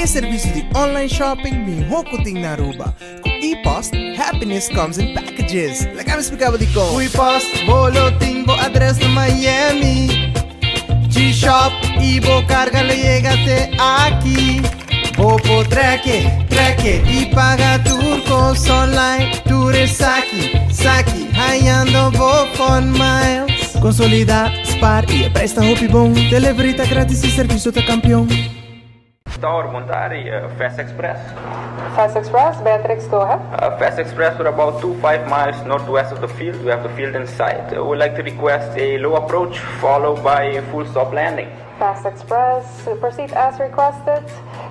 e servicio di online shopping miho cu tin na Aruba. Cu ePost, happiness comes in packages. Laga mi splica bo dicon. Cu ePost, bo lo tin bo adres na Miami. G-Shop y bo carga lo yega te aki. Bo por trek, trek y paga tur cos online. Tur esaki, saki, hayando bo fun miles. Consolida, spaar y e prijs ta hopi bon. Delivery ta gratis y servicio ta campeon. Tower, bon tardi, Fast Express. Fast Express, Beatrix, go ahead. Fast Express, we're about 2 5 miles northwest of the field. We have the field in sight. Uh, we'd like to request a low approach followed by a full stop landing. Fast Express, proceed as requested.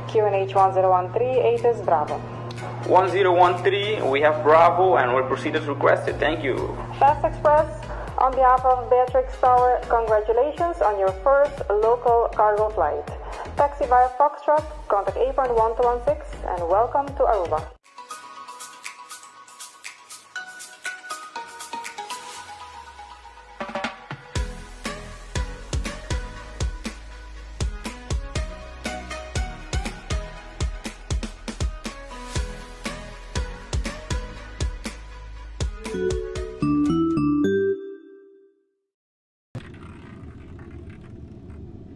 QNH 1013, ATIS Bravo. 1013, we have Bravo and we'll proceed as requested. Thank you. Fast Express, on behalf of Beatrix Tower, congratulations on your first local cargo flight. Taxi via Foxtrot, contact apron 1216 and welcome to Aruba.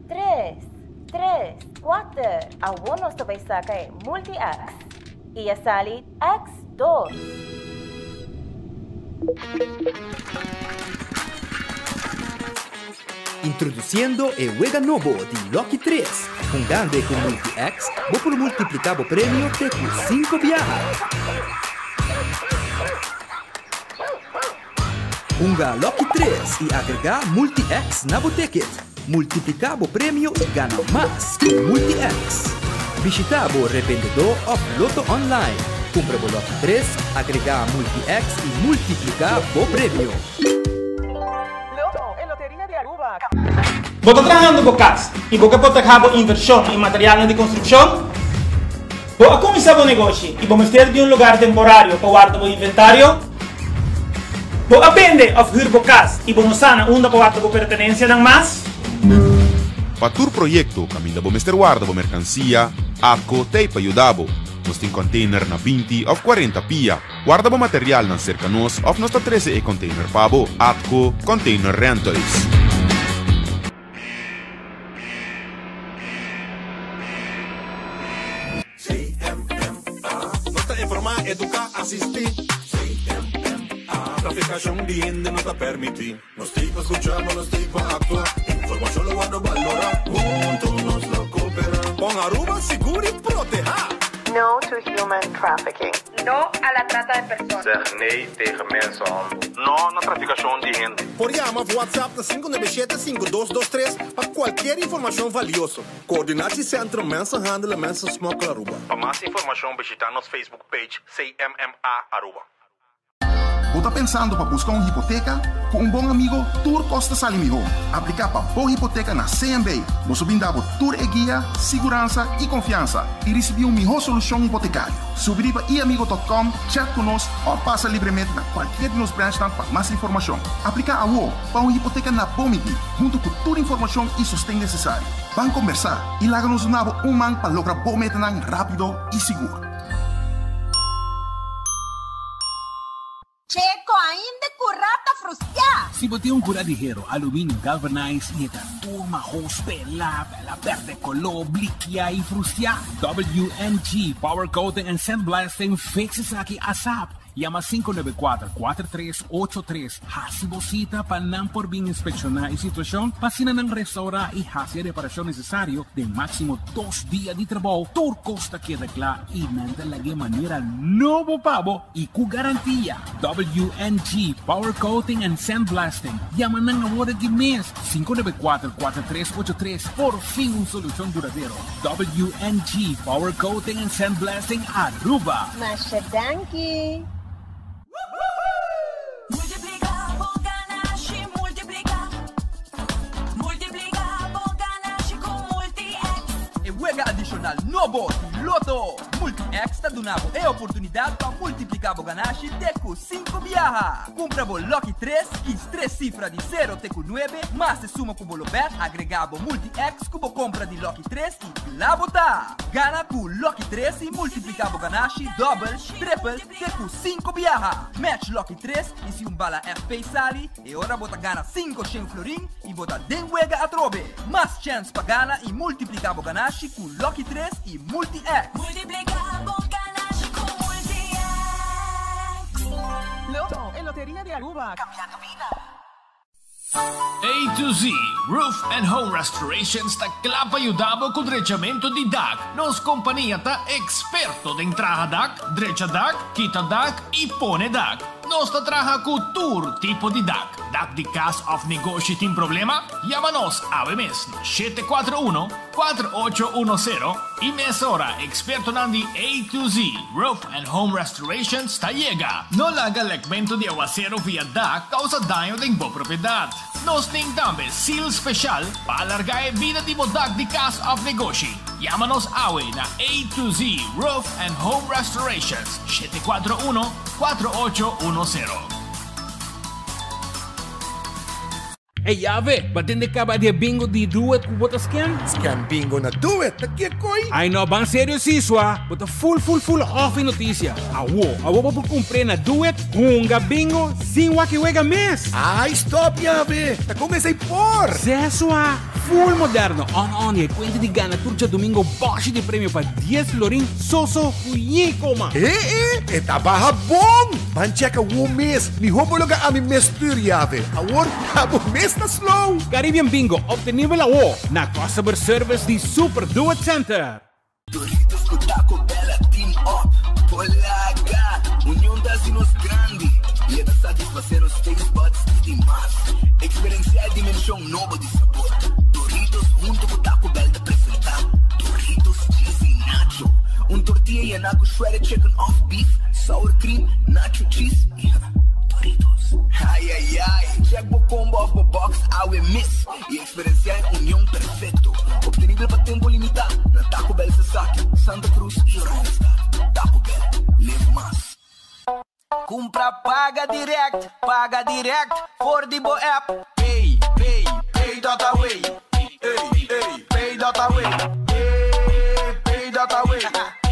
Tres, tres, kuater, awor nos ta bai saka e Multi-X. I a sali X dos. Introduciendo e wega nobo di Lucky Tres. Hungando e cu Multi-X, bo por multiplica bo premio te cu cinco biaha. Hunga Lucky Tres y agrega Multi-X na bo ticket. Multiplica bo premio y gana mas cu Multi-X. Bishita bo revendedor of Lotto Online. Cumpra bo Lucky Tres, agrega Multi-X y multiplica bo premio. Lotto, e loteria di Aruba. Bo ta trahando bo cas y bo ke proteha bo inversion y materialnan di construccion? Bo a cuminsa bo negoshi y bo mester di un lugar temporario pa warda bo inventario? Bo a bende of huur bo cas y bo no sa na unda pa warda bo pertenencianan mas? Pa tur proyecto caminda bo mester warda bo mercancia, ATCO t'ey pa yuda bo. Nos tin container na 20 of 40 pia. Warda bo materialnan serka nos of nos ta trese e container pa bo. ATCO Container Rentals. CMMA Nos ta informá, eduká, asistí. CMMA Trafikashon di hende no ta permití. Nos tin pa skuchá, ma nos tin pa aktua. Informashon lo wòrdu balorá. Huntu nos lo koperá. Pon Aruba sigur i protehá. No to human trafficking. No a la trata de personas. Zeg nee tegen mensenhandel. No na trafikashon di hende. Por yama of WhatsApp na 597 5223 pa kualkier informashon valioso. Coördinatiecentrum Mensenhandel en Mensensmokkel Aruba. Pa mas informashon bishita nos Facebook page CMMA Aruba. Bo ta pensando pa busca un hipoteca? Cu un bon amigo tur cos ta sali miho. Aplica pa bo hipoteca na CMB. Nos lo brinda bo tur e guia, siguransa y confiansa y ricibi un miho solucion hipotecario. Subi riba iamigo dot com, chat cu nos of pasa libremente na cualkier di nos branchnan pa mas informacion. Aplica awo pa un hipoteca na bo midi, hunto cu tur informacion y sosten necesario. Ban combersa y laga nos duna bo un man pa logra bo metanan rapido y sigur. Checo ainda curá ta frustiá. Si bo tin un curá di hero, aluminio galvanized y e ta tur mahos, pelá, pela perde coló, blikiá y frustiá, WNG Power Coating and Sandblasting fix esaki asap. Yama 594 4383 Hasi bo sita pa nan por bin inspekshoná e situashon pa asina nan restourá i hasi e reparashon nesesario den máksimo dos dia di trabou. Tur kos ta keda kla i nan ta lag'é manera nobo pa bo i ku garantia. WNG Power Coating and Sandblasting. Yama nan awor aki mes, 594 4383. Por fin un solushon duradero. WNG Power Coating and Sandblasting Aruba. Masha danki! Multiplica bo ganashi, multiplica. Multiplica bo ganashi cu Multi-X. E wega adishonal nobo di Lotto! Multi-X ta duna bo e oportunidad pa multiplica bo ganashi te cu cinco biaha. Cumpra bo Lucky tres, kies tres cifra di sero te cu nuebe, mas e suma cu bo lo bet, agrega bo Multi-X cu bo compra di Lucky tres y cla bo ta! Gana cu Lucky tres y multiplica bo ganashi dobbel, triple te cu cinco biaha. Match Lucky tres y si un bala FP sali, E ora bo ta gana 500 florin y bo ta den wega atrobe. Mas chens pa gana y multiplica bo ganashi cu Lucky 3 y Multi X. Multiplica bo ganashi cu Multi X. Lotto, e loteria di Aruba, cambiando bida. A to Z Roof and Home Restorations ta kla pa yuda bo ku drechamento di dak. Nos kompania ta eksperto den traha dak, drecha dak, kita dak i pone dak. Nos ta traha ku tur tipo di dak. Dak di kas òf negoshi tin problema? Yama nos awe mes na shete kuater uno, kuater ocho uno sero i mesora ekspertonan di A to Z Roof and Home Restorations ta yega. No laga lekmentu di awasero via dak kousa daño den bo propiedat. Nos tin tambe seal speshal pa alargá e bida di bo dak di kas òf negoshi. Yama nos awe na A to Z Roof and Home Restorations, shete kuater uno, 4810. Ey Yave, ba tende caba di e bingo di Doet cu bo ta scan? Scan bingo na Doet, ta kiekoi? Ay no, ban serio si swa, bo ta full full full off e noticia. Awo, awo bo por cumpr'e na Doet, hunga bingo sin wak e wega mes! Ay stop Yave, ta con esey por? Ze swa, full moderno, on on y e cuenta di gana tur djadomingo boshi di premio pa dies florin so so cu yi coma. He e, e ta baha bon! Ban checka wo mes, miho bo loga ami mes stuur Yave, awor Abo mes ta slow! Caribbean Bingo obtenibel awo na Customer Service di Super Duet Center. Doritos cu Taco Bell a team up Polaga! Union ta haci nos grandi y e ta satisface nos taste buds di mas. Experiencia e dimension nobo di sabor. Doritos hunto cu Taco Bell ta presenta Doritos Cheesy Nacho, un tortilla yena cu shredded chicken of beef, sour cream, nacho cheese y Doritos. Ay ay ay! Check bo combo of bo box awe mes y experiencia e union perfecto. Obtenibel pa tempo limita na Taco Bell Sasaki, Santa Cruz y Oranjestad. Taco Bell, live mas. Cumpra paga direct, paga direct for di bo app. Pay, pay, pay dot away. Ey, ey, pay dot away. Ey, pay dot away.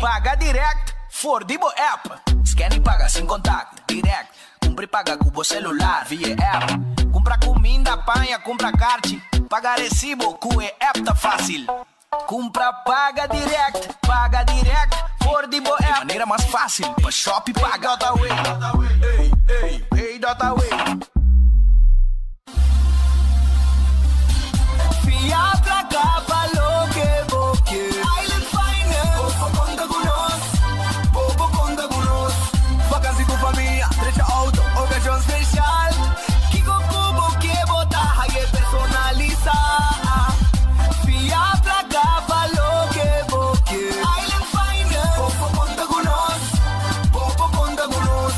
Paga direct for di bo app. Scan y paga sin contact. Direct, Cumpra y paga cu bo celular via e app. Cumpra cuminda, paña, cumpra carchi, paga recibo cu e app ta facil. Cumpra paga direct, paga direct for di bo app. E manera mas facil pa shop y paga. Pay dot away, ey, ey, pay dot away. Fia placa pa loke bo ke. Island Finance. Bo por conta cu nos. Bo por conta cu nos. Vakantie cu famia, drecha auto, ocasion special. Kico cu bo ke bo ta haye personalisa. Fia placa pa loke bo ke. Island Finance. Bo por conta cu nos. Bo por conta cu nos.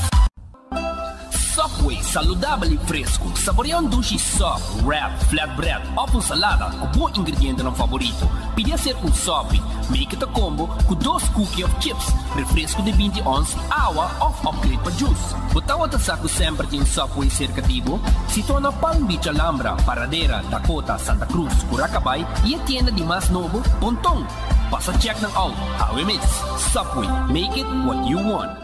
Subway, saludabel y fresco. Saborea un dushi sub, wrap, flatbread of un salada cu bo ingredientenan favorito. Pidi hacer un sopi. Make it a combo cu dos cookie of chips, refresco di binti ons, awa of upgrade pa juice. Bo tawata sa cu semper tin un Subway cerca di bo? Situa na Palm Beach Alhambra, Paradera, Dakota, Santa Cruz, Curacabay y e tienda di mas nobo, Ponton. Pasa check nan out awe mes. Subway, make it what you want.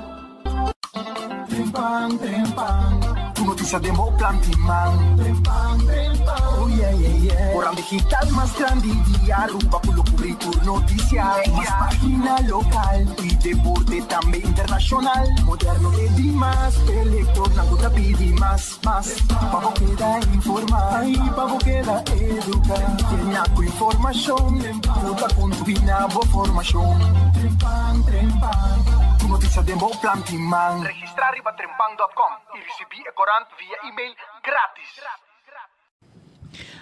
Trempan, trempan, Tu noticia den bo plan di man. Trempan, trempan, oh yeah, yeah, yeah. Koran digital mas grandi di Aruba cu lo cubri tur noticia. Mas pagina local y deporte tambe internacional. Moderno e dimas, e lectornan cu ta pidi mas, mas. Pa bo keda informa y pa bo keda educa. Yena cu informacion cu ta contribui na bo formacion. Trempan, trempan, Tu noticia den bo plan di man. Registra riba trempan dot com y ricibi e corant via email gratis.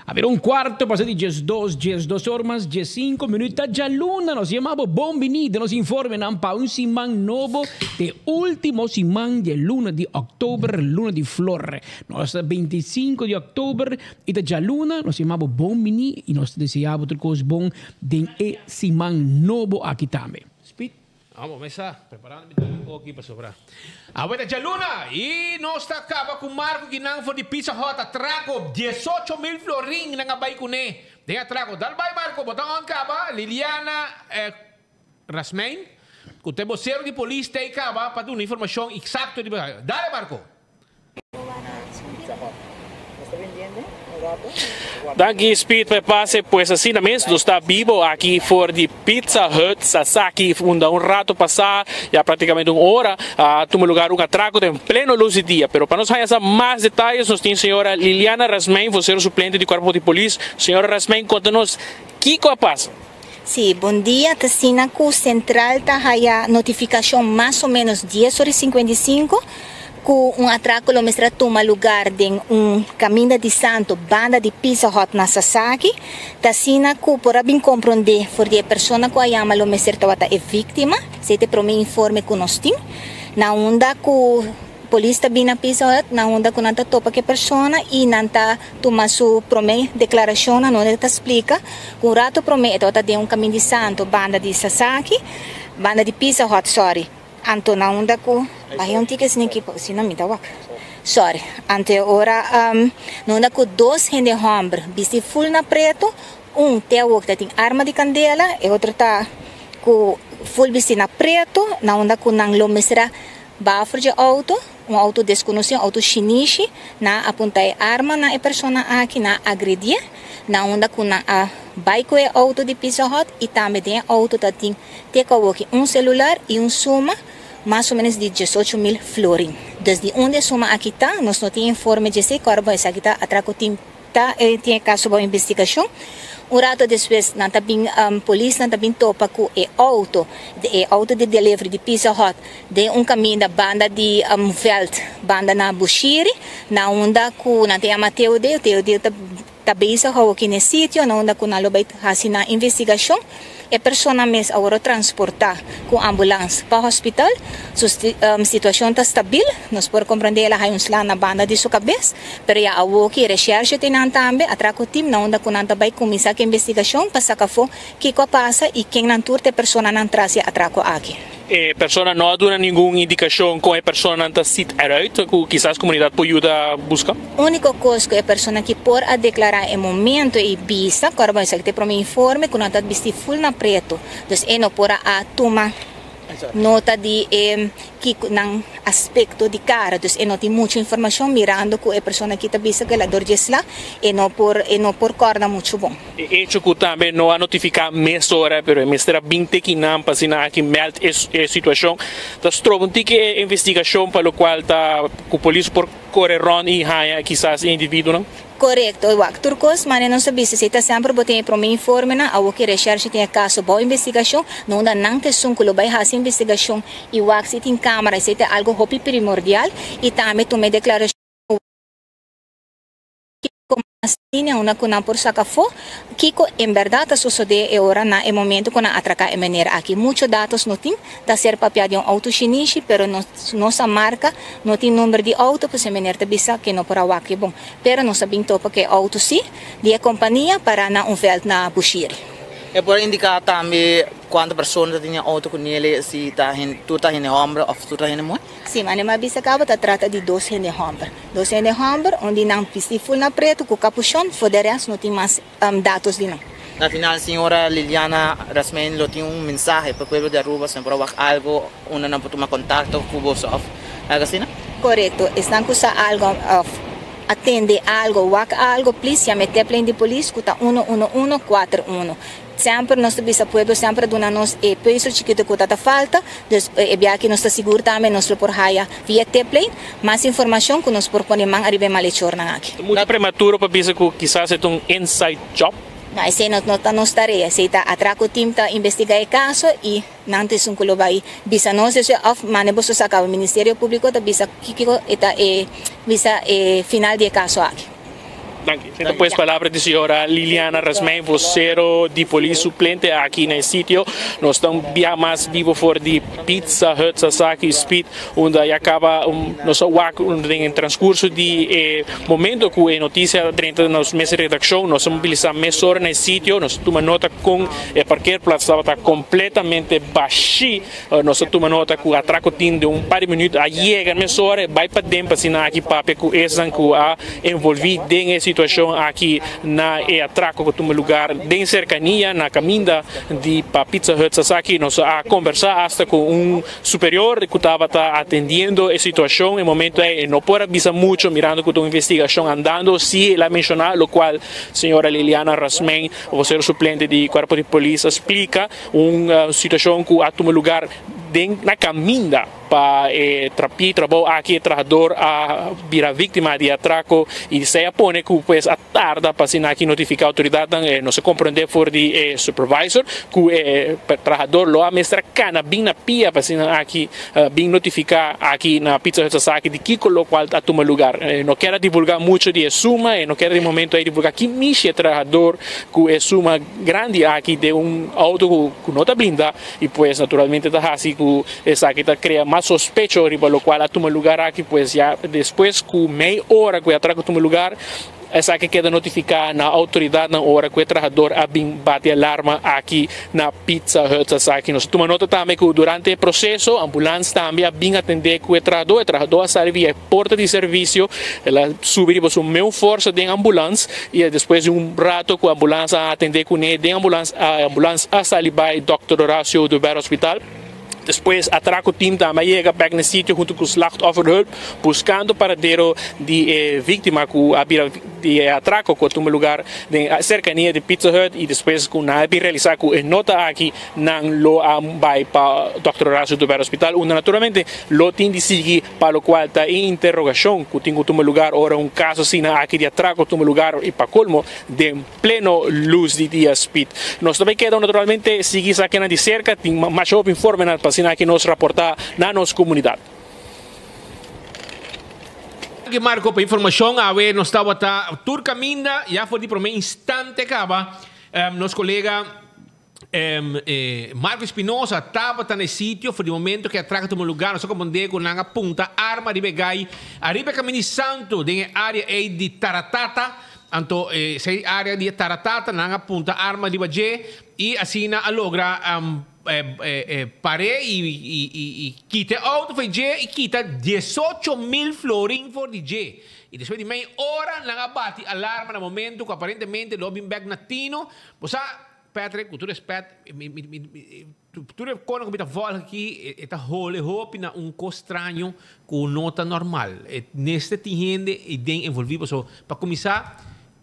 A bira un cuarto pasa di diesdos, diesdos or mas diescinco minuut ta djaluna. Nos yama bo bon bini den nos informenan pa un siman nobo, te ultimo siman di e luna di october, luna di flor. Nos ta binticinco di october y ta djaluna. Nos yama bo bon bini y nos ta desea bo tur cos bon den e siman nobo aki tambe. Speed. Amo mesa, preparando mi dal oki pa sobra. Awe ta djaluna y nos ta caba cu Marco Guinan for di Pizza Hut atraco 18,000 florin nan a bay cune den atraco. Dal bay Marco, bo ta on caba Liliana Rasmijn cu ta e bocero di polis ta ey caba pa duna informacion exacto di Dale Marco. Danki Speed pa e pase, pues asina mes nos ta bibo aki for di Pizza Hut Sasaki unda un rato pasa, ya practicamente un ora, a tuma lugar un atraco den pleno luz di dia. Pero pa nos haya sa mas detayes nos tin señora Liliana Rasmijn, vocero suplente di Cuerpo di Polis. Señora Rasmijn, conta nos kico a pasa? Sí, bon dia, ta asina cu Central ta haya notificacion mas o menos dies ora y 55 cu un atraco lo mester a tuma lugar den un caminda di santo banda di Pizza Hut na Sasaki. Ta asina cu por a bin compronde for di e persona cu a yama lo mester tabata e victima, esey ta e prome informe cu nos tin, na unda cu Polis ta bin na Pizza Hut na unda cu nan ta topa cu e persona y nan ta tuma su prome declaracion na unda e ta splica cu un rato prome e tabata den un camin di santo banda di Sasaki, banda di Pizza Hut sorry, anto na unda cu bahe un tiki esaki aki si no mi ta wak sorry, anto e ora na unda cu dos hende homber bisti full na preto un te awor ta tin arma di candela e otro ta cu full bisti na preto na unda cu nan lo mester a Baffer dje auto, un auto deskonosí, un auto shinishi, nan a apuntá e arma na e persona aki, nan a agredié, na unda ku nan a bai ku e auto di Pizza Hut i tambe den e auto ta tin te ku awoki un selular i un suma mas o menos di 18,000 florin. Dus di unda e suma aki ta, nos no tin informe dje esei, kòrda bo esaki ta atraco tin Ta tin e kaso bou investigashon. Un rato despues nan ta bin polisnan ta bin topa ku e outo, e outo di delivery di Pizza Hut den un kaminda banda di vèlt banda na Bushiri na unda ku nan ta yama Theodeo. Theodeo ta ta bezig hou aki na e sitio na unda ku nan lo bai hasi nan investigashon. E persona mes a wòrdu transportá ku ambulans pa hospital. Su situashon ta stabil. Nos por komprendé el a haña un sla na banda di su kabes, pero ya awoki reshèrshe tin nan tambe a traha ku tim na unda ku nan ta bai kuminsá ku investigashon pa saka afó kiko a pasa i ken nan tur ta e personanan tras di e atrako aki. E persona no a duna ningun indikashon kon e personanan ta sit eruit ku kisas komunidat por yuda buska. Úniko kos ku e persona ki por a deklará e momento ei bisa, ku ora esaki ta e promé informe, ku nan ta bisti ful na pretu. Dus e no por a tuma nota di e kiko nan aspekto di kara. Dus e no tin muchu informashon mirando ku e persona ki ta bisa ku el a dor djesla, e no por e no por kòrda muchu bon. E echo ku tambe no a notifiká mesora, pero e mester a bin te kinan pa asina aki mèld e situashon, ta stroba un tiki e investigashon pa lokual ta ku polis por Kore rond i haña kisas e individuonan? Korekto, wak tur kos, mane nos a bisa si ta semper bo tin e prome informenan, awor ki reshershe tin e kaso bou investigashon, no unda nan ta esun ku lo bai hasi investigashon i wak si tin kamera, esei ta algo hopi primordial i tambe tuma e deklarashon kiko mas tin unda ku nan por saka afó kiko en bèrdat a sosodé e ora na e momento ku nan atraká e mener aki. Mucho datos no tin, ta ser papiá di un outo shinishi, pero no no sa marka, no tin number di outo, pues e mener ta bisa ke no por a wak e bon. Pero nos a bin topa ku e outo sí, di e kompania pará na un vèlt na Bushiri. E por indiká tambe kuantu persona ta tin e outo ku nele, si ta tur ta hende hòmber òf tur ta hende muhé? Sí, mane m'a bisa caba ta trata di dos hende homber. Dos hende homber, un di nan bisti ful na preto cu capuchon, for de rest no tin mas datos di nan. Na final señora Liliana Rasmijn lo tin un mensahe pa pueblo di Aruba, si nan por a wak algo unda nan por tuma contacto cu boso of algo asina? Corecto, esnan cu sa algo of a tende algo, wak algo, please yama e teplijn di polis cu ta uno uno uno cuater uno. Semper nos ta bisa pueblo semper a duna nos e peuzel chikito cu ta ta falta, dus e bia aki nos ta sigur tambe nos lo por haya via tiplijn mas informacion cu nos por pone man ariba e malhechornan aki. Ta mucho prematuro pa bisa cu kisas e ta un inside job? No, esey no ta nos tarea, esey ta Atraco Team ta investiga e caso y nan ta esun cu lo bay bisa nos despues of manda boso sa caba Ministerio Publico ta bisa kico e ta e bisa e final di e caso aki. Danki. Esei ta pues palabra di señora Liliana Rasmijn, vocero di polis suplente aki na e sitio. Nos ta un bia mas bibo for di Pizza Hut Sasaki Speed, unda ya caba nos a wak den e transcurso di e momento cu e noticia a drenta nos mes redaccion. Nos a mobilisa mesora na e sitio, nos a tuma nota con e parkeerplaats tabata completamente bashi. Nos a tuma nota ku atraco tin den un par di minuut a yega mesora e bai paden pa asina aki papia ku esnan ku a envolvi den e situacion aki na e atraco ku tuma lugar den cercania na caminda di pa Pizza Hut Sasaki. Nos a combersa hasta ku un superior ku tabata atendiendo e situacion e momento ei e no por a bisa mucho mirando ku ta un investigacion andando si el a menciona locual señora Liliana Rasmijn vocero suplente di cuerpo di polis a splica. Un situacion cu a tuma lugar den na caminda pa e trapi trabou aki e trahador a bira victima di atraco y esey a pone cu pues a tarda pa asina aki notifica autoridadnan. E nos a comprende for di e supervisor cu e trahador lo a mester a cana bin na pia pa asina aki bin notifica aki na Pizza Hut Sasaki di kico locual a tuma lugar. E no kier a divulga mucho di e suma, e no kier di momento ey divulga ki mishi e trahador cu e suma grandi aki den un auto cu no ta blinda y pues naturalmente ta haci cu esaki ta crea mas sospecho riba locual a tuma lugar aki pues ya despues cu mei ora cu e atraco tuma lugar esaki keda notifica na autoridadnan ora cu e trahador a bin bati alarma aki na Pizza Hut esaki. Nos a tuma nota tambe cu durante e proceso ambulans tambe a bin atende cu e trahador, e trahador a sali via e porta di servicio, el a subi riba su meu forsa den ambulans y despues di un rato cu ambulans a atende cune den ambulans, ambulans a sali bay Dòkter Horacio Oduber Hospital. Despues atraco team tambe a yega bek na e sitio hunto cu slachtofferhulp buscando paradero di e victima cu a bira di e atraco cu a tuma lugar den cercania di Pizza Hut y despues cu nan a bin realisa cu e nota aki nan lo a bay pa Dòkter Horacio Oduber Hospital unda naturalmente lo tin di sigui pa locual ta e interrogacion cu tin cu tuma lugar ora un caso asina aki di atraco tuma lugar y pa colmo den pleno luz di dia Speed. Nos ta bay keda naturalmente sigui esakinan di cerca, tin masha hopi informenan pa asina aki nos raporta na nos comunidad. Danki Marco pa informacion. Awe nos tabata tur caminda ya for di prome instante caba nos colega Marco Espinosa tabata na e sitio for di momento ku e atrako tuma lugar. Nos a komprondé ku nan a punta arma riba e gai ariba e Kaminda di Santu den e área ei di Taratata. Anto esei área di e Taratata nan a punta arma riba dje i asina a logra par'é i kita e outo for di dje i kita diesocho mil florin for di dje. I despues di mei ora nan a bati alarma na momento ku aparentemente lo a bin bèk na tino. Bo sa, Patrick, ku tur respet, mi, mi, mi, tur e konan ku mi ta vòlg aki, e ta hole hopi na un kos straño ku no ta normal. E mester tin hende ei den envolví pasobra pa kuminsá,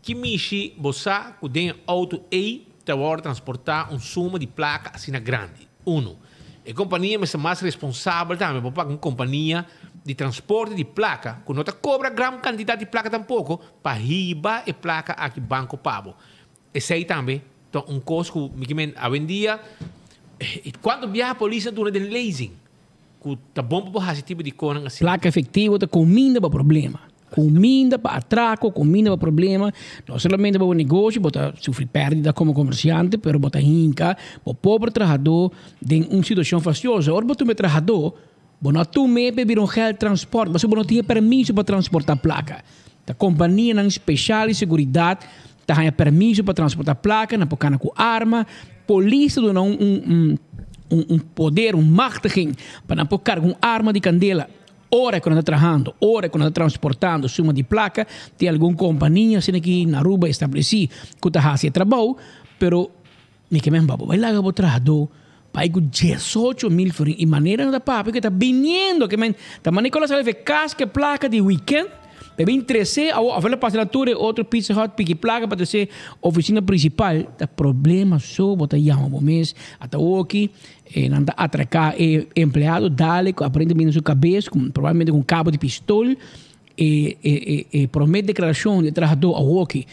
ki mishi bo sa ku den e outo ei ta wòrdu transportá un suma di plaka asina grandi? Uno, e kompania mester mas responsabel tambe. Bo paga un kompania di transporte di plaka ku no ta kobra gran kantidat di plaka tampoko pa hiba e plaka aki banko pa bo. Esei tambe ta un kos ku mi ke men awendia kuantu biaha polis a duna den lezing ku ta bon pa bo hasi tipo di konan asina. Plaka efektivo ta kuminda pa problema. Kuminda pa atrako, kuminda pa problema. No solamente pa bo negoshi bo ta sufri pèrdida komo komersiante, pero bo ta hinka bo pober trahadó den un situashon fastioso. Ora bo tuma e trahadó, bo no a tum'é pa e bira un gèld transpòrt, pasobra bo no tin e permiso pa transportá plaka. Ta kompanianan speshal di seguridat ta haña permiso pa transportá plaka, nan por kana ku arma. Polis ta duna un un poder, un machtiging pa nan por karga un arma di kandela ora ku nan ta trahando, ora ku nan ta transportando suma di plaka. Tin algun kompania asina aki na Aruba establesí ku ta hasi e trabou, pero mi ke men bo bai laga bo trahadó bai ku 18.000 florin i manera nan ta papia ku e ta biniendo ke men ta manda Nicolas a leve kas ku e plaka di weekend pa e bin trese awor of el a pasa na tur e otro Pizza Hut piki plaka pa trese oficina principal ta problema so bo ta yama bo mes ata awoki e nan ta atraca e empleado dale ku aparentemente na su kabes ku probablemente ku un kabo di pistol e e e prome declaracion di e trahadó awoki.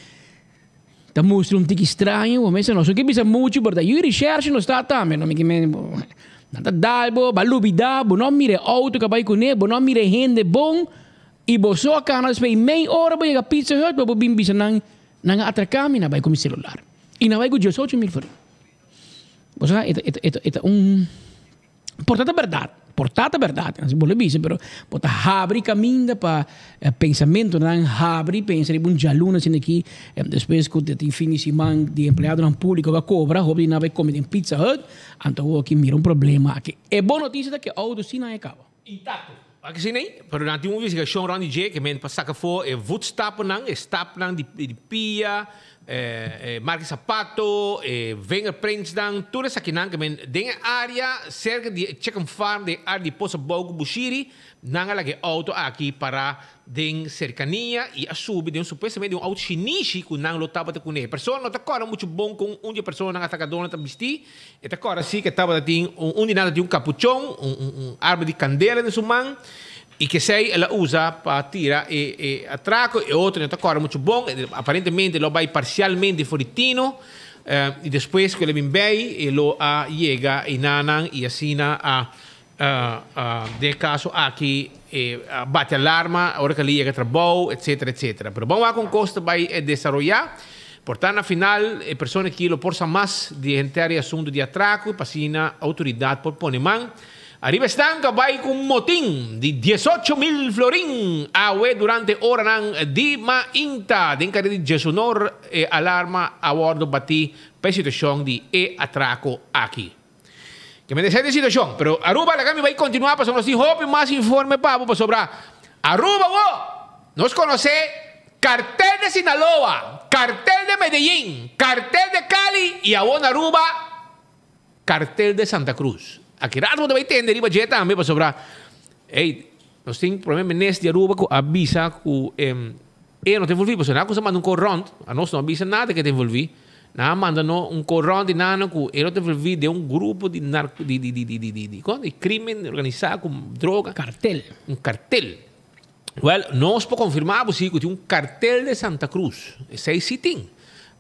Ta mustra un tiki straño, bo mester nos no ke bisa muchu, pero ta yu recherche nos ta tambe, no mi ke men nan ta dal bo, bo a lubida, bo no a mira e auto ku a bai kuné, bo no a mira e hende bon. I boso a kana despues mei ora bo yega Pizza Hut pa bo bin bisa nan, nan a atraká mi, nan a bai ku mi selular. I nan a bai ku 18 mil florin. Bo sa, e ta, e ta, e ta, e ta un. Por ta ta bèrdat, por ta ta bèrdat, asina bo lo bisa, pero bo ta habri kaminda pa pensamentunan habri, pensa riba un djaluna asina aki, despues ku ta tin fin di siman di empleadonan públiko ku a kobra, hopi di nan a bai kome den Pizza Hut, anto awor aki mira un problema aki. E bon notisia ta ku e outo si nan e kaba. Intakto. Wak asina ei, pero nan tin un investigashon rònt di dje ke men pa saka afó e voetstapennan, e stapnan di pia, e marka di sapato, e vingerprintsnan, tur esakinan ke men den e área serka di e chicken farm den e área di Posa Bou ku Bushiri, nan a laga e outo aki pará den serkania i a subi den supuestamente un outo shinishi ku nan lo tabata kuné. E persona no ta kòrda muchu bon kon un di e personanan atakadónan ta bistí. E ta kòrda si ku e tabata tin un un di nan ta tin un kapuchon, un un un arma di kandela den su man i kesei el a usa pa tira e e atrako. E otro no ta kòrda muchu bon, aparentemente lo a bai parsialmente for di tino i despues ku el a bin bei e lo a yega einanan i asina a Den e kaso aki e a bati alarma ora ku a yega trabou etcetera etcetera. Pero ban wak kon kos ta bai desaroyá. Por ta na final e persona aki lo por sa mas di henter e asuntu di atrako i pa asina outoridat por pone man ariba esnan ku a bai ku un motin di diesocho mil florin awe durante oranan di mainta. Den kare di Djesonor e alarma a wòrdu batí pa e situashon di e atrako aki. Ke men esei ta e situashon. Pero Aruba laga mi bai kontinuá pasobra nos tin hopi mas informe pa bo pasobra Aruba wo! Nos konosé Kartel de Sinaloa, Kartel de Medellin, Kartel de Cali i awor na Aruba Kartel de Santa Cruz. Aki rato bo ta bai tende riba dje tambe pasobra ey nos tin prome minister di Aruba ku a bisa ku e no ta envolví pasobra nan a kusa manda un kor rònt anos no a bisa nada ke ta envolví. Nan a manda no un corant di nana cu e lo ta envolvi den un grupo di narco di di di di di di con di crimen organisa cu droga. Cartel. Un cartel. Wel, nos por confirma bo si cu tin un cartel de Santa Cruz. Esey si tin.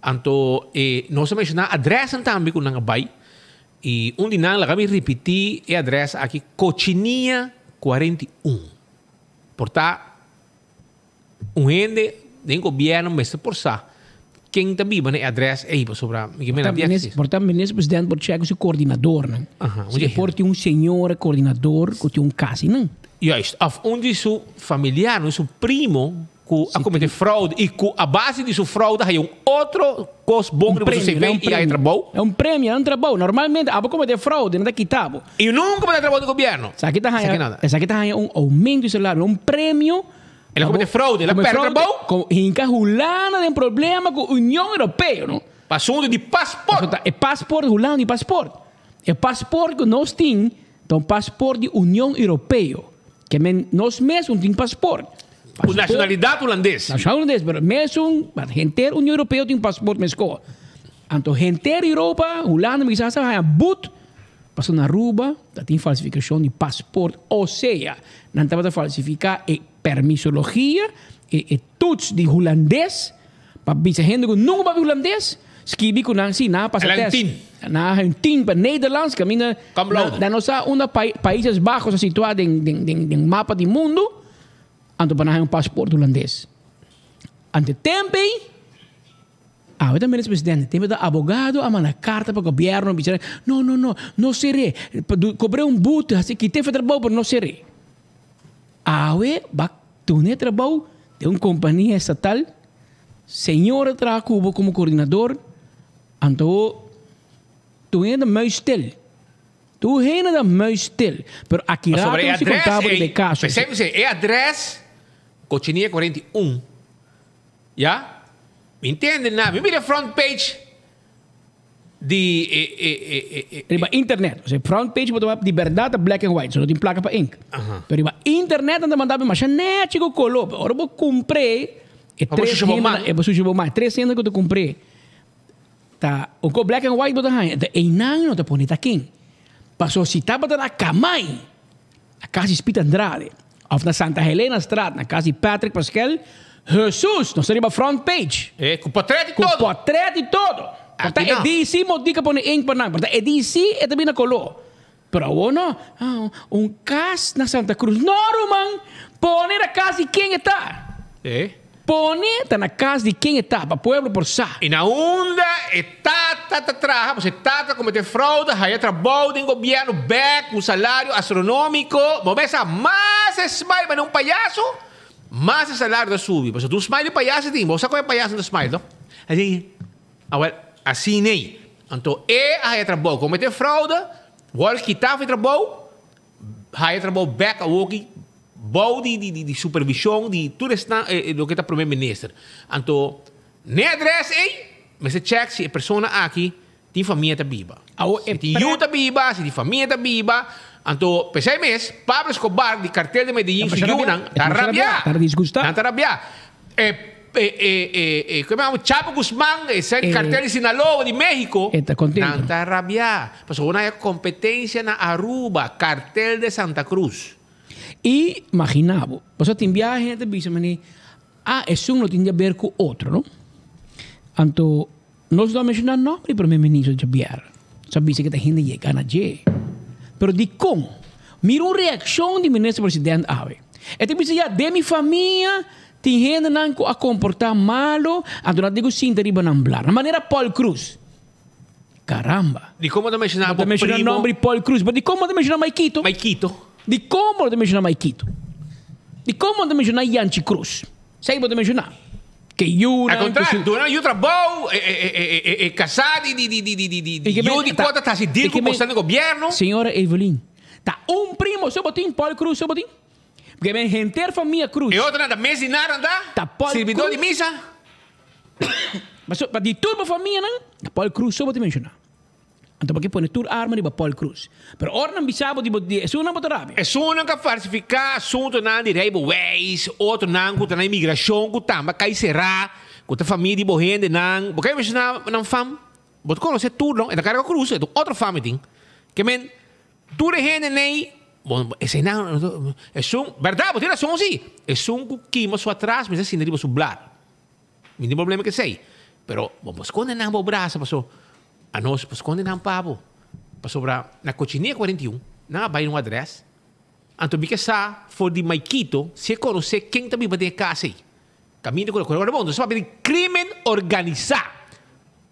Anto e nos a menciona adresnan tambe cu nan a bay. Y un di nan, laga mi ripiti e adres aki, Cochinilla 41. Por ta. Un hende den gobierno mester por sa ken ta biba na e adres ey pasobra mi ke mira di acceso. Por ta minister president por check cu su coordinadornan. Si e por tin un señora coordinador cu tin un cas eynan. Juist, of un di su familiar, un di su primo cu a comete fraude y cu a base di su fraude haya un otro cos bon riba su CV y haya trabou. E un premio, e un trabou. Normalmente abo comete fraude nan ta kita bo. Y nunca bo ta trabou di gobierno. Esaki ta haya, esaki ta haya un aumento di salario, un premio. El a comete fraude, el a perde trabou. Con hinca Hulanda den problema cu Union Europeo, no? Pa asunto di paspoort. E paspoort, Hulanda di paspoort. E paspoort cu nos tin ta un paspoort di Union Europeo. Ke men nos mes un tin paspoort. Cu nacionalidad Hulandes. Nacionalidad Hulandes, pero mesun, henter Union Europeo tin paspoort mesco. Anto henter Europa, Hulanda, mi kisas a haña but pasobra na Aruba ta tin falsificacion di paspoort. Osea, nan tabata falsifica e permisologia, e e toets di Hulandes pa bisa hende cu nunca papia Hulandes, skibi cu nan si, nan a pasa test. Nan a haña un tin pa Nederlands, caminda nan no sa unda Países Bajos ta situa den den den mapa di mundo, anto pa nan haña un paspoort Hulandes. Anto e tempo ey. Awe ta minister presidente, tempo ta abogado a manda carta pa gobierno bisa no no no no ser'é, cobr'é un boete hasi kit'é for trabou pero no ser'é. Awe ba tune trabou den un compania estatal, señor a traha cu bo como coordinador, anto tur hende ta muisstil, tur hende ta muisstil, pero aki rato nos si conta bo riba e caso. P'esei mi e adres Cochinilla 41. Ya? Mi ntende na. Mi mira e front page di e e e e e. Riba internet. Osea front page bo ta wak di berdad ta black and white, so no tin plaka pa ink. Pero riba internet nan ta manda bo masha nechi ku kolo. Pero ora bo kumpr'é e Pa bo tres shusha bo hende man. e bo shusha bo man. Tres hende ku ta kumpr'é ta un ko black and white bo ta haña. Enton einan no ta pone ta ken. Pasobra si tabata na Kamay. Na cas di Speed Andrade of na Santa Helena Straat na cas di Patrick Paskel Jesus nos ta riba front page. E cu potret y todo. Cu potret y todo. Por ta e DC motica pone ink pa nan. Por ta e DC e ta bini na color. Pero awor no. Ah, un cas na Santa Cruz. No, ruman! Pone na cas di ken e ta. Eh? Pone ta na cas di ken e ta, pa pueblo por sa. Y na unda e tata ta traha, pues e tata comete fraude, haya trabou den gobierno bek, un salario astronomico, bo mesa mas e smile manera un payaso, mas e salario ta subi. Pasobra tur smile di payaso tin, bo sa con e payaso ta smile, no? Así. Awel, asina ei. Anto e a haya trabou, comete fraude, wòrdu kitá for e trabou, haya trabou bèk awoki bou di di di supervishon di tur esnan loke ta prome minister. Anto n'e adrès ei mester chèk si e persona aki tin famia ta biba. Si tin yu ta biba, si tin famia ta biba. Anto p'esei mes Pablo Escobar di cartel de Medellin su yunan ta rabiá. Nan ta rabiá. E e e como Chapo Guzman, e ser cartel di Sinaloa di Mexico, nan ta rabia. Pasobra nan haya competencia na Aruba, cartel de Santa Cruz. I magina bo, pasobra tin biaha hende ta bisa mane, ah esun lo tin di haber cu otro no. Anto nos no a menciona nomber di Primer Ministro Javier, nos a bisa cu ta hende yega na dje. Pero dicon? Mira un reaccion di Minister President awe. E ta bisa ya den mi famia Tin hendenan ku a komportá malu, anto nan tin ku sinta riba nan blar. Na manera Paul Cruz. Karamba. Dikon bo ta menshoná bo primo? Bo ta menshoná nòmber di Paul Cruz, pero dikon bo ta menshoná Maikito? Maikito. Dikon bo ta menshoná Maikito? Dikon bo ta menshoná Yanchi Cruz? Esei bo ta menshoná. Ke yunan. Al kontrario, duna yu trabou, e kasá di yu di kota ta hasi deal ku bo sta den gobièrnu. Señora Evelyn, ta un primo so bo tin, Paul Cruz so bo tin? Porque men henter famia Cruz. E otronan ta mes di nada ta? Ta Paul Cruz. Sirbidor di misa. Paso pa di tur bo famianan, ta Paul Cruz so bo ta menciona. Anto bo ke pone tur arma riba Paul Cruz. Pero ora nan bisa bo di bo di esunnan bo ta rabia. Esunnan ka falsifica asuntonan di rijbewijs, otronan ku ta na imigracion ku tamba kai sera, ku ta famia di bo hendenan. Bo ke menciona nan fam? Bo ta conoce tur no? E ta carga cruz, e ta un otro fam e tin. Ke men Tur e hende nei, bon, eseinan, esun, bèrdat, bo tin rason si, esun ku kima su atras mester sinta riba su blar. Mi tin problema ku esei. Pero bo por skonde nan bo brasa paso anos por skonde nan pa bo. Pasobra na Cochinilla 41 nan a bai na un adrès, anto mi ke sa for di Maikito si e konosé ken ta biba den e kas ei. Kaminda ku ta bon, nos ta papia di krimen organisá.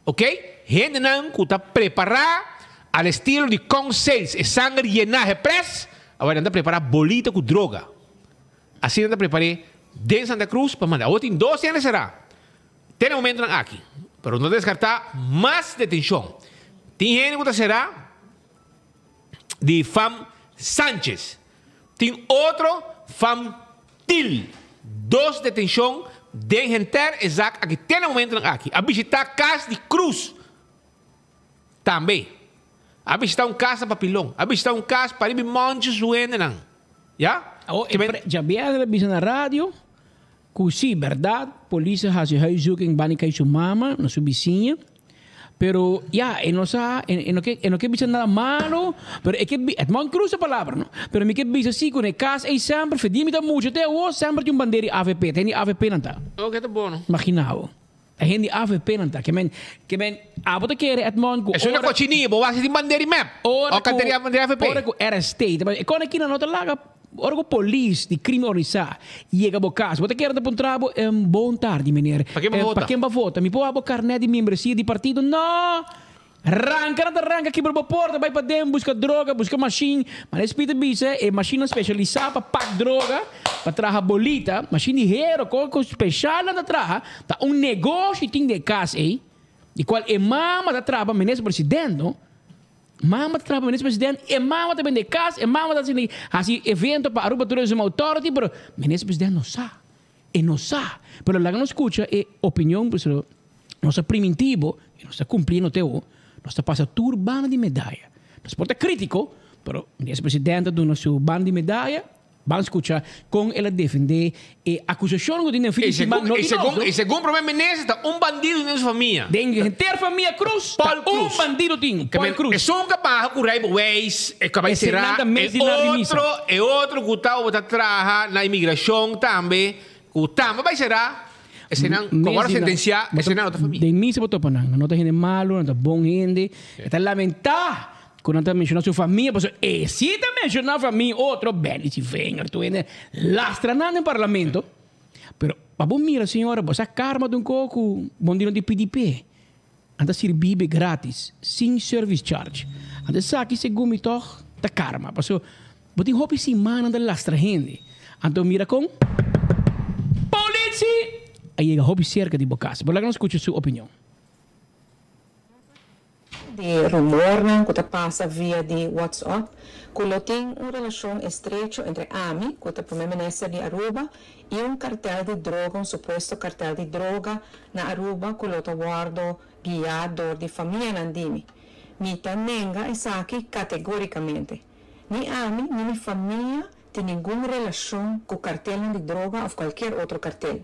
Ok, hendenan ku ta prepará al estilo di Kong Sales, e sanger yená he pres, awor nan ta prepará bolita ku droga. Asina nan ta prepar'é den Santa Cruz pa manda. Awor tin dos hende será te na momentonan aki, pero no ta deskartá mas detenshon. Tin hende ku ta será di fam Sanchez, tin otro fam Til, dos detenshon den henter e zak aki te na momentonan aki. A bishita kas di Cruz tambe. A bishita un kas na Papilon. A bishita un kas pa riba Monchi su hendenan. Ya? Awor e pre djabièrnè a bisa na radio ku si bèrdat polis a hasi huiszoeking bani kai su mama na su bisiña. Pero ya, e no sa, e no ke, e no ke bisa nada malo, pero e ke bi, Edmond Cruz a palabra no, pero mi ke bisa si ku na e kas ei semper, fedí mi ta mucha te awor, semper tin un bandera di avp, ta hende di avp nan ta. Oke, ta bon no. Magina bo, ta hende di avp nan ta, ke men, ke men, abo ta kere Edmond ku Esun na ora, Cochinilla, bo wak si tin bandera di mep, ora o ku, bandera di avp. ora ku RST, ta e kòne kina no ta laga. Ora ku polis di krimen organisá yega bo kas, bo ta kere ta puntra bo, Bon tardi, meneer. Pa ken bo vota? Pa ken bo vota? Mi por haña bo karnèt di miembresia di partido? No! Ranka nan ta ranka kibra bo porta, bai paden, buska droga, buska mashin. Manera Speed a bisa, e mashinnan spesialisá pa pak droga, pa traha bolita, mashin di hero, kos ku speshal nan ta traha, ta un negoshi tin den e kas ei, di kual e mama ta traha pa minister president, no? Mama ta traha pa Minister President, e mama ta bende cas, e mama ta haci evento pa Aruba Tourism Authority, pero Minister President no sa. E no sa. Pero laga nos scucha e opinion, pasobra nos ta priminti bo y nos ta cumpliendo te awo, nos ta pasa tur banda di medaya. Nos por ta critico, pero Minister President ta duna su banda di medaya. Ban skucha kon el a defendé e akusashon ku tin den fin di siman no di nos, no. I segun Prome Minister ta un bandido den su famia. Den henter famia Cruz ta un bandido tin, Paul Cruz. Esun ku a baha ku rijbewijs e ku a bai será, e otro e otro ku ta ta traha na imigrashon tambe ku tambe a bai será, esenan ku a wòrdu sentensiá esenan no ta famia. Den misa bo topa nan, nan no ta hende malu, nan ta bon hende, e ta lamentá. Ku nan ta menshoná su famia, pasobra e si ta menshoná famia otro, Benny Sivenger tur hende lastra nan den parlamento. Pero pa bo mira señora, bo sa karma ta un kos ku bo no di pidi p'e. Nan ta sirbi be gratis, sin service charge. Anto esaki segun mi tog ta karma, pasobra bo tin hopi simannan ta lastra hende. Anto mira kon politie a yega hopi serka di bo kas. Bo laga nos skucha su opinion. Di rumornan ku ta pasa via di WhatsApp ku lo tin un relashon estrecho entre ami, ku ta Prome Minister di Aruba, i un kartel di droga, un supuesto kartel di droga na Aruba ku lo ta wòrdu guiá dor di famianan di mi. Mi ta nenga esaki kategórikamente. Ni ami ni mi famia tin ningun relashon ku kartelnan di droga òf kualkier otro kartel.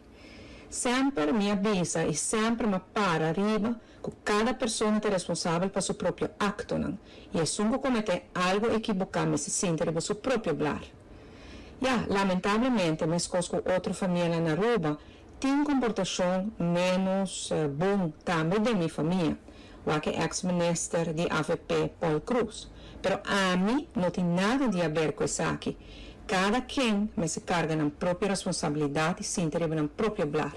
Semper mi a bisa i semper m'a para riba ku kada persona ta responsabel pa su propio aktonan i esun ku kometé algu ekiboká mester sinti riba su propio blar. Ya, lamentablemente, meskos ku otro famianan na Aruba, tin komportashon ménos bon tambe den mi famia, wak e eks minister di avp Paul Croes. Pero ami no tin nada di haber ku esaki. Kada ken mester karga nan propio responsabilidat i sinti riba nan propio blar.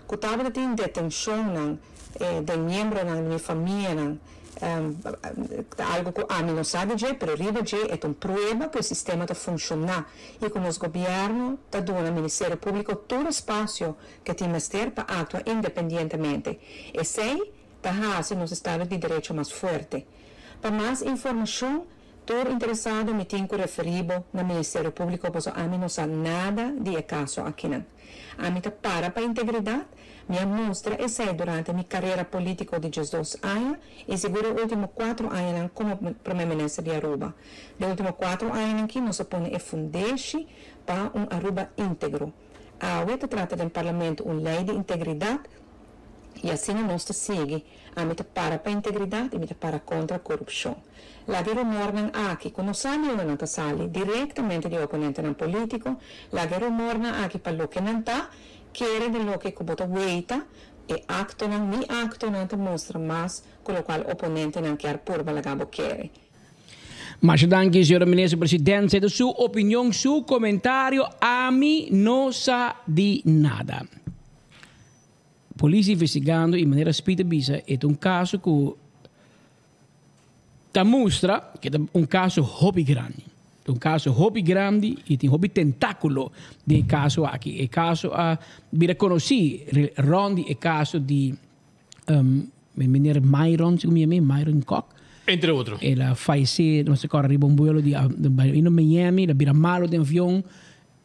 Ku tabata tin detenshonnan den miembronan di mi famianan ta algu ku ami no sa di dje, pero riba dje e ta un prueba ku e sistema ta funshoná i ku nos gobièrnu ta duna Ministerio Públiko tur espasio ku e tin mester pa aktua independientemente. Esei ta hasi nos estado di derecho mas fuerte. Pa mas informashon, Tur interesado mi tin cu referi bo na Ministerio Publico paso ami no sa nada di e caso akinan. Ami ta para pa integridad, mi a mustra esey durante mi carera politico di diesdos aña y sigur e ultimo cuatro añanan como Prome Minister di Aruba. Den ultimo cuatro añanan ki nos a pone e fundeshi pa un Aruba integro. Awe ta trata den Parlamento un ley di integridad y asina nos ta sigui. Ami ta para pa integridat i mi ta para kontra korupshon. Laga e rumornan aki, ku no sa di unda nan ta sali, direktamente di oponentenan polítiko, laga e rumornan aki pa loke nan ta, kere den loke ku bo ta weita, e aktonan, mi aktonan ta mustra mas ku lokual oponentenan kier purba laga bo kere. Masha danki señora Minister President, esei ta su opinion, su komentario, ami no sa di nada. Polis investigando y manera Speed a bisa e ta un caso cu ta mustra cu ta un caso hopi grandi. Ta un caso hopi grandi y tin hopi tentaculo den e caso aki. E caso a bira conoci rond di e caso di meneer Myron, si como yama, Myron Kok. Entre otro. El a fallece, no se acorda, riba un vuelo di Miami, el a bira malo den avion.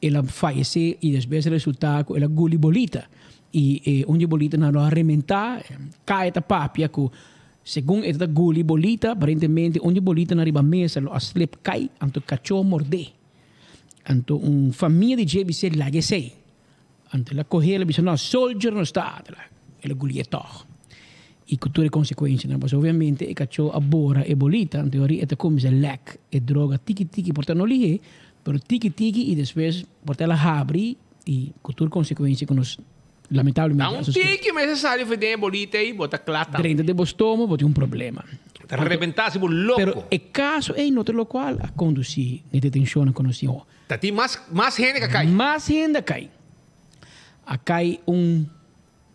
El a fayesé i despues resultá ku el a guli bolita. I e un di e bolitanan lo a rementá. Kaya ta papia ku segun e ta guli bolita, aparentemente un di e bolitanan riba mesa lo a slip kai, anto kachó mordé. Anto un famia di dje bis'é laga esei. Anto el a kohé, el a bisa no, soldier no sta. El a gulié tòg. I ku tur e konsekuensianan, pasobra obviamente e kachó a bora e bolita, anto e ta kuminsá lèk e droga tiki tiki, por ta no lihé, Pero tiki tiki y despues por ta el a habri y cu tur consecuencia cu nos lamentablemente a sosode. Un tiki mester sali for den e bolita ey bo ta cla tambe. Drenta den bo stomo bo tin un problema. Ta rebenta si bo loco. Pero e caso ey no ta locual a conduci n'e detencionnan cu nos tin ho. Ta tin mas mas hende cu a cay. Mas hende a cay. A cay un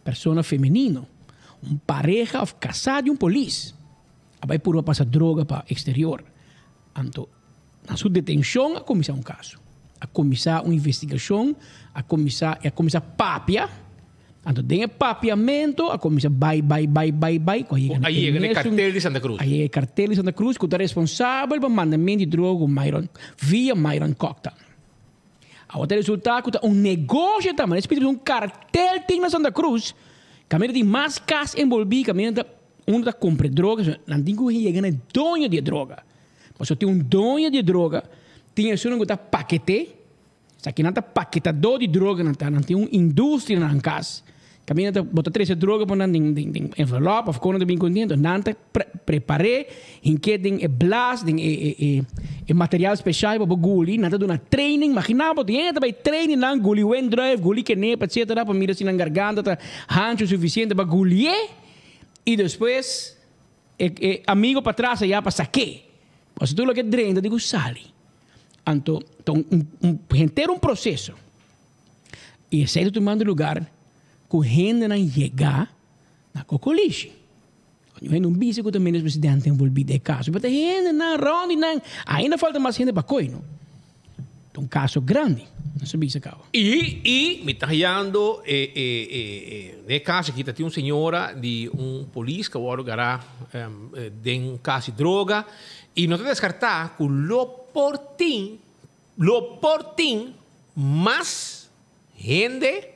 persona femenino, un pareha of casa di un polis a bay purba pasa droga pa exterior. Anto Na su detenshon a kuminsá un kaso. A kuminsá un investigashon, a kuminsá, e a kuminsá papia. Anto den e papiamentu a kuminsá bai, bai, bai, bai, bai, ku a yega na A yega na e kartel di Santa Cruz. A yega e kartel di Santa Cruz ku ta responsabel pa mandament di droga ku Myron, via Myron Kok ta. Awor ta resultá ku ta un negosio ta, manera spiti un kartel tin na Santa Cruz, kaminda tin mas kas enbolbí, kaminda ta unda ta kumpra droga, nan tin ku yega na e doño di e droga. Pasobra tin un doño di droga, tin esunnan ku ta paket'é, esaki nan ta paketadó di droga nan ta, nan tin un industria na nan kas, kaminda ta bo ta trese droga pa nan den den den envelòp òf kon nan ta bin kuné, enton nan ta prepar'é, hink'é den e blas, den e e e e material speshal pa bo guli, nan ta duna training, maginá bo tin hende ta bai training nan guli wendruif, guli kenepa etsetera pa mira si nan garganta ta hanchu sufisiente pa gulié i despues E e amigo patras ayá pa sak'é. Pasobra tur loke drenta tin ku sali. Anto ta un un henter un proseso. I esei ta tumando lugar ku hendenan yega na Kokolishi. Un hende un bisa ku ta minister presidente envolvi den e kaso, pero ta hendenan rònt di nan. Ainda falta mas hende pa koi no. Ta un kaso grandi, nos a bisa kaba. I i mi ta hayando e e e e den e kaso aki ta tin un señora di un polis ku a wòrdu gará den un kas di droga i no ta deskartá ku lo por tin lo por tin mas hende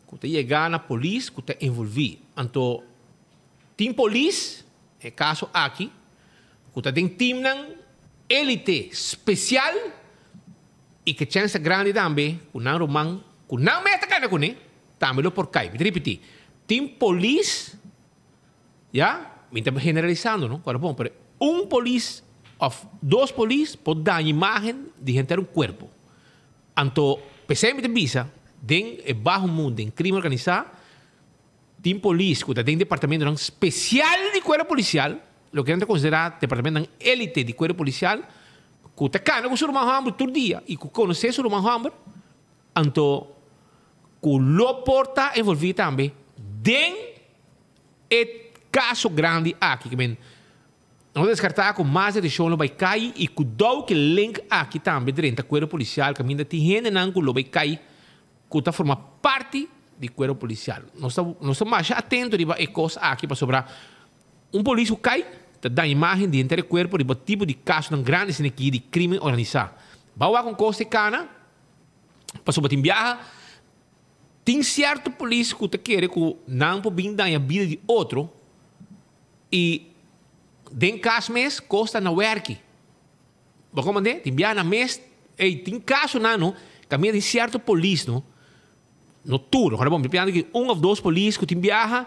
ku ta yega na polis ku ta envolví. Anto tin polis, den e kaso aki, ku ta den timnan élite spesial i ku e chèns ta grandi tambe ku nan ruman ku nan mes ta kana kuné tambe lo por kai. Mi ta ripití, tin polis, ya, mi ta generalisando no, kòrda bon, pero un polis òf dos polis por daña imágen di henter un kuerpo. Anto, p'esei mi ta bisa, den e baho mundu, den crimen organisá, tin polis ku ta den departamentonan spesial di kuerpo polisial, loke nan ta konsiderá departamentonan élite di kuerpo polisial, ku ta kana ku su ruman hòmber tur dia i ku konosé su ruman hòmber, anto ku lo por ta envolví tambe den e kaso grandi aki. Ke men No ta deskartá ku mas detenshon lo bai kai i ku dou ku e link aki tambe drenta kuerpo polisial kaminda tin hendenan ku lo bai kai ku ta forma parti di kuerpo polisial. Nos ta nos ta masha atento riba e kos aki pasobra un polis ku kai ta daña imágen di henter e kuerpo riba tipo di kasonan grandi asina aki di krimen organisá. Ba wak un kos te kana pasobra tin biaha tin sierto polis ku ta kere ku nan por bin daña bida di otro. I den kas mes kos ta na wèrki. Bo komand'é? Tin biaha na mes, ey, tin kasonan no, kaminda tin sierto polis no, no tur, ora bon, mi ta piensa ki un òf dos polis ku tin biaha,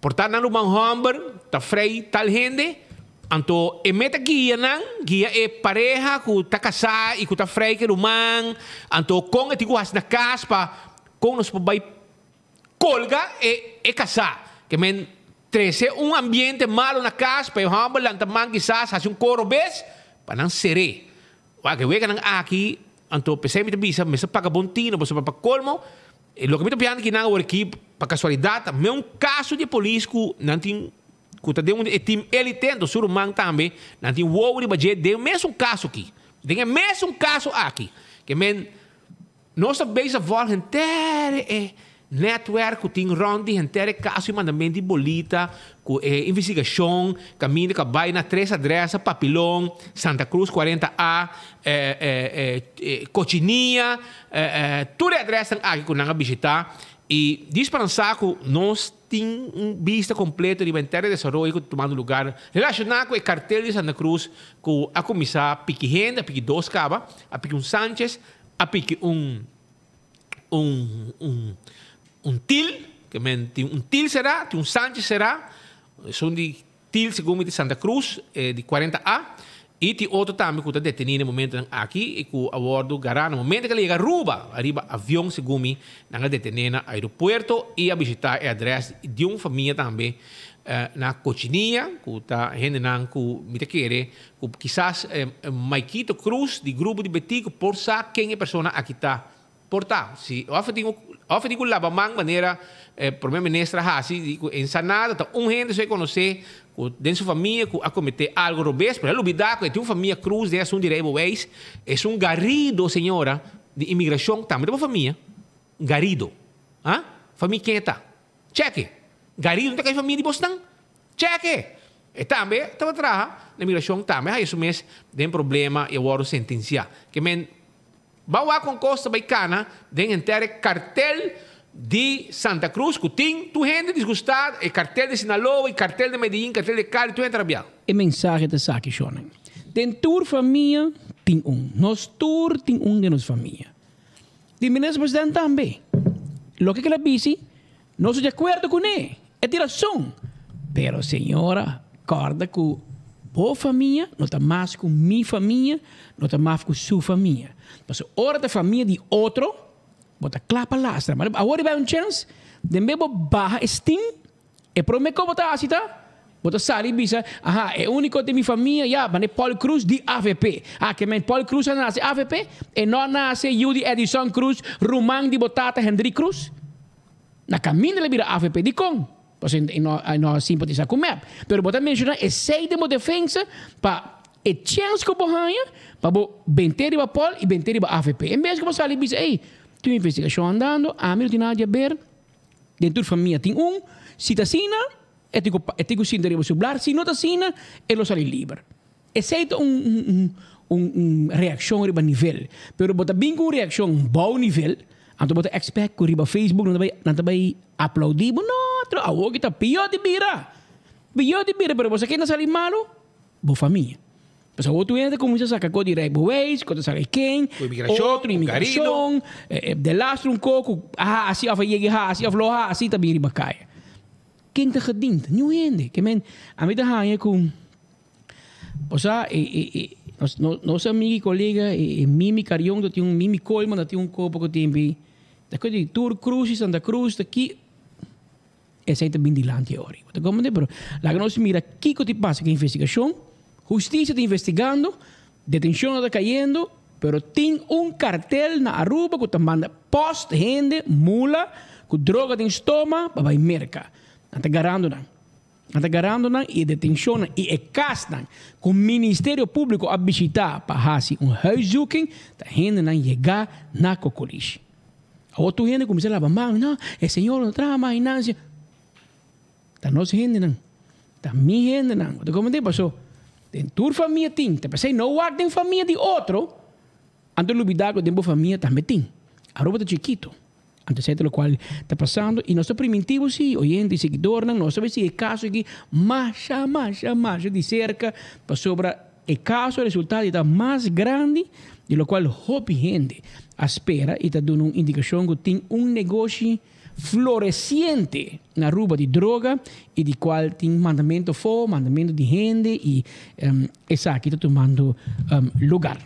por ta nan ruman hòmber ta frei tal hende, anto e meta guia nan, guia e pareha ku ta kasá i ku ta frei ku e ruman, anto kon e tin ku hasi na kas pa kon nos por bai Colga e e casá. Ke men trece un ambiente malo na cas pa e homber lanta man kisas haci un coro bes pa nan cer'é. Wak e weganan aki anto p'esei mi ta bisa mester paga bon tino pasobra pa colmo e loke mi ta pianda ki nan awor aki pa casualidad ta me un caso di e polis cu nan tin cu ta den un e team elite anto su ruman tambe nan tin wowo riba dje den mesun caso aki den e mesun caso aki ke men Nos ta bezig vòl henter e nètwèrk ku tin rònt di henter e kaso i mandament di bolita ku e investigashon kaminda ku a bai na tres adresa, Papilon, Santa Cruz kuarenta A, Cochinilla, tur e adrèsnan aki ku nan a bishitá i di speransa ku nos tin un bista kompleto riba henter e desaroyo ku ta tumando lugar relashoná ku e kartel di Santa Cruz ku a kuminsá piki hende, a piki dos kaba, a piki un Sanchez. A piki un un un un til, ke men tin un til será, tin un Sanchez será, esun di til segun mi di Santa Cruz, di 40 A, i tin otro tambe ku ta detení na e momentonan aki i ku a wòrdu gará na momento ku el a yega Aruba, ariba avion segun mi, nan a detené na aeropuerto i a bishitá e adrès di un famia tambe na Cochinilla, ku ta hendenan ku mi ta kere Ku kisas Maikito Cruz di grupo di Betico por sa ken e persona aki ta. Por ta. Si òf e tin òf e tin ku laba man manera Prome Minister a hasi di ku Ensanada ta un hende so e konosé ku den su famia ku a kometé algo robes pero a lubidá ku e tin un famia Cruz den asun di Rijbewijs esun Garrido señora di imigrashon tambe ta bo famia Garrido ah famia ken e ta chèke Garrido no ta kai famia di bosnan Cheke! E tambe tabata traha na migrashon tambe haya su mes den problema i a wòrdu sentensiá. Ke men ba wak kon kos ta bai kana den henter e kartel di Santa Cruz ku tin tur hende disgustá, e kartel di Sinaloa, e kartel di Medellin, kartel di Cali, tur hende ta rabiá. E mensahe ta esaki, shornan. Den tur famia tin un. Nos tur tin un den nos famia. Di Minister President tambe. Loke ke el a bisi, Nos ta di akuerdo kuné, e tin rason. Pero señora, kòrda ku bo famia no ta mas ku mi famia, no ta mas ku su famia. Pasobra ora ta famia di otro, bo ta kla pa lastra. Ma awor riba un chèns, den bes bo baha e stin, e promé kos bo ta hasi ta. Bo ta sali i bisa, aha, e úniko den mi famia, ya, mane Paul Croes di avp. Ah, ke men Paul Croes a nase avp? E no a nase yu di Edison Croes, ruman di bo tata Hendrik Croes? Na kaminda el a bira avp. Dikon? Pasobra e no e no a simpatisa ku mep. Pero bo ta menshoná esei den bo defensa pa e chèns ku bo haña pa bo bent'é riba Paul i bent'é riba avp. En bes ku bo sali i bisa, ey, tin un investigashon andando, ami no tin nada di haber, den tur famia tin un, si ta asina, E tin ku e tin ku sinta riba su blar, si no ta asina e lo sali liber. Esei ta un un un un reakshon riba nivel. Pero bo ta bin ku un reakshon bou nivel, anto bo ta expect ku riba Facebook nan ta bai nan ta bai aplaudi bo. No, tro awor ki ta pió di bira. Pió di bira, pero bo sa ken ta sali malu? Bo famia. Pasobra otro hende ta kuminsá saka ko di rijbewijs, ko ta saka ken, Ku imigrashon, otro ku Garrido. imigrashon, delastro un ko ku a hasi òf a yega e hasi òf lo hasi ta bin riba kaya. Ken ta gediend? Niun hende. Ke men, ami ta haña ku, bo sa, e, e, e, nos, nos, nos amiga i kolega, e, e Mimi Carion ta tin un, Mimi Koolman ta tin un kopo ku tin bi, ta ku di tur Cruz i Santa Cruz ta ki, esei ta bin dilanti awor. Bo ta komprende? Pero laga nos mira kiko tin pasa ku e investigashon. Hustisia ta investigando, detenshonnan ta kayendo, pero tin un kartel na Aruba ku ta manda pòst hende mula ku droga den stoma pa bai Merka. Nan ta garando nan. Nan ta garando nan i e detenshonnan i e kasnan ku Ministerio Públiko a bishitá pa hasi un huiszoeking ta hendenan yegá na Kokolishi. Awor tur hende kuminsá laba man, no, e señor no traha mas hinansia. Ta nos hendenan. Ta mi hendenan. Bo ta comprende? Paso den tur famia tin. Ta p'esei no wak den famia di otro, anto lubida ku den bo famia tambe tin. Aruba ta chikito. Anto esei ta lokual ta pasando i nos ta priminti bo si, oyente i siguidornan, nos ta bai sigui e kaso aki masha, masha, masha di serka, pasobra e kaso a resulta di ta mas grandi di lokual hopi hende a spera i ta duna un indikashon ku tin un negoshi floreciente na Aruba di droga y di cual tin mandamento afo, mandamento di hende y esaki ta tumando lugar.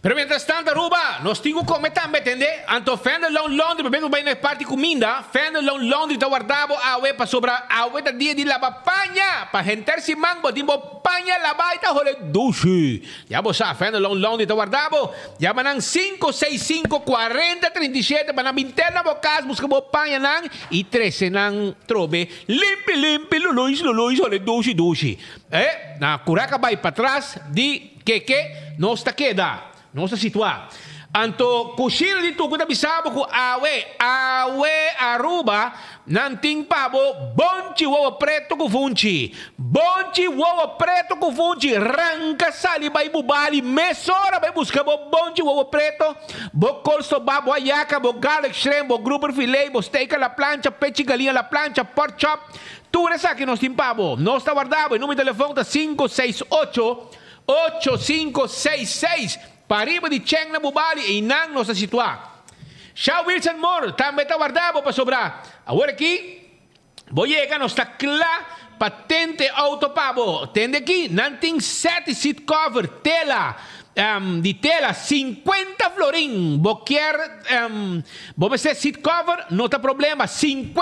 Pero mientras tanto Aruba, nos tin cu come tambe, tende? Anto Fender Lounge Laundry, pa bek bo bay na e parti cuminda, Fender Lounge Laundry ta warda bo awe pasobra awe ta dia di laba paña! Pa henter siman bo tin bo paña laba y ta hole dushi! Ya bo sa, Fender Lounge Laundry ta warda bo. Yama nan 565 40 37 pa nan bin te na bo kas buska bo pañanan i trese nan trobe limpi limpi luluis luluis hole dushi dushi. E na Curaca bai patras di keke nos ta keda, nos ta situa. Anto kushina di tuku ta bisa bo ku awe, awe Aruba Nan tin pa bo bonchi wowo preto ku funchi. Bonchi wowo preto ku funchi. Ranka sali bai bu bali mesora bai buska bo bonchi wowo preto, bo kol soba, bo ayaka, bo garlic shrimp, bo grouper filet, bo steak a la plancha, pechi galiña a la plancha, pork chop. Tur esaki nos tin pa bo. Nos ta warda bo. E numero di telefon ta 568 8566. Pariba di Cheng na Bubali einan nos ta situá. Sha Wilson Moore tambe ta warda bo pasobra awor aki bo yega nos ta kla pa tente e auto pa bo. Tende aki nan tin seti seat cover tela di tela 50 florin. Bo kier bo mester seat cover no ta problema 50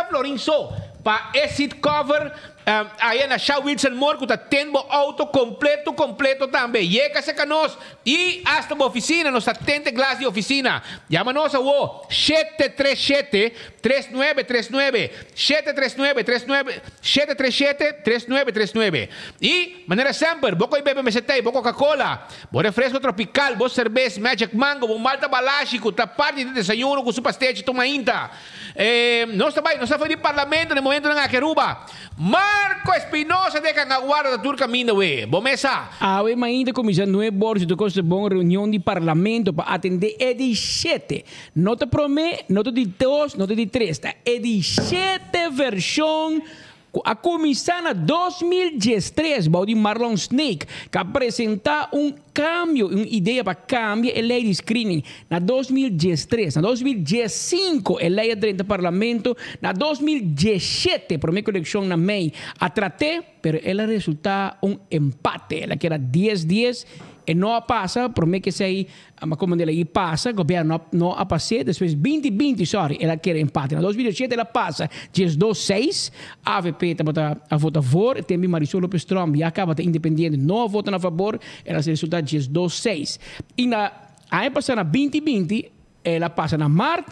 florin so pa e seat cover. Aya na Sha Wilson Moore ku ta ten bo auto kompleto kompleto tambe. Yega serka nos i hasta bo ofisina. Nos ta tente glas di ofisina. Yama nos awo 737 3939 739 39 737 3939. I manera semper bo koi bebe mester tei bo Coca Cola, bo refresco tropical, bo serbes Magic Mango, bo malta balashi ku ta parti di desayuno ku su pastechi tuma inta. E nos ta bai, nos ta for di parlamento na e momentonan aki Aruba. Marco Espinosa de Cangaguarda ta tur caminda we. Bo mes sa. Awe mainta cuminsa nueb bor si ta cosa bon reunion di parlamento pa atende e di shete. No ta prome, no ta di dos, no ta di tres, ta e di shete version ku a kuminsá na 2013 bou di Marlon Sneek, ku a presentá un kambio, un idea pa kambia e lei di screening na 2013. Na 2015 e lei a drenta parlamento, na 2017 promé kolekshon na mei a trat'é, pero el a resultá un empate, el a keda dies dies. E no a pasa, prome cu esey ma como el a pasa, gobierno no a pas'e, despues binti binti, sorry, el a kere empate. Na 2007 el a pasa 12 seis, avp tabata a vota voor, e tembe Marisol Lopez Tromp ya caba ta independiente no a vota na fabor, el a resulta 12 seis. Y na aña pasa na binti binti el a pasa na maart,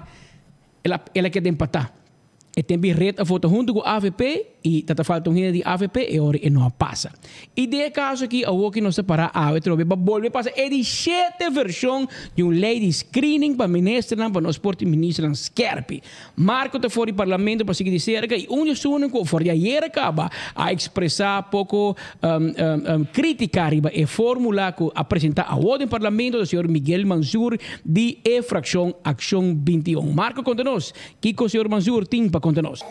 el a el a keda empata. E tempi red a vota hunto cu avp y ta ta falta un hende di avp e ora e no a pasa. Y den e caso aki awor ki nos ta para awe trobe pa bolbe pasa e di shete version di un ley di screening pa ministernan pa nos por tin ministernan skerpi. Marco ta for di parlamento pa sigui di cerca y un di esunnan cu for di ayer a caba a expresa poco critica riba e formula cu a presenta awor den parlamento ta señor Miguel Mansur di e fraccion Accion 21. Marco conta nos Kiko señor Mansur tin pa konta nos?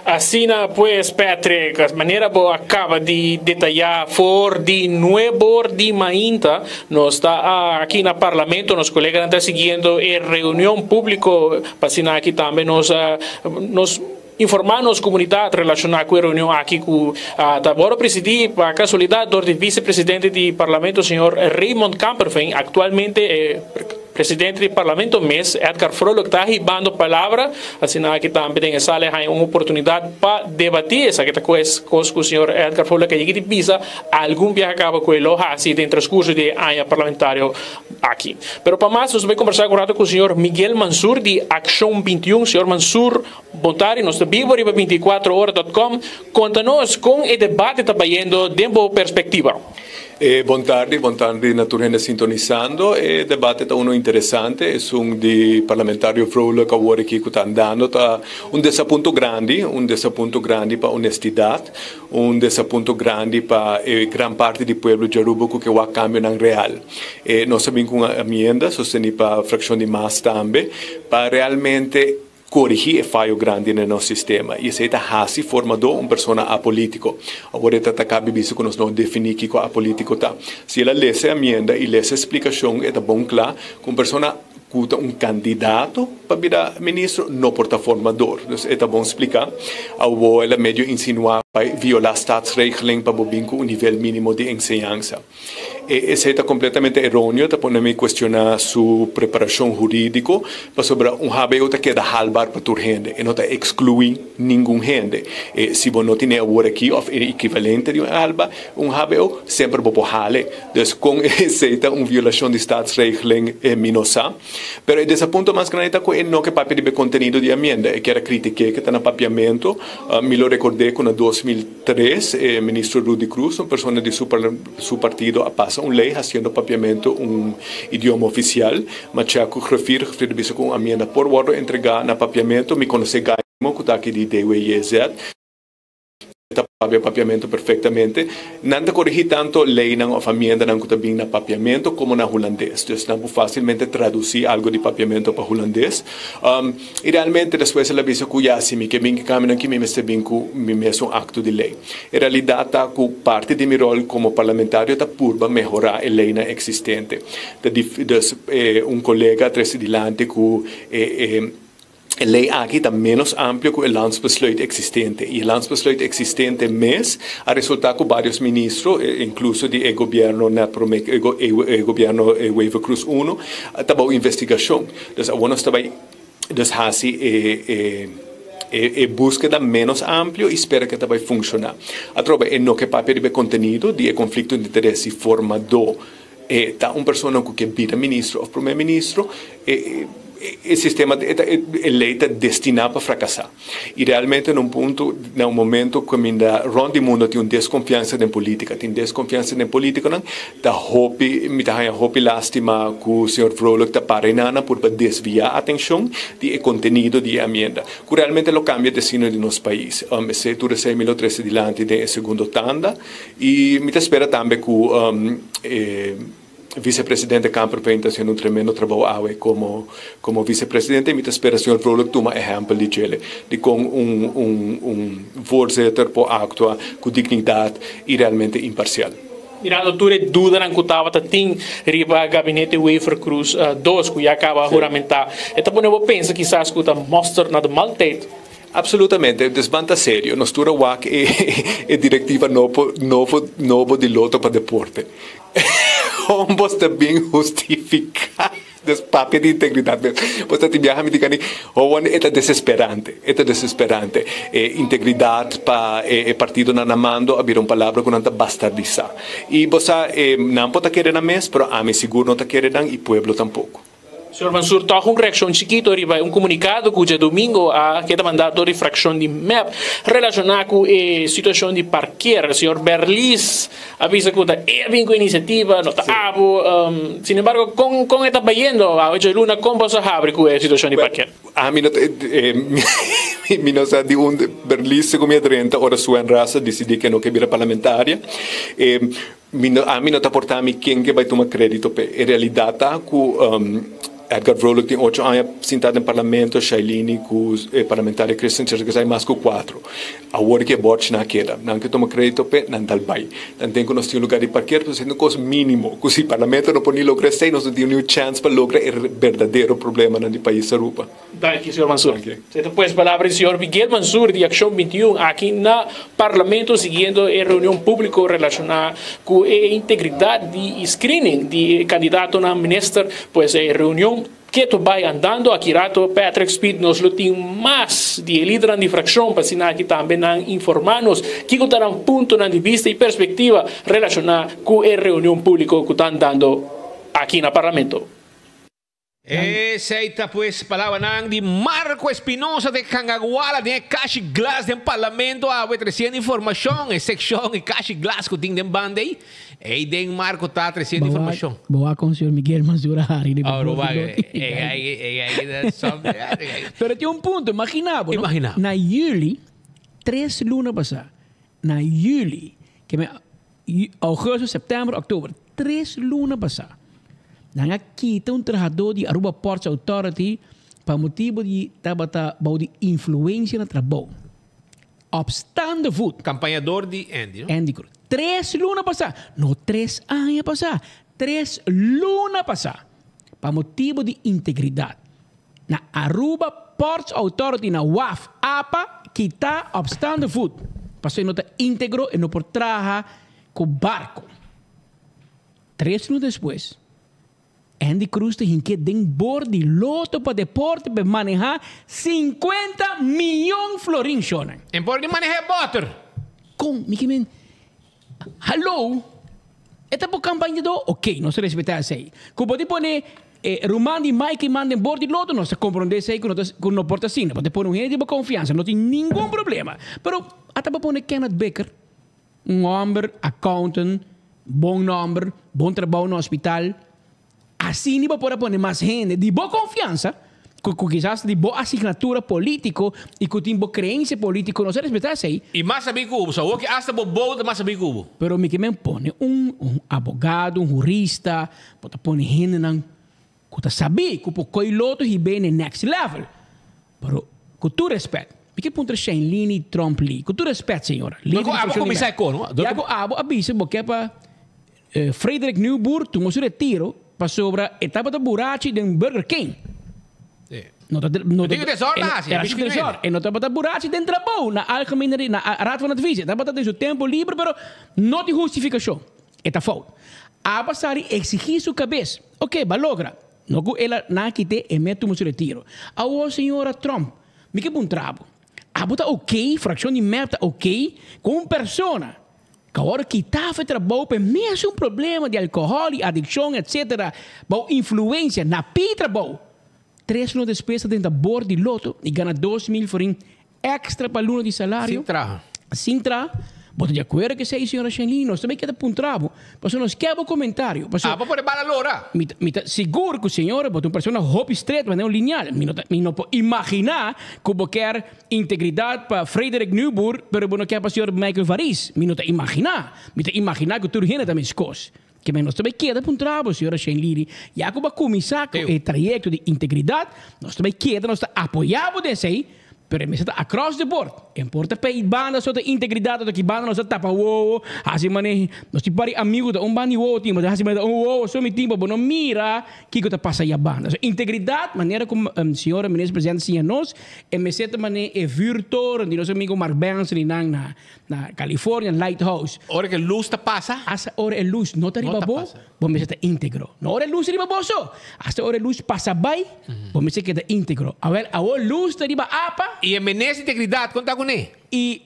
Asina pues, Patrick, manera bo a kaba di detayá for di nuebor di mainta, nos ta aki na Parlamento, nos koleganan ta siguiendo e reunion públiko, pa asina aki tambe nos nos informá nos komunidat relashoná ku e reunion aki ku ta wòrdu presidí pa kasualidat dor di visepresidente di Parlamento señor Raymond Kamperveen, aktualmente e presidente di Parlamento mes Edgar Vrolijk ta hibando palabra, asina aki tambe den e sala e haña un oportunidat pa debatí esaki ta kos ku señor Edgar Vrolijk a yega di bisa algun biaha kaba ku e lo hasi den transkurso di e aña parlamentario. Aki. Pero pa mas nos ta bai kombersá un ratu ku señor Miguel Mansur di Akshon 21. Señor Mansur, bon tardi. Nos ta bibo riba 24ora dot com. Konta nos kon e debate ta bayendo den bo perspektiva. E bon tardi, bon tardi na tur hende sintonisando. E debate ta uno interesante, esun di parlamentario Vrolijk awor aki ku ta andando ta un desapunto grandi, un desapunto grandi pa honestidad. Un desapunto grandi pa e gran parti di pueblo di Aruba cu ke wak cambionan real. E nos a bin cu un amienda, sosteni pa fraccion di mas tambe, pa realmente corigi e fayo grandi den nos sistema. Y esey ta haci formador un persona apolitico. Awor e ta ta cabi bisa cu nos no defini kico apolitico ta. Si el a lesa e amienda y lesa e splicacion e ta bon cla cu un persona Ku ta un kandidato pa bira ministro no por ta formador. Dus e ta bon spliká. Awor el a medio insinuá pa violá staatsregeling pa bo bin ku un nivel mínimo di enseñansa. E esei ta kompletamente eróneo, ta pone mi kuestioná su preparashon hurídiko, pasobra un hbo ta keda haalbaar pa tur hende, e no ta ekskluí ningun hende. E si bo no tine awor aki òf e ekivalente di un alba, un hbo, semper bo por hale. Dus kon esei ta un violashon di staatsregeling e mi no sa. Pero e desapunto mas grandi ta ku e no ke papia riba e kontenido di amienda. E kier a kritik'é ke ta na papiamentu. Mi lo rekord'é ku na 2003 e ministro Rudy Croes, un persona di su su partido a pasa un lei hasiendo papiamentu un idioma ofisial. Ma Tjaku Greffier, Greffier a bisa ku un amienda por wòrdu entregá na papiamentu. Mi konosé Gaimo ku ta aki di DWJZ. Ta papia papiamento perfectamente. Nan ta corrigi tanto leynan of amiendanan cu ta bin na papiamento como na hulandes. Dus nan por facilmente traduci algo di papiamento pa hulandes. Y realmente despues el a bisa cu ya si mi ke bin cu cambionan aki mi mester bin cu mi mesun acto di ley. E realidad ta cu parti di mi rol como parlamentario ta purba mehora e leynan existente. Ta dus un colega a trece dilanti cu e. E lei aki ta ménos amplio ku e landsbesluit eksistente i e landsbesluit eksistente mes a resultá ku vários ministro, inkluso di e gobièrnu nèt promé e gobièrnu Wever-Croes uno, ta bou investigashon. Dus awor nos ta bai dus hasi e e búskeda ménos amplio i spera ku e ta bai funshoná. Atrobe e no ke papia riba e kontenido di e konflikto di interes si formadó e ta un persona ku ke bira ministro òf promé ministro, e e sistema e ta e lei ta destiná pa frakasá. I realmente na un punto, na un momento kaminda rònt di mundo tin un deskonfiansa den polítika, tin deskonfiansa den polítikonan, ta hopi, mi ta haña hopi lástima ku señor Vrolijk ta para einana por pa desviá atenshon di e kontenido di e amienda, ku realmente lo kambia destino di nos pais. Esei tur esei mi lo trese dilanti den e segundo tanda. I mi ta spera tambe ku e visepresidente Kamperveen ta hasiendo un tremendo trabou awe komo komo visepresidente i mi ta spera señor Vrolijk tuma ehèmpel di djele di kon un un un voorzitter por aktua ku dignidat i realmente imparsial. Mirando tur e dudanan ku tabata tin riba gabinete Wever-Croes dos ku ya kaba huramentá, e ta pone bo pensa kisas ku ta mòster na de maaltijd? Absolutamente, dus ban ta serio. Nos tur a wak e e directiva nobo nobo nobo di Lotto pa Deporte. Con bos ta bin hustifica? Dus papia di integridad mes. Bos ta tin biaha mi di cani, howan e ta desesperante, e ta desesperante. E integridad pa e e partidonan na mando a bira un palabra cu nan ta bastardisa. Y bo sa e nan por ta kere nan mes, pero ami sigur no ta kere nan y pueblo tampoco. Señor Mansur, tòg un reakshon chikito riba e un komunikado ku djadumingo a keda mandá dor di frakshon di mep relashoná ku e situashon di parker. Señor Berlis a bisa ku ta e a bin ku e inisiativa, no ta abo. Sin embargo, kon kon e ta bayendo awe djaluna? Kon boso a habri ku e situashon di parker? Ami no ta mi no sa di unda Berlis segun mi a drenta ora Suen Ras a disidí ke no ke bira parlamentaria. Mi no, ami no ta porta mi ken ke bai tuma kredito p'e. E realidat ta ku Edgar Vrolijk tin ocho aña sintá den parlamento, Shailini ku e parlamentario Christian Cherkesay mas ku kuatro. Awor ke e bòrchinan a keda, nan ke tuma kredito p'e, nan tal bai. Nan ten ku nos tin un lugá di parker, pero esei ta un kos mínimo, ku si parlamento no por ni logra esei, nos no tin niun chèns pa logra e berdadero problemanan di pais Aruba. Danki, señor Mansur. Esei ta pues palabra di señor Miguel Mansur di Accion 21 aki na Parlamento siguiendo e reunion publico relaciona cu e integridad di y screening di e candidatonan minister. Pues e reunion keto bay andando. Aki rato Patrick Speed nos lo tin mas di e lidernan di fraccion pa asina aki tambe nan informa nos kico ta nan puntonan di bista y perspectiva relaciona cu e reunion publico cu ta andando aki na Parlamento. Esei ta pues palabranan di Marco Espinosa de Cangaguala den e kashi glas den Parlamento awe treciendo informacion e seccion e kashi glas cu tin den banda ey ey den Marco ta treciendo informacion. Bo wak con señor Miguel Mansur a hari riba Oh, bord Ruban, di eh, Pero tin un punto, imagina bo, no? Imagina. Na juli, tres luna pasa, na juli, ke me Augustus, september, october, tres luna pasá, nan a kita un trahadó di Aruba Ports Authority pa motibu di tabata bou di influensia na trabou. Op staande voet. Kampañador di Andy, no? Andy Cruz. Tres luna pasá, no tres aña pasá, tres luna pasá, pa motibu di integridat. Na Aruba Ports Authority na waf apa kita op staande voet pasobra e no ta integro e no por traha ku barko. Tres luna despues Andy Cruz ta hink'é den bor di loto pa deporte pa e maneha sinkuenta miyon florin shonan. En por di maneha e boter. Kon mi ke men Hallo! E ta bo kampañadó? Ok, nos ta respetá esei. Ku bo tin pone e ruman di Mike manda den bor di loto, nos ta komprondé esei ku no ta ku no por ta asina. Bo ta pone un hende di bo konfiansa, no tin ningun problema. Pero ata bo pone Kenneth Baker, un hòmber accountant, bon nòmber, bon trabou na hospital, Asina bo por a pone mas hende di bo konfiansa, ku ku kisas di bo asignatura polítiko i ku tin bo kreensia polítiko, nos a respetá esei. I mas sabí ku bo. So awor ki asta bo bou ta mas sabí ku bo. Pero mi ke men pone un un abogado, un hurista, bo ta pone hendenan ku ta sabí ku por koi loto hib'é na e next level. Pero ku tur respèt, mi ke puntra Shainlini Tromp Lee, ku tur respèt señora, Dor lider ku di abo fraccion di kuminsá mep, e kor, no? Dor ya ku. ku abo a bisa bo ke pa Frederik Nieuwboer tuma su retiro pasobra e tabata burachi den Burger King. No ta, no ta, Digo desorden e no- hasi, era bichi su desorden. E no tabata burachi den trabou na Algemene Re-, na Raad van Advies. E tabata den su tempo liber, pero no tin hustificacion. E ta fout. Aba sa di exigi su cabes. Ok, ba logra. No cu el a na kite, e me tuma su retiro. Awor, señora Tromp, mi ke puntra bo. Abo ta ok, fraccion di mep ta ok, cu un persona Ka ora kita fe trabou p'e mesun problema di alkohòl i adikshon etc. Bou influensia na pi trabou. Tres luna despues ta tenta bor di loto i gana 2000 florin èkstra pa luna di salario. Sin traha. Sin traha. Bo ta di akuerdo ku esei, señora Shanley? Nos ta bay keda puntra bo, pasobra nos ke bo komentario. Pasobra. Abo por e bala lora. Mi ta, mi ta sigur ku señora bo ta un persona hopi stret, manera un lineal. Mi no ta, mi no por imaginá ku bo kier Integridad pa Frederik Nieuwboer, pero bo no kier pa señor Michael Varis. Mi no ta imaginá. Mi ta imaginá ku tur hende ta meskos. Ke men nos ta bai keda puntra bo, señora Shane Liri, ya ku bo a kuminsá ku e trayekto di integridad, nos ta bai keda, nos ta apoyá bo den esei, Pero e mester ta across the board. E por ta p'e banda so ta integridad, otro ki banda nos ta tapa wowo, haci mane nos tin par di amigo ta un banda di wowo tin, bo ta haci mane ta un wowo so mi tin pa bo no mira kico ta pasa ya banda. So integridad, manera cu señora minister presidente siña nos, e mester ta mane e vuurtoren di nos amigo Mark Benson y nan na na California, Lighthouse. Ora cu e luz ta pasa. Hasta ora e luz no ta riba bo. Bo mester ta íntegro. No ora e lus riba bo so. Hasta ora e lus pasa bai, bo mester keda íntegro. Awel, awor lus ta riba apa. I e menes integridat, kon ta kuné? I,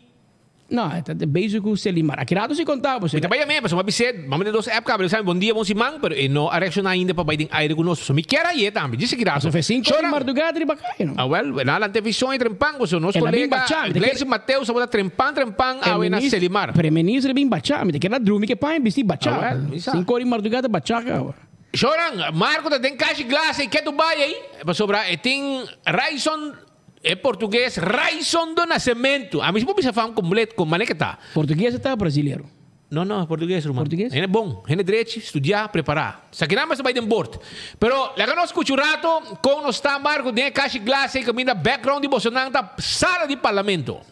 no, e ta bezig ku Selimar. Aki rato si konta bo. Mi ta bai yam'é, pasobra mi a bis'é, mami den dos app kaba, el a bisa mi bon dia, bon siman, pero e no a reakshoná ainda pa bai den aire ku nos. Pasobra mi kier haye tambe, djis aki rato. Pasobra e sinku ora di mardugada riba kaya, no? Awel, nan a lanta e vision ei trempan, pasobra nos El a bin kolega bachá, mi ta kier. Gleisi Mateus tabata trempan trempan E awe na minister, Selimar. pero e minister a bin bachá, mi ta kier a drumi ku e paña bisti bachá. Awel, mi sa. Sinku ora di mardugada bachá kaba. Shoran, Marco ta den kashi glas ei, ke tu bai ei? Pasobra e tin Raison, e portugues Raison do Nascimento. Ami si por bisa fam completo con manera ke ta. Portugues ta brasilero? No, no, portugues ruman. Portugues? Hende bon, hende drechi, studia, prepara. Esaki nan mester bai den bord. Pero laga nos scucha un rato con nos ta Marco den e kashi glas ei caminda background di bosonan ta sala di parlamento.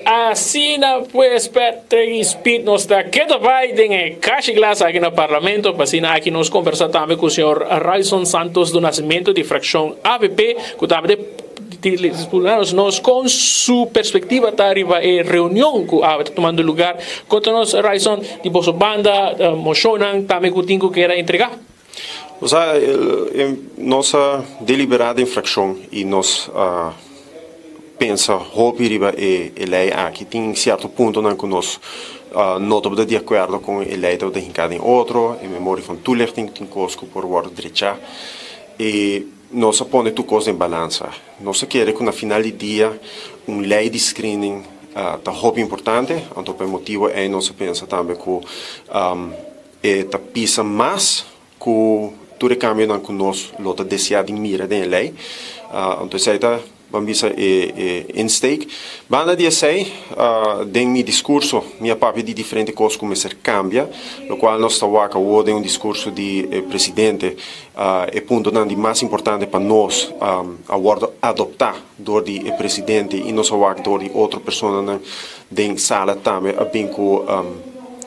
Asina pues Patrick y Speed nos ta keda bai den e kashi glas aki na Parlamento pa asina aki nos conversa tambe cu señor Ryson Santos do Nascimento di fraccion avp cu tambe ta nos nos con su perspectiva ta riba e reunion cu awe ta tumando lugar. Conta nos Ryson di boso banda mocionnan tambe cu tin cu keda entrega. Osea, nos a deliberá den frakshon i nos a pensa hopi riba e lei aki. Tin sierto puntonan ku nos no tabata di akuerdo kon e lei tabata hinká den otro, e memoria van toelichting tin kos ku por wòrdu drechá. I nos a pone tur kos den balansa. Nos a kere ku na final di dia un lei di screening ta hopi importante, anto pa e motibu ei nos a pensa tambe ku E ta pisa mas ku tur e kambionan ku nos lo ta deseá di mira den e lei. Anto esei ta, ban bisa, e e insteek. Banda di esei, den mi diskurso mi a papia di diferente kos ku mester kambia, lokual nos ta wak awor den un diskurso di e presidente. E puntonan di mas importante pa nos a wòrdu adoptá dor di e presidente i nos a wak dor di otro personanan Den sala tambe a bin ku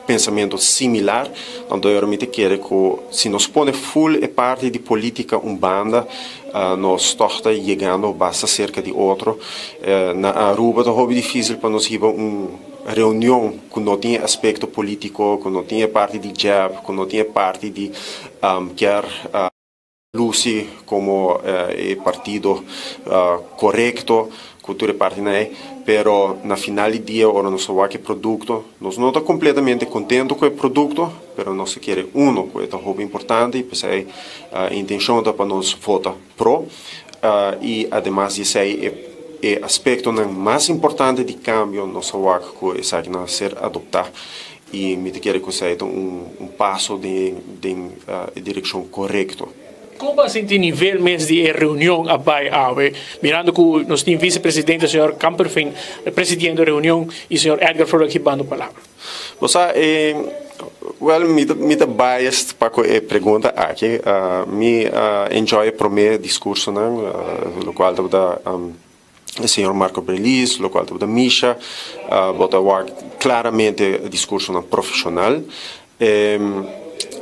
pensamentu similar. Anto ora mi ta kere ku si nos pone ful e parti di politika un banda, nos tòg ta yegando basta serka di otro. Na Aruba ta hopi difisil pa nos hiba un reunion ku no tin e aspekto politiko, ku no tin e parti di jab, ku no tin e parti di kier. Luci como e partido corecto cu tur e partinan ey, pero na final di dia ora nos a wak e producto, nos no ta completamente contento cu e producto, pero nos ta kere uno cu e ta hopi importante y p'esey e intencion ta pa nos vota pro y ademas di esey e aspectonan mas importante di cambio nos a wak cu esakinan a ser adopta. I mi ta kere ku esei ta un paso den e direkshon korekto. Kon bo a sinti nivel mes di e reunion a bai awe, mirando ku nos tin visepresidente señor Kamperveen presidiendo e reunion i señor Edgar Vrolijk hibando palabra? Bo sa, wèl, mi ta biased pa ku e pregunta aki. Mi a enjoy e promé diskursonan, lokual tabata e señor Marco Brelis, locual tabata Misha, bo ta wak claramente discursonan profesional.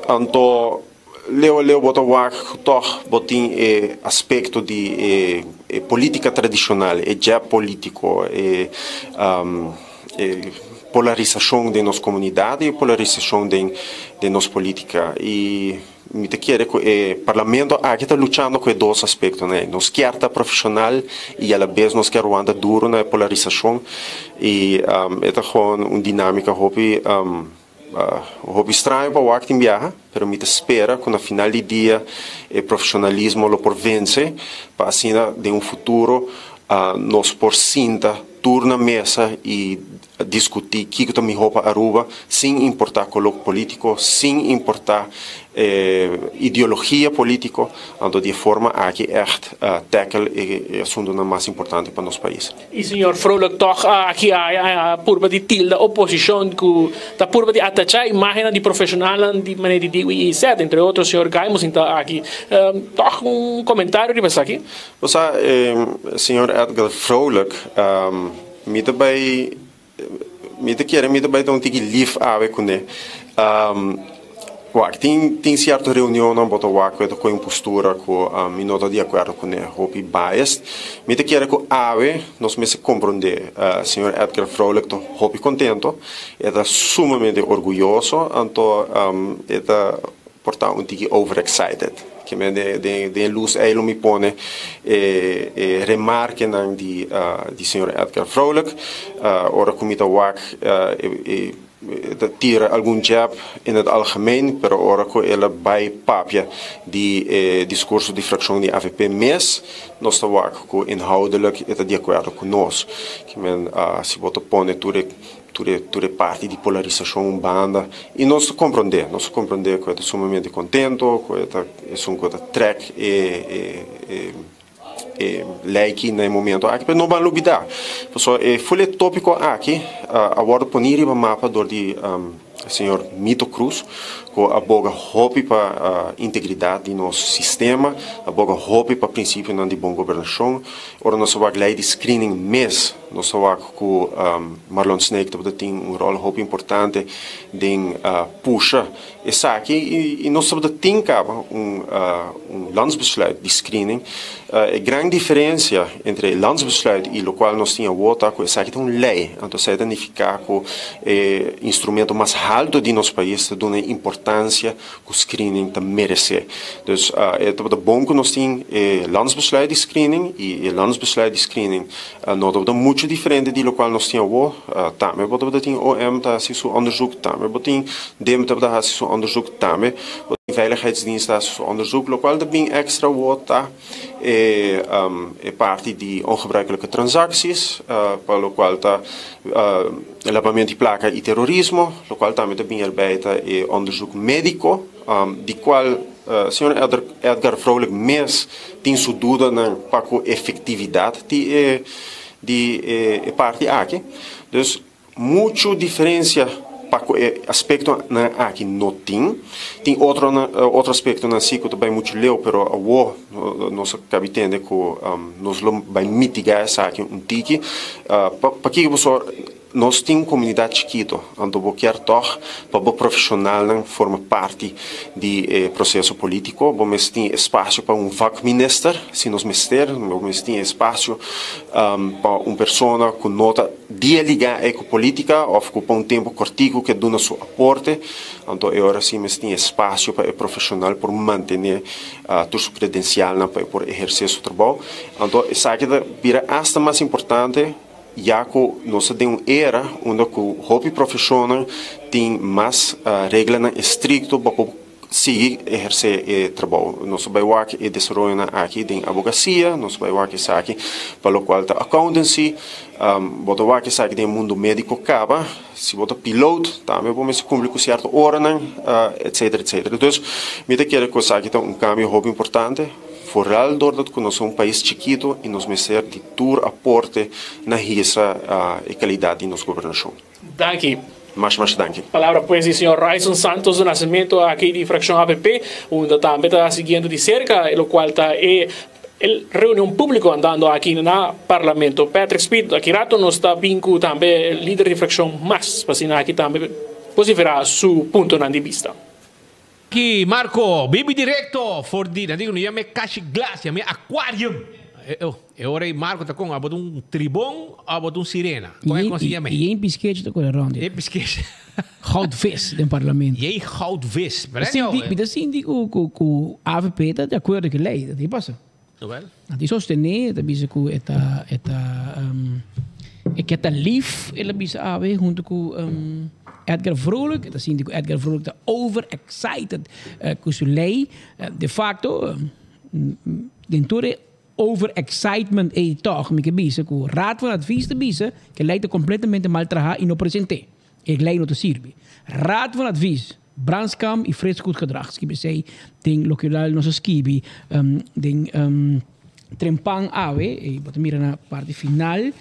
Anto leu a leu bo ta wak toch bo tin e aspecto di e politica tradicional, e jab politico, e polarisacion den nos comunidad y e polarisacion den nos politica. Y Mi ta kere ku e parlamento aki ta luchando ku e dos aspektonan ei. Nos kier ta profeshonal i alabes nos kier wanta duru na e polarisashon i e ta gewoon un dinámika hopi hopi straño pa wak tin biaha, pero mi ta spera ku na final di dia e profeshonalismo lo por vense pa asina den un futuro nos por sinta tur na mesa i Diskutí kiko ta mihó pa Aruba sin importá koló polítiko, sin importá Ideologia politico, anto di e forma aki echt tackle e asuntonan mas importante pa nos pais. Y señor Vrolijk toch aki a purba di tilda oposicion cu ta purba di atacha imagennan di profesionalnan di manera di DWIZ, entre otro señor Gaimus ta aki. Toch un comentario riba esaki? Bo sa, señor Edgar Vrolijk, mi ta bay Mi ta kere mi ta bai ta un tiki lif awe kuné. Wak, tin tin sierto reunionnan bo ta wak ku e ta kohe un postura ku mi no ta di akuerdo kuné, hopi biased. Mi ta kere ku awe nos mester komprondé señor Edgar Vrolijk ta hopi kontento, e ta sumamente orguyoso, anto e ta Por ta un tiki overexcited. Ke men den e lus ei lo mi pone e e remarkenan di di señor Edgar Vrolijk. Ora ku mi ta wak e e ta tira algun jab in het algemeen, pero ora ku el a bai papia di e diskurso di frakshon di avp mes, nos ta wak ku inhoudelijk e ta di akuerdo ku nos. Ke men si bo ta pone tur e Tur e tur e parti di polarisashon un banda i nos ta komprondé, nos ta komprondé ku e ta sumamente kontento, ku e ta esun ku ta trèk e e e e lei aki na e momento aki, pero no ban lubidá pasobra e ful e tópiko aki a wòrdu poní riba mapa dor di señor Mito Cruz ku a boga hopi pa integridat di nos sistema, a boga hopi pa prinsipionan di bon gobernashon. Ora nos a wak lei di screening mes, nos a wak ku Marlon Sneek tabata tin un ròl hopi importante den pusha esaki i nos tabata tin kaba un un landsbesluit di screening. E gran diferensia entre e landsbesluit i lokual nos tin awor ta ku esaki ta un lei, anto esei ta nifiká ku e instrumento mas haltu di nos pais ta duna e importansia ku screening ta meresé. Dus e tabata bon ku nos tin e landsbesluit di screening i e landsbesluit di screening no tabata muchu diferente di lokual nos tin awor. Tambe bo tabata tin OM ta hasi su onderzoek, tambe bo tin DIM tabata hasi su onderzoek, tambe bo tin Veiligheidsdienst ta hasi su onderzoek. Lokual ta bin èkstra awor ta e e parti di ongebruikelijke transacties, pa lokual ta labamento di plaka i terorismo, lokual tambe ta bin erbij ta e onderzoek médiko, di kual señor Edgar Vrolijk mes tin su dudanan pa ku efektividat di e di e parti aki. Dus muchu diferensia pa ku e aspektonan aki no tin. Tin otronan otro aspektonan si ku ta bai muchu leu pero awor nos a kabi tende ku nos lo bai mitigá esaki un tiki. Pakiko pasobra Nos tin un comunidad chikito, anto bo kier tog pa bo profesionalnan forma parti di e proceso politico. Bo mes tin espacio pa un vakminister, si nos mester, bo mes tin espacio pa un persona cu no ta dia liga ei cu politica of cu pa un tempo cortico ke duna su aporte, anto e ora si mes tin espacio pa e profesional por mantene tur su credencialnan pa e por eherce su trabou. Anto esaki ta bira hasta mas importante. Ya ku nos ta den un era unda ku hopi profeshonnan tin mas reglanan estrikto pa por sigui ehersé e trabou. Nos ta bai wak e desaroyonan aki den abogasia, nos ta bai wak esaki pa lokual ta accountancy, bo ta wak esaki den e mundu médiko kaba, si bo ta piloot tambe bo mester kumpli ku sierto oranan, etsetera, etsetera. Dus mi ta kere ku esaki ta un kambio hopi importante. Foral doordat ku nos ta un pais chikitu i nos mester di tur aporte na hisa e kalidat di nos gobernashon. Danki. Masha masha danki. Palabra pues di señor Ryson Santos do Nascimento aki di fraccion avp, unda tambe ta siguiendo di cerca e locual ta e reunion publico andando aki na Parlamento. Patrick Speed, aki rato nos ta bin cu tambe lider di fraccion mas pa asina aki tambe vocifera su puntonan di bista. Ki Marco, bibi directo for di, nan dico no yam'e kashi glas, yam'e aquarium. E ora ei Marco ta con, abo ta un tribon o abo ta un sirena? Con e con si yam'e? Y ein piskechi ta core rond. E piskechi. Goudvis den parlamento. Y ei goudvis. Mi ta sinti cu cu avp ta di acuerdo cu e ley, ta di pasa. Wel. Nan tin sostené, ta bisa ku e ta e ta e ke ta lief, el a bisa awe huntu ku Edgar Vrolijk. E ta sinti ku Edgar Vrolijk ta over excited ku su lei. De facto, den tur e over excitement ei tòg mi ke bisa ku Raad van Advies ta bisa ku e lei ta kompletamente mal trahá i no present'é. E lei no ta sirbi. Raad van Advies. Branskamp i Frits Goedgedrag skibi esei den loke nos a skibi den Trempan awe. I bo ta mira na parti final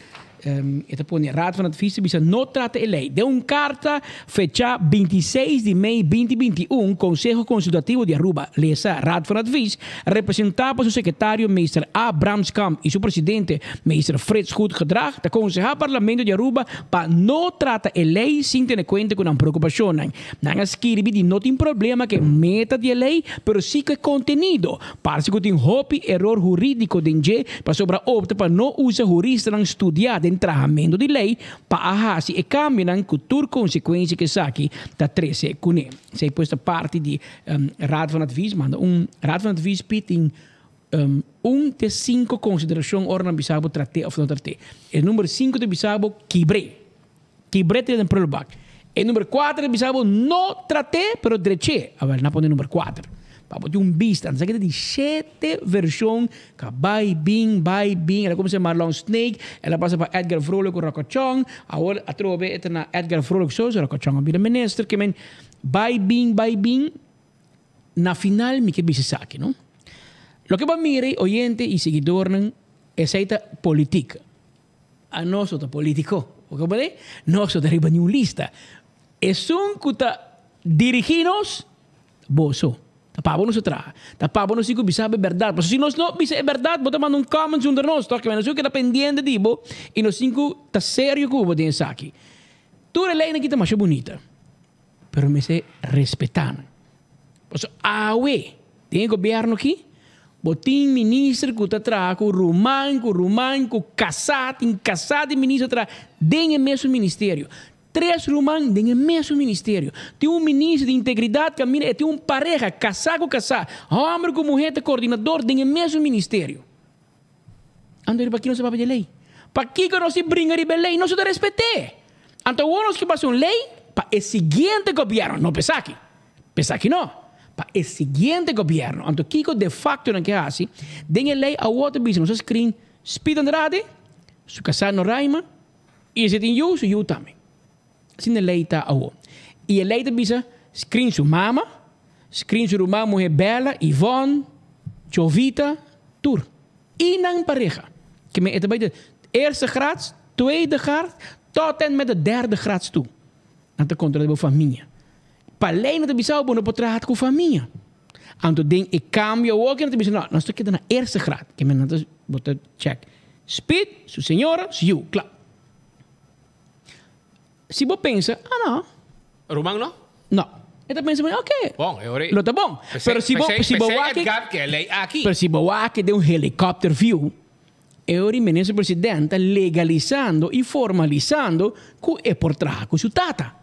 e ta pone Raad van Advies ta bisa no trata e lei. Den un karta fechá bintiseis di mei binti 21 Konseho Konsultativo di Aruba, lesa Raad van Advies, representá pa su sekretario Meester A. Bramskamp i su presidente Meester Frits Goedgedrag ta konsehá Parlamento di Aruba pa no trata e lei sin tene kuenta ku nan preokupashonnan. Nan a skirbi di no tin problema ku e meta di e lei, pero si ku e kontenido. Parse ku tin hopi eror hurídiko den dje pasobra opta pa no usa huristanan studiá den trahamentu di lei pa a hasi e kambionan ku tur konsekuensia ku esaki ta trese kuné. Esei pues ta parti di Raad van Advies. Manda un Raad van Advies pi tin un te sinku konsiderashon ora nan bisa bo trat'é òf no trat'é. E number sinku ta bisa bo kibr'é. Kibr'é ta den prullenbak. E number kuater ta bisa bo no trat'é pero drech'é. Awel nan pone number kuater. Pa bo tin un bista. Anto esaki ta di shete vershon ka bai bin bai bin. El a kuminsá Marlon Snake, el a pasa pa Edgar Vrolijk ku Rokochon. Awor atrobe e ta na Edgar Vrolijk so, so Rokochon a bira minister. Ke men bai bin bai bin. Na final mi ke bisa esaki no. Loke bo a mira ei oyente i siguidornan esei ta politik. A nos no ta politico. Bo comprende? Nos no ta riba niun lista. Esun cu ta dirigi nos, boso. Ta pa bo nos ta traha. Ta pa bo nos tin cu bisa bo e berdad. Pasobra si nos no bisa e berdad, bo ta manda un comment zonder nos, toch? Nos tin cu keda pendiente di bo y nos tin cu ta serio cu bo den esaki. Tur e leynan aki ta masha bunita. Pero mester respeta nan. Pasobra awe den e gobierno aki bo tin minister cu ta traha cu ruman, cu ruman, cu casa, tin casa di minister traha den e mesun ministerio. Tres ruman den e mesun ministerio. Tin un minister di integridad caminda e tin un pareha casa cu casa, homber cu muher ta coordinador den e mesun ministerio. Anto riba ki nos ta papia di e lei? Pakiko nos tin bringa riba e lei? Nos no ta respet'é. Anto awor nos ke pasa un lei pa e siguiente gobièrnu, no pa esaki. Pa esaki no, pa e siguiente gobièrnu. Anto kiko de facto nan ke hasi? Den e lei awor ta bisa nos a screen Speed Andrade, su kasá Noraima, i si e tin yu, su yu tambe. Asina e lei ta awor. I e lei ta bisa screen su mama, screen su ruman muhe Bella, Yvonne, Jovita, tur. I nan pareha. Ke men e ta bai di eerste graads, tweede graad, tot en met de derde graads toe. Nan ta kontrola bo famia. Pa lei nan ta bisa bo no por traha ku famia. Anto den e kambio awor ke nan ta bisa no, nos ta keda na eerste graad. Ke men nan ta bo ta check Speed, su señora, su yu, kla. Si bo pensa, ah no. Ruman no? No. E ta pensa, ok. Bon, e ora Lo ta bon. Pero si bo, si bo wak Edgar ke lei aki. Pero si bo wak den un helicopter view, e ora e minister president ta legalisando y formalisando cu e por traha cu su tata.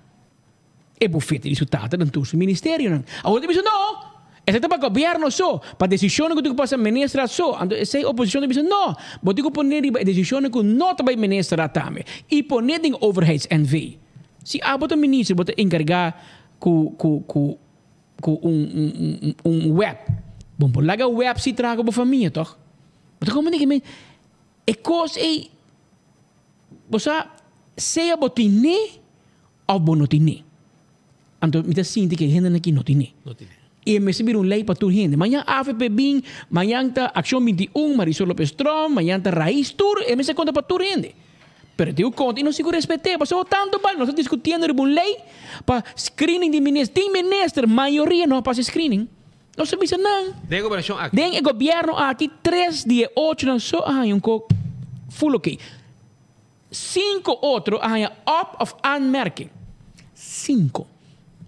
E bufete di su tata den tur su ministerionan. Awor ta bisa no! Esei ta pa gobierno so, pa decisionnan cu tin cu pasa ministra so. Anto esei oposicion ta bisa no! Bo tin cu pone riba e decisionnan cu no ta bay ministra tambe y pone den overheids NV. Si abo ta minister bo ta encarga cu cu cu cu un un un web. Bon por laga web si traha cu bo famia toch? Bo ta comprende ki men e cos ey bo sa sea bo tine Of bo no tine. Anto mi ta sinti ku e hendenan aki no tine. I e mester bira un lei pa tur hende. Mañan avp bin, mañan ta Akshon 21, Marisol Lopez Tromp, mañan ta Raiz, tur e mester konta pa tur hende. Pero tin ku konta i nos tin ku respet'é. Pasobra tantu bal nos ta diskutiendo riba un lei pa screening di minister. Tin minister, mayoria no a pasa e screening. Nos ta bisa nan. Den e gobernashon aki. Den e gobièrnu aki tres di e ochonan so a haña un kok full oké. Cinco otro a haña op of aanmerking. Cinco.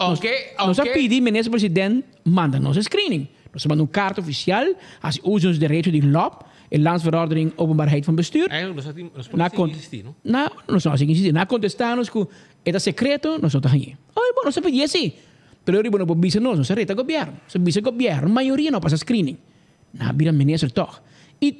Oke, oke. Nos a pidi Minister President manda nos e screening. Nos a manda un carta oficial, haci uso di nos derecho di lop, e Landsverordening Openbaarheid van Bestuur. Eigenlijk nos a tin, nos por sigui insisti, no? Na, nos no a sigui insisti. Nan a contesta nos cu e ta secreto, nos no ta hañ'e. Oye, bo, nos a pidi esey. Pero riba no por bisa nos, nos a reta gobierno. Nos a bisa gobierno, mayoria no a pasa screening. Nan a bira minister toch. Y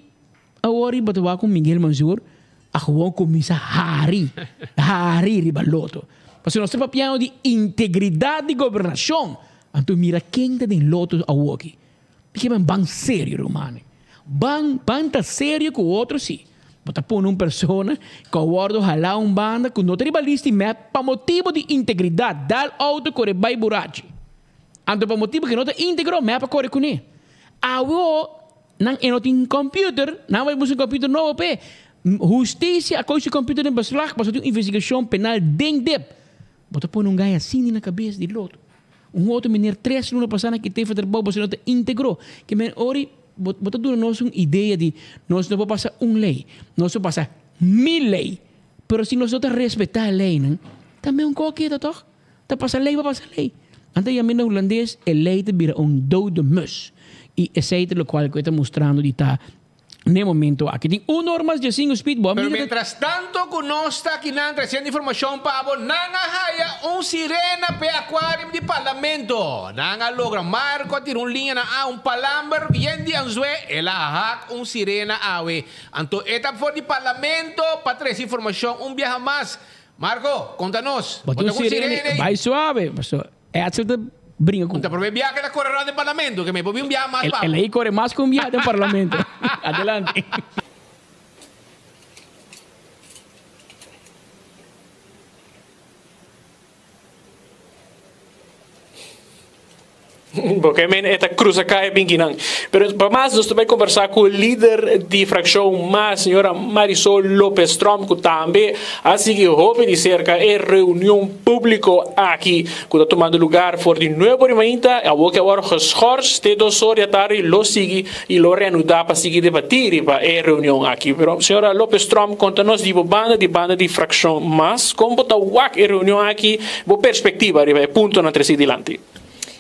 Awor riba ta wak ku Miguel Mansur a gewoon kuminsá hari, hari riba loto. Pasobra nos ta papiando di integridat di gobernashon. Anto mira ken ta den loto awoki. Mi ke ban serio rumannan. Ban, ban ta serio ku otro si. Bo ta pone un persona ku a wòrdu halá un banda ku no ta riba lista di mep pa motibu di integridat. Dal outo kore bai burachi. Anto pa motibu ku e no ta íntegro, mep a kore kuné. Awo nan e no tin computer, nan bai buska un computer nobo p'e. Hustisia a kohe su computer den beslag pasobra tin un investigashon penal den dip. Bo ta pone un gai asina na kabes di loto. Un otro meneer tres luna pasá na kit'é for trabou pasobra no ta íntegro. Ke men ori bo bo ta duna nos un idea di nos no por pasa un lei, nos por pasa mil lei. Pero si nos no ta respetá e leinan, tambe un kos keda tòg. Ta pasa lei pa pasa lei. Anto yam'é na hulandes e lei ta bira un dode mus. I esei ta lokual ku e ta mustrando di ta n'e momento aki. Tin un or mas djesingu speed bo a Pero mira ta. mientras tanto ku nos ta akinan trasiendo informashon pa bo, nan a haya un sirena p'e akuarium di Parlamento. Nan a logra Marco a tira un liña na a un palamber yen di anzue, el a hak un sirena awe. Anto e ta for di Parlamento pa trese informashon un biaha mas. Marco, konta nos. Bo Bo tin ta un ku sirena sirena ei? Bai suave, paso Edsel ta bringa ku. Un ta prome biaha ku el a kore rònt den Parlamento, ke mi por bin un biaha mas pa bo. El ei kore mas ku un biaha den Parlamento. Adelante. Porque men e ta cruza calle binkinan. Pero pa mas nos ta bay conversa cu lider di fraccion mas, señora Marisol Lopez Tromp, cu tambe a sigui hopi di cerca e reunion publico aki cu ta tumando lugar for di nuebe ora mainta, awor cu a worde geschorst te dos ora di atardi lo sigui y lo reanuda pa sigui debati riba e reunion aki. Pero señora Lopez Tromp conta nos di bo banda, di banda di fraccion mas, con bo ta wak e reunion aki, bo perspectiva riba e puntonan treci dilanti.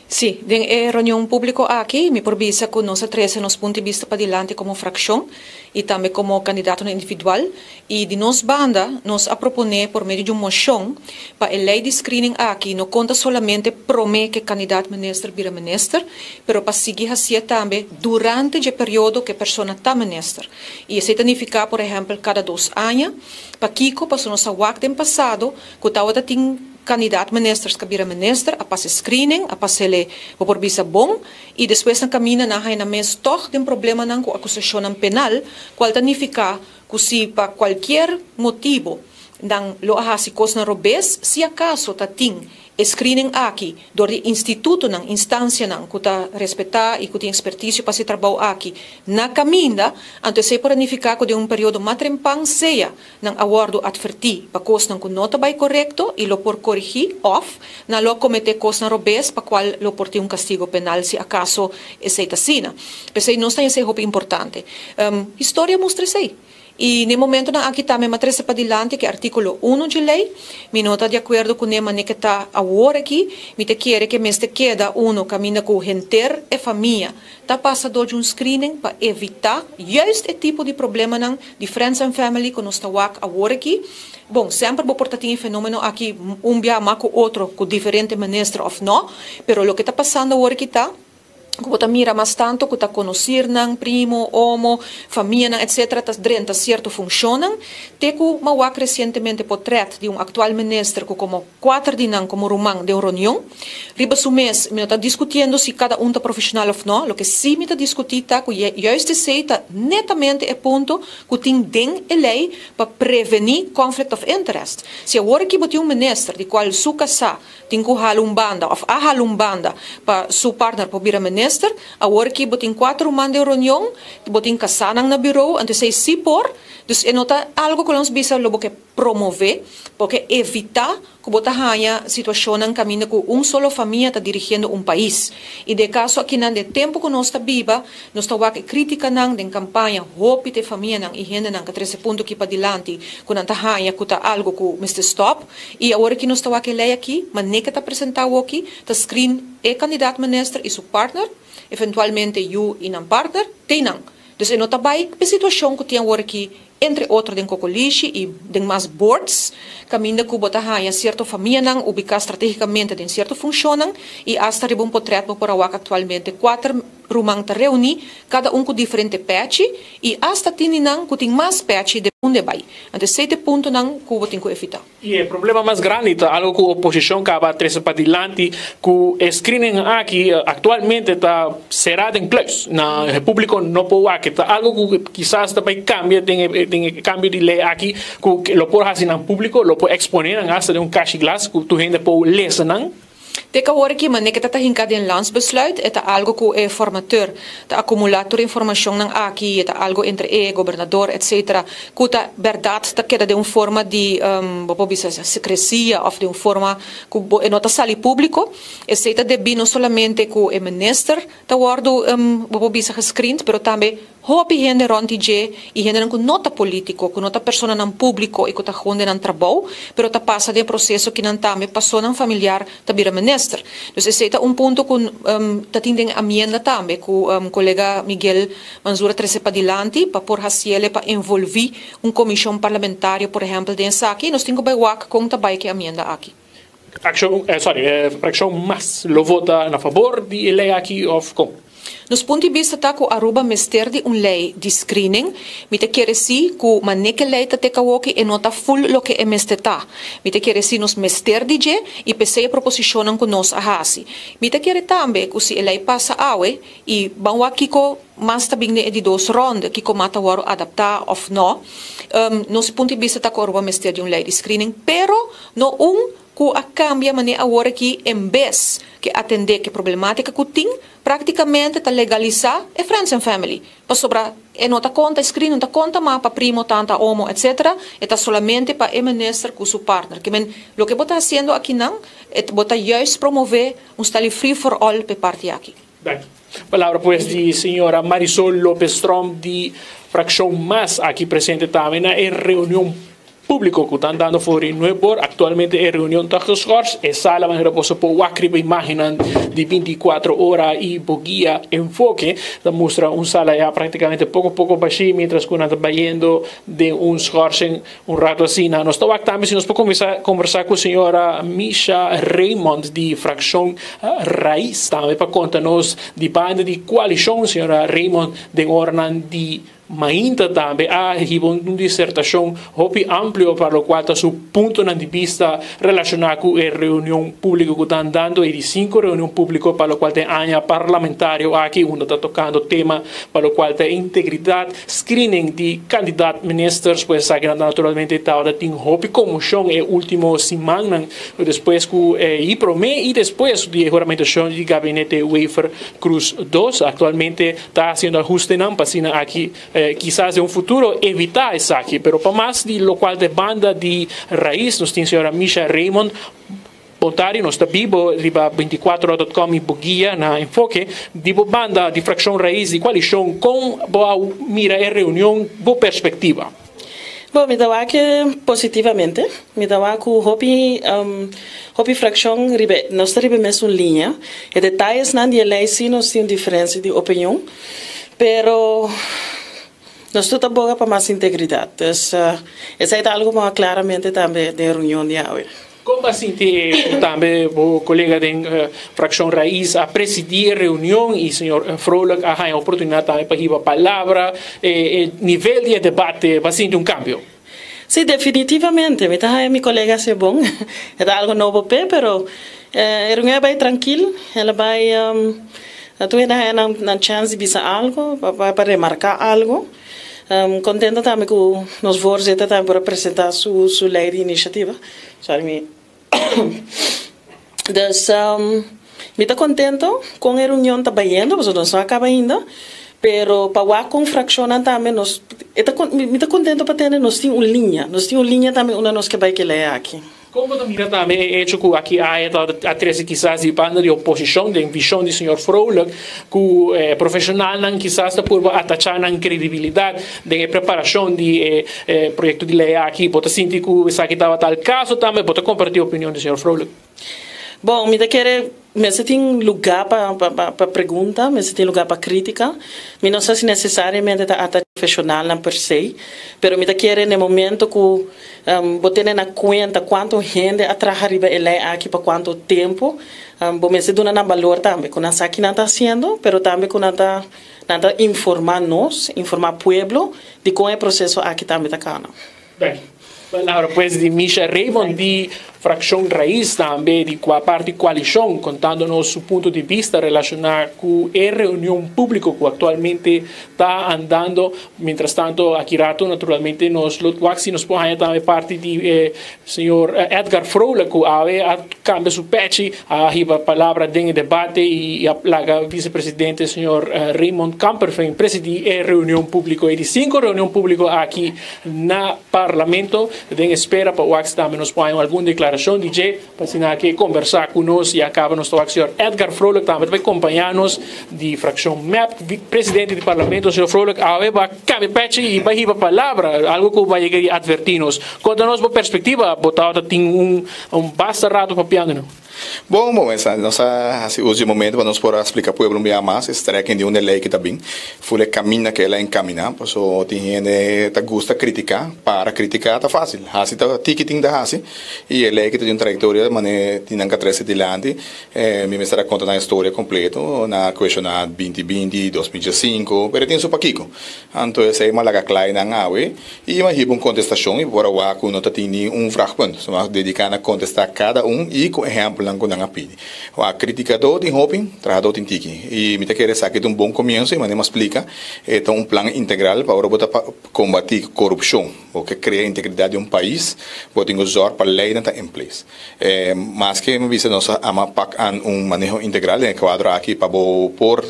Sí, den e reunion públiko aki mi por bisa ku nos a trese nos punto di bista padilanti komo frakshon i tambe komo kandidatonan individual i di nos banda nos a proponé por medio di un moshon pa e lei di screening aki no konta solamente promé ku e kandidat minister bira minister pero pa sigui hasié tambe durante dje periodo ku e persona ta minister i esei ta nifiká por ehèmpel kada dos aña. Pakiko? Pasobra nos a wak den pasado ku tabata tin Kandidaat ministers ka bira minister a pasa e screening, a pas'ele bo por bisa bon y despues na caminda nan haya nan mes tog den problemanan cu acusacionnan penal, cual ta nifica cu si pa cualkier motibo nan lo a haci cosnan robes, si acaso ta tin e screening aki dor di institutonan, instancianan cu ta respeta y cu tin experticio pa haci e trabou aki na caminda, anto esey por a nifica cu den un periodo matrempan sea Nan a wòrdu atvertí pa kosnan ku no ta bai korekto i lo por korigí òf nan lo a kometé kosnan robes pa kual lo por tin un kastigo penal si akaso esei ta asina. P'esei nos ta esei hopi importante. Historia mustra esei. I n'e momentonan aki tambe m'a trese padilanti ku e artíkulo uno dje lei. Mi no ta di akuerdo kuné manera ke ta awor aki. Mi ta kere ke mester keda uno kaminda ku henter e famia ta pasa dor di un screening pa evitá juist e tipo di problemanan di friends and family ku nos ta wak awor aki. Bon, semper bo por ta tin e fenomeno aki un bia mas ku otro ku diferente minister of no, pero loke ta pasando awor aki ta ku bo ta mira mas tanto ku ta konosirnan, primo, omo, famianan etc. Ta drenta sierto funshonnan te ku m'a wak resientemente potret di un aktual minister ku komo Kuater di nan komo ruman den un reunion. Riba su mes, mi no ta diskutiendo si kada un ta profeshonal òf nò. Loke sí mi ta diskutí ta ku juist esei ta netamente e punto ku tin den e lei pa prevení conflict of interest. Si awor aki bo tin un minister di kual su kasá tin ku hala un banda òf a hala un banda pa su partner por bira minister, awor aki bo tin kuater ruman den un reunion, bo tin kasánan na birou, anto esei sí por. Dus e no ta algu ku nos bisa lo bo ke. Promové, porque evitá ku bo ta haña situashonnan kaminda ku un solo famia ta dirigiendo un pais. I den e kaso akinan den tempu ku nos ta biba, nos ta wak e krítikanan den kampaña hopi ta e famianan i hendenan ka trese punto aki padilanti ku nan ta haña ku ta algu ku mester stòp. I awor aki nos ta wak e lei aki, manera ke ta presentá awoki, ta screen e kandidat minister i su partner, eventualmente yu i nan partner, te nan. Dus e no ta bai p'e situashon ku tin awor aki Entre otro den Kokolishi i den mas boards, kaminda ku bo ta haña sierto famianan ubiká stratégikamente den sierto funshonnan i asta riba un potrèt bo por a wak aktualmente kuater ruman ta reuní, kada un ku diferente pèchi i asta tin di nan ku tin mas pèchi den unda e bai. Anto esei ta e puntonan ku bo tin ku evitá. I e problema mas grandi ta algo ku oposishon kaba a trese padilanti ku e screening aki aktualmente ta será den kluis. Na e públiko no por wak. Ta algo ku kisas ta bai kambia den e den e kambio di lei aki ku lo por hasi nan públiko, lo por eksponé nan asta den un kashi glas ku tur hende por lesa nan. Te ku awor aki manera ku ta hinká den landsbesluit, e ta algo ku e formateur ta akumulá tur informashonnan aki, ta algo entre e gobernador, etc. Ku ta bèrdat ta keda di un forma di bo bisa sekresia òf di un forma ku no ta sali públiko. Esei ta debí no solamente ku e minister ta wòrdu bo bisa gescreend, pero tambe hopi hende rònt dje i hende ku no ta polítiko, ku no ta personanan públiko i ku ta gewoon den nan trabou, pero ta pasa den proseso ku nan tambe personanan familiar ta bira minister. Dus esei ta un punto ku ta tin den enmienda tambe ku kolega Miguel Mansur a trese padilanti pa por hasiele pa envolví un komishon parlamentario, por ehèmpel, den esaki, nos tin ku bai wak kon ta bai ku e enmienda aki. Akshon, sorry, frakshon MAS lo vota na fabor di e lei aki òf kon? Nos punto di bista ta ku Aruba mester di un lei di screening. Mi ta kere si ku manera ku e lei ta te awoki e no ta full loke e mester ta. Mi ta kere si nos mester di dje i p'esei e proposishonnan ku nos a hasi. Mi ta kere tambe ku si e lei pasa awe i ban wak kiko mas ta bin den e di dos ronde, kiko mas ta wòrdu adaptá òf no. Nos punto di bista ta ku Aruba mester di un lei di screening, pero no un ku a kambia manera awor aki en bes ku atendé ku e problemátika ku tin, práktikamente ta legalisá e friends and family. Pasobra e no ta konta, e screening no ta konta mas pa primo, tanta, omo, etc. E ta solamente pa e minister ku su partner. Ke men, loke bo ta hasiendo akinan, bo ta juist promové un style free for all pa e parti aki. Danki. Palabra pues di señora Marisol Lopez Tromp di frakshon MAS aki presente tambe na e reunion públiko ku ta andando for di nuebor. Aktualmente e reunion ta geschors. E sala manera boso por wak riba imágennan di 24 ora i bo guia Enfoke ta mustra un sala ya práktikamente poko poko bashí mientras ku nan ta bayendo den un schorsing un rato asina. Nos ta wak tambe si nos por kuminsá kombersá ku señora Misha Raymond di frakshon Raiz tambe pa konta nos di banda di koalishon. Señora Raymond, den oranan di mainta tambe a hiba un disertashon hopi amplio pa lokual ta su puntonan di bista relashoná ku e reunion públiko ku ta andando, e di sinku reunion públiko pa lokual ta e aña parlamentario aki, unda ta tokando tema pa lokual ta e integridat, screening di kandidat ministers. Pues esakinan ta naturalmente tabata tin hopi konmoshon e último simannan despues ku e promé i despues di e huramentashon di gabinete Wever Croes dos. Aktualmente ta hasiendo ahustenan pa asina aki kisas den un futuro evitá esaki. Pero pa mas di lokual ta e banda di Raiz nos tin señora Misha Raymond Bontari, nos ta bibo riba 24ora.com i bo guia na Enfoke. Di bo banda di frakshon Raiz di koalishon, kon bo a mira e reunion, bo perspektiva? Bon, mi ta wak positivamente. Mi ta wak ku hopi hopi frakshon riba nos ta riba e mesun liña. E detayesnan di e lei si nos tin un diferensia di opinion, pero nos tur ta boga pa mas integridat. Dus esei ta algu ku a klaramente tambe den e reunion di awe. Kon bo a sinti ku tambe bo kolega den frakshon Raiz a presidí e reunion i señor Vrolijk a haña oportunidat tambe pa hiba palabra? E nivel di e debate, bo a sinti un kambio? Sí, definitivamente. Mi ta haña mi kolega hasié bon. E ta algu nobo p'e, pero e reunion a bai trankil. El a bai, tur hende a haña nan chèns di bisa algu, pa remarká algu. Contento tambe cu nos voorzitter tambe por a presenta su su ley di iniciativa. Sorry mi. Dus mi ta contento con e reunion ta bayendo pasobra nos no a caba ainda, pero pa wak con fraccionnan tambe nos e ta mi ta contento pa tende nos tin un liña, nos tin un liña tambe unda nos ke bay ke ley aki. Kon bo ta mira tambe e echo ku aki aya ta a trese kisas di banda di oposishon den vishon di señor Vrolijk ku e profeshonalnan kisas ta purba atachá nan kredibilidat den e preparashon di e proyekto di lei aki? Bo ta sinti ku esaki tabata al kaso tambe? Bo ta kompartí opinion di señor Vrolijk? Bon, mi ta kere mester tin lugá pa pa pregunta, mester tin lugá pa krítika. Mi no sa si nesesariamente ta ata profeshonalnan per se, pero mi ta kere na e momento ku bo tene na kuenta kuantu hende a traha riba e lei aki pa kuantu tempu, bo mester duna nan balor tambe, ku nan sa ki nan ta hasiendo, pero tambe ku nan ta nan ta informá nos, informá pueblo di kon e proseso aki tambe ta kana. Danki. Palabra pues di Misha Raymond di Fraccion Raiz tambe di cua parti coalicion contando nos su punto di bista relaciona cu e reunion publico cu actualmente ta andando. Mientras tanto aki rato naturalmente nos lo wak si nos por haya tambe parti di e señor Edgar Vrolijk cu awe a cambia su pechi a hiba palabra den e debate y a laga vicepresidente señor Raymond Kamperveen presidi e reunion publico e di cinco reunion publico aki na Parlamento den espera pa wak si tambe nos por haña algun declaracion di dje pa asina ke conversa cu nos y a caba nos ta wak señor Edgar Vrolijk tambe ta bay compaña nos di fraccion mep presidente di Parlamento señor Vrolijk awe ba cambia pechi y bay hiba palabra algo cu bay yega di adverti nos conta nos bo perspectiva bo tabata tin un un basta rato papiando no. Bon, bon, esa nos a hasi uso di e momento pa nos por a splika pueblo un bia mas e strekking di unda e lei ki ta bin, ful e kaminda ku el a enkamina, paso tin hende ta gusta kritiká, para kritiká ta fásil, hasi ta tiki tin ta hasi, i e lei ki ta di un trayektoria manera tin nan ka trese dilanti, mi mester a konta nan e storia kompleto, nan a kueshoná binti binti, 2005, pero e tin su pakiko. Anto esei m'a laga klai nan awe i m'a hiba un kontestashon i por a wak ku no ta tin ni un vragpunt. So m'a dediká na kontestá kada un i ku ehèmpelnan ku nan a pidi. Wak, kritikadó tin hopi, trahadó tin tiki. I mi ta kere esaki ta un bon komienso i manera m'a splika e ta un plan integral pa ora bo ta kombatí korupshon, bo ke krea integridat di un pais, bo tin ku zòrg pa leinan ta in place. Maske mi bisa nos a ama pak an un maneho integral den e kuadro aki pa bo por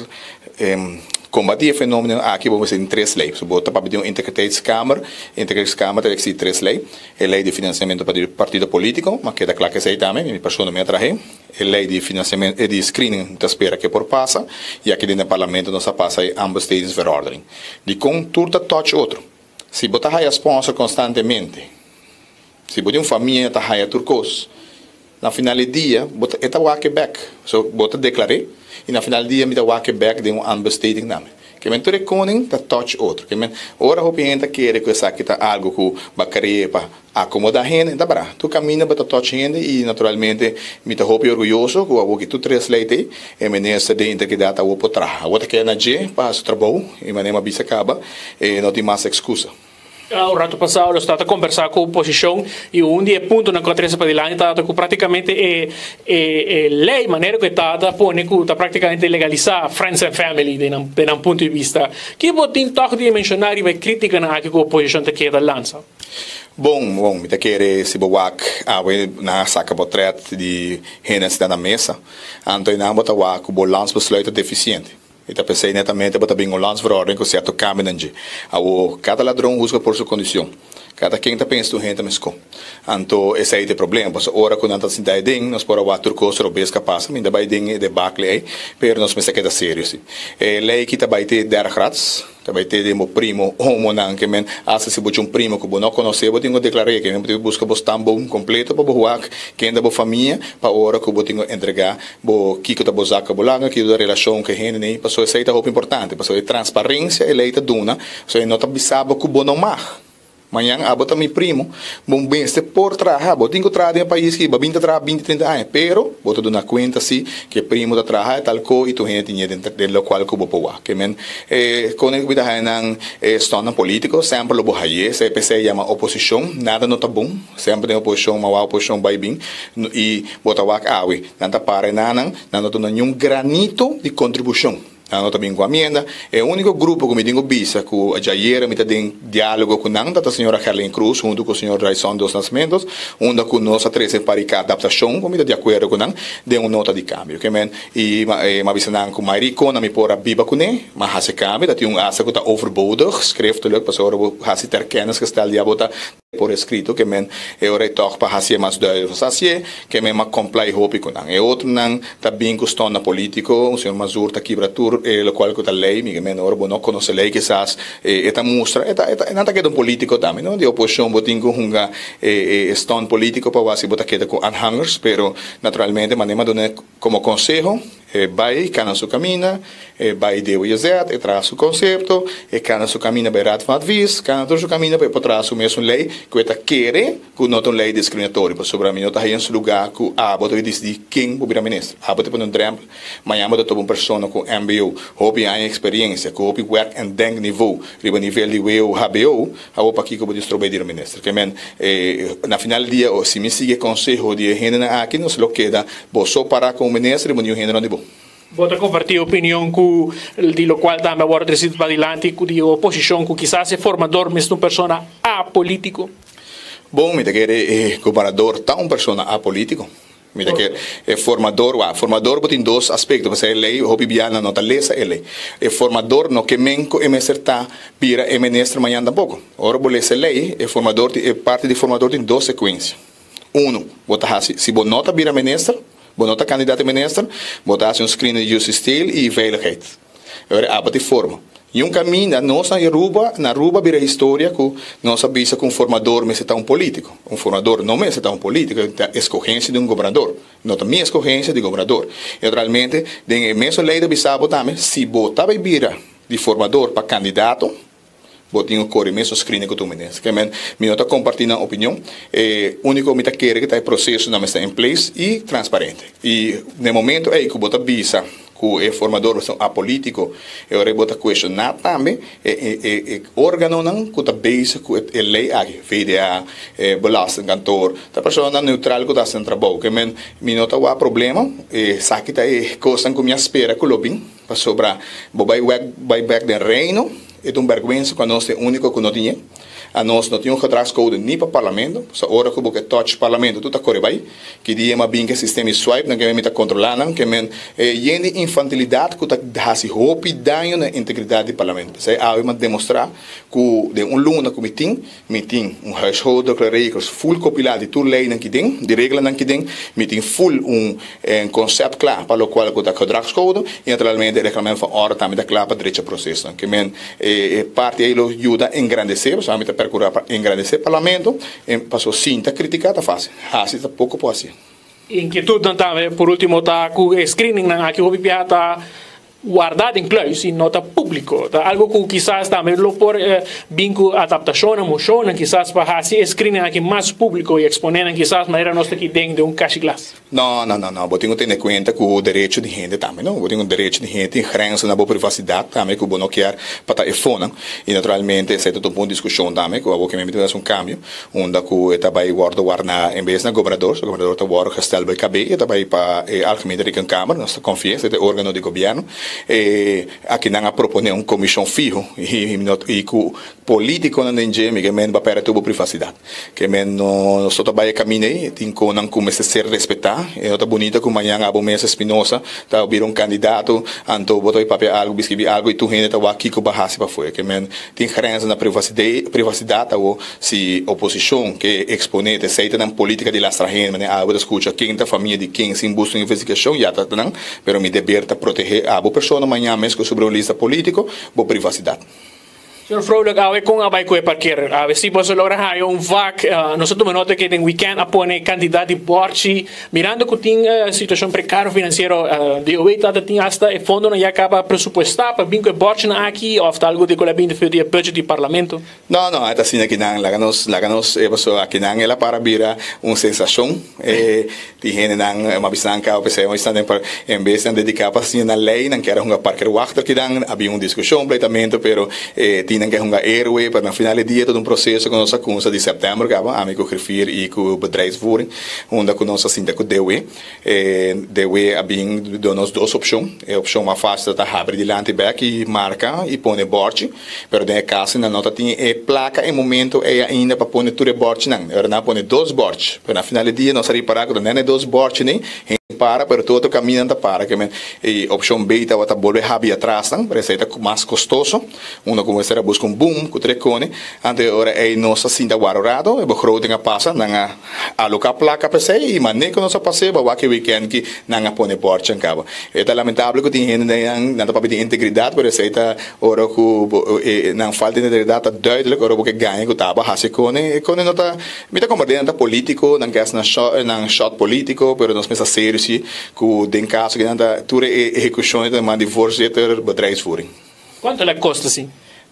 Kombatí e fenómeno aki bo mester tin tres lei. So bo ta papia di un integriteitskamer. Integriteitskamer ta eksistí tres lei. E lei di finansiamentu pa di partido polítiko, ma keda kla ku esei tambe, mi persona mi a trahe. E lei di finansiamentu, e di screening mi ta spera ku e por pasa. I aki den e parlamento nos a pasa e aanbestedingsverordening. Dikon tur ta touch otro? Si bo ta haya sponsor konstantemente, si bo tin un famia ta haya tur kos, Na final e dia bo ta e ta wak e bek. So bo ta deklar'é i na final dia mi ta wak e bek den un aanbesteding na mi. Ke men tur e koning ta touch otro. Ke men ora hopi hende ta kere ku esaki ta algu ku bo a krea pa akomodá hende, ta bra. Tur kaminda bo ta touch hende i naturalmente mi ta hopi orguyoso ku awor ki tur tres lei t'ei e minister di integridat awor por traha. Awor ta keda na dje pa hasi su trabou i manera mi a bisa kaba e no tin mas ekskusa. Un rato pasado nos tabata kombersá ku oposishon i un di e puntonan ku a trese padilanti tabata ku práktikamente e e lei manera ku e ta ta pone ku ta práktikamente legalisá friends and family den nan den nan punto di bista. Ki bo tin tòg di menshoná riba e krítikanan aki ku oposishon ta keda lansa? Bon, bon, mi ta kere si bo wak awe nan a saka potrèt di hende a sinta na mesa, anto einan bo ta wak ku bo landsbesluit ta defisiente. I ta p'esei netamente bo ta bin un landsverordening ku sierto kambionan dje. Awor, kada ladron husga por su kondishon. Kada ken ta pensa tur hende ta meskó. Anto esei ta e problema, pasobra ora ku nan ta sinta ei den, nos por a wak tur kos robes ku a pasa, mi ta bai den e debakle ei, pero nos mester keda serio si. E lei ki ta bai te derde grads. Ta bai te den bo primo homonan ke men hasta si bo tin un primo ku bo no konosé bo tin ku deklar'é ke men bo tin ku buska bo stamboom kompleto pa bo wak ken ta bo famia pa ora ku bo tin ku entregá bo kiko ta bo zak bo langa kiko ta relashon ku e hende nei pasobra esei ta hopi importante pasobra e transparensia e lei ta duna pasobra e no ta bisa bo ku bo no mag. Mañan abo ta mi primo, bo mester por traha, bo tin ku traha den e pais aki, bo a bin ta traha binti trinta aña, pero bo ta duna kuenta si ku e primo ta traha e tal ko i tur hende tin ñe den den lokual ku bo por wak. Ke men e kone ku mi ta haña nan e stònnan polítiko, semper lo bo hañ'é, esei p'esei yama oposishon, nada no ta bon, semper den oposishon mawá oposishon bai bin i bo ta wak awe, nan ta para e nanan, nan no ta duna niun granito di kontribushon. Nan no ta bin ku amienda. E úniko grupo ku mi tin ku bisa ku djayera mi ta den diálogo ku nan ta ta señora Gerlin Cruz huntu ku señor Rayson Dos Nascimentos, unda ku nos a trese par di ka adaptashon ku mi ta di akuerdo ku nan den un nota di kambio. Ke men i mi a bisa nan ku mayoria kona mi por a biba kuné, ma hasi kambio ta tin un asta ku ta overbodig, schriftelijk, pasobra ora bo hasi ter kennis gesteld ya bo ta Por escrito ke men e ora e tòg pa hasié mas duidelijk nos hasié, ke men ma comply hopi ku nan. E otronan ta bin ku stònna polítiko, un señor Mazur ta kibra tur e lokual ku ta lei, mi ke men ora bo no konosé lei kisas e ta mustra, e ta e ta nan ta keda un polítiko tambe no, di oposishon bo tin ku hunga e e stòn polítiko pa wak si bo ta keda ku aanhangers, pero naturalmente manera mi a duna komo konseho. E bai cana su camina, e bai DWZ, e traha su concepto, e cana su camina bai Raad van Advies, cana tur su camina pa e por traha su mesun ley cu e ta kere cu no ta un ley discriminatorio, pasobra mi no ta haya en su lugar cu abo ta bay dicidi ken por bira minister. Abo ta pone un drempel, mañana bo ta topa un persona cu mbo, hopi aña experiencia, cu hopi werk en denk niveau riba nivel di wo, hbo, abo pakico bo di strobe di bira minister? Ke men, na final di dia, si mi sigui e conseho di e hendenan aki, nos lo keda Bo so para como minister y bo niun hende rond di bo. Bo ta comparti e opinion cu di locual tambe a wordo trecido padilanti cu di oposicion cu kisas e formador mester un persona apolitico? Bon, mi ta kere e gobernador ta un persona apolitico. Mi ta kere e formador, wak, formador bo tin dos aspecto, pasobra e ley hopi biaha no ta lesa e ley. E formador no ke men cu e mester ta bira e minister mañan tampoco. Ora bo lesa e ley, e formador tin, e parti di formador tin dos secuencia. Unu, bo ta hasi, si bo no ta bira minister, bo no ta kandidato minister, bo ta hasi un screening di justitieel i veiligheid. E ora abo ta forma. I un kaminda, nos na Aruba, na Aruba bira historia ku nos a bisa ku un formador mester ta un politiko. Un formador no mester ta un politiko, ta eskogensia di un gobernador. No ta mi eskogensia, di gobernador. I naturalmente, den e mesun lei ta bisa bo tambe, si bo ta bai bira di formador pa kandidato, Bo tin ku kore mesun screening ku tur minister. Ke men, mi no ta kompartí nan opinion. E úniko mi ta kere ku ta e prosesonan mester in place i transparente. I na e momento ei ku bo ta bisa ku e formador mester un apolítiko, e ora ei bo ta kuestioná tambe e e e órganonan ku ta bezig ku e lei aki, VDA, e belastingkantoor, ta personanan neutral ku ta hasi nan trabou. Ke men, mi no ta wak problema. Esaki ta e kosnan ku mi a spera ku lo bin. Pasobra bo bai wek bai bek den Reino, e ta un bèrgwensa ku anos ta e úniko ku no tin e. Anos no tin un gedragscode ni pa Parlamento, pasobra ora ku bo ke touch Parlamento tur ta kore bai. Ki dia mi a bin ku e sistema di swipe nan ke men mi ta kontrolá nan, ke men e yen di infantilidat ku ta hasi hopi daño na integridat di Parlamento. P'esei awe mi a demostrá ku den un luna ku mi tin, Mi tin un huishoudelijke regels full kopilá di tur leinan ki den, di reglanan ki den. Mi tin full un concept kla pa lokual ku ta gedragscode i naturalmente e reglamento van orde tambe ta kla pa drecha prosesonan. Ke men e parti ei lo yuda engrandesé, pasobra mi ta perkurá pa engrandesé parlamento, pasobra sinta kritiká ta fásil, hasi ta poko por hasi. Inkietudnan tambe por ultimo ta ku e screeningnan aki hopi biaha ta Warda den kluis y no ta publico. Ta algo cu kisas tambe lo por bin cu adaptacionnan, mocionnan kisas pa haci e screening aki mas publico y expone nan kisas manera nos ta aki den den un cashi glas. No, no, no, no. Bo tin cu tene cuenta cu derecho di hende tambe, no. Bo tin cu derecho di hende tin grensa na bo privacidad tambe cu bo no kier pa ta e fonan. Y naturalmente esey ta un discusion tambe cu awor ke mi ta haci un cambio unda cu e ta bay wordo warna en bes na gobernador, so gobernador ta wordo gestel bay KB, e ta bay pa e Algemene Rekenkamer, nos ta confia, esey ta e organo di gobierno, e aki nan a propone un comision fiho y y cu politiconan den dje mi ke men ba perde tur bo privacidad, ke men no nos no ta bay e camino ey, tin conan cu mester ser respeta, e no ta bunita cu mañan abo mes Espinosa ta bira un candidato anto bo ta bay papia algo, bay scribi algo y tur hende ta wak kico bo a haci pafue, ke men tin grenzen na privacidad awo. Si oposishon ke eksponé te esei ta nan politika di lastra hende, manera abo ta skucha ken ta famia di ken sin buska un investigashon, ya ta nan, pero mi deber ta protehé abo persona mañan mes ku sobre un lista politiko, bo privasidat. Señor Vrolijk, awe kon a bai ku e parker? Awe si boso logra haña un vak, nos a tuma nota ke den wikènt a pone kantidat di bòrchi, mirando ku tin situashon prekario finansiero, DOW ta tin asta e fondonan ya kaba presupuestá pa bin ku e bòrchinan aki òf ta algu di ku lo a bin di e budget di parlamento? No, no, e ta asina kinan, laga nos, laga nos, e pasobra akinan el a para bira un sensashon, e tin hendenan, m'a bisa nan kaba p'esei, m'a bisa nan pa en bes nan dediká pa siña nan lei, nan kier a hunga parkerwachter kinan, a bin un diskushon, pleitamentu, pero e tin nan ke hunga héroe, pero na final di dia ta un proseso ku nos a kumsa di sèptèmber kaba, ami ku griffier i ku bedrijfsvoering, unda ku nos a sinta ku DOW. E DW a bin duna nos dos opshon. E opshon mas fásil ta habri dilanti bèk i marka i pone bòrchi, pero den e kaso nan no ta tin e plaka e momento ei ainda pa pone tur e bòrchinan. E ora nan a pone dos bòrchi, pero na final di dia nos a ripará ku ta nèt e dos bòrchinan hende para, pero tur otro kaminda nan ta para. Ke men e opshon B tabata bolbe habri atrasnan, pero esei ta mas kostoso. Unda ku mester a buska un boom ku tur e kone. Anto e ora ei nos a sinta wara un rato, e begroting a pasa, nan a aloká plaka pa esei i manera ku nos a pas'é pa wak e wikènt ki nan a pone bòrchi kaba. E ta lamentabel ku tin hende den nan ta papia di integridat, pero esei ta ora ku bo e nan falta di integridat ta duidelijk ora bo ke gaña ku ta abo hasi e kone. E kone no ta, mi ta komprendé nan ta polítiko, nan ke hasi nan shò nan shòt polítiko, pero nos mester serio. si ku den kaso ku nan ta tur e ehekushon ta den man di voorzitter bedrijfsvoering. Kuantu el a kosta si?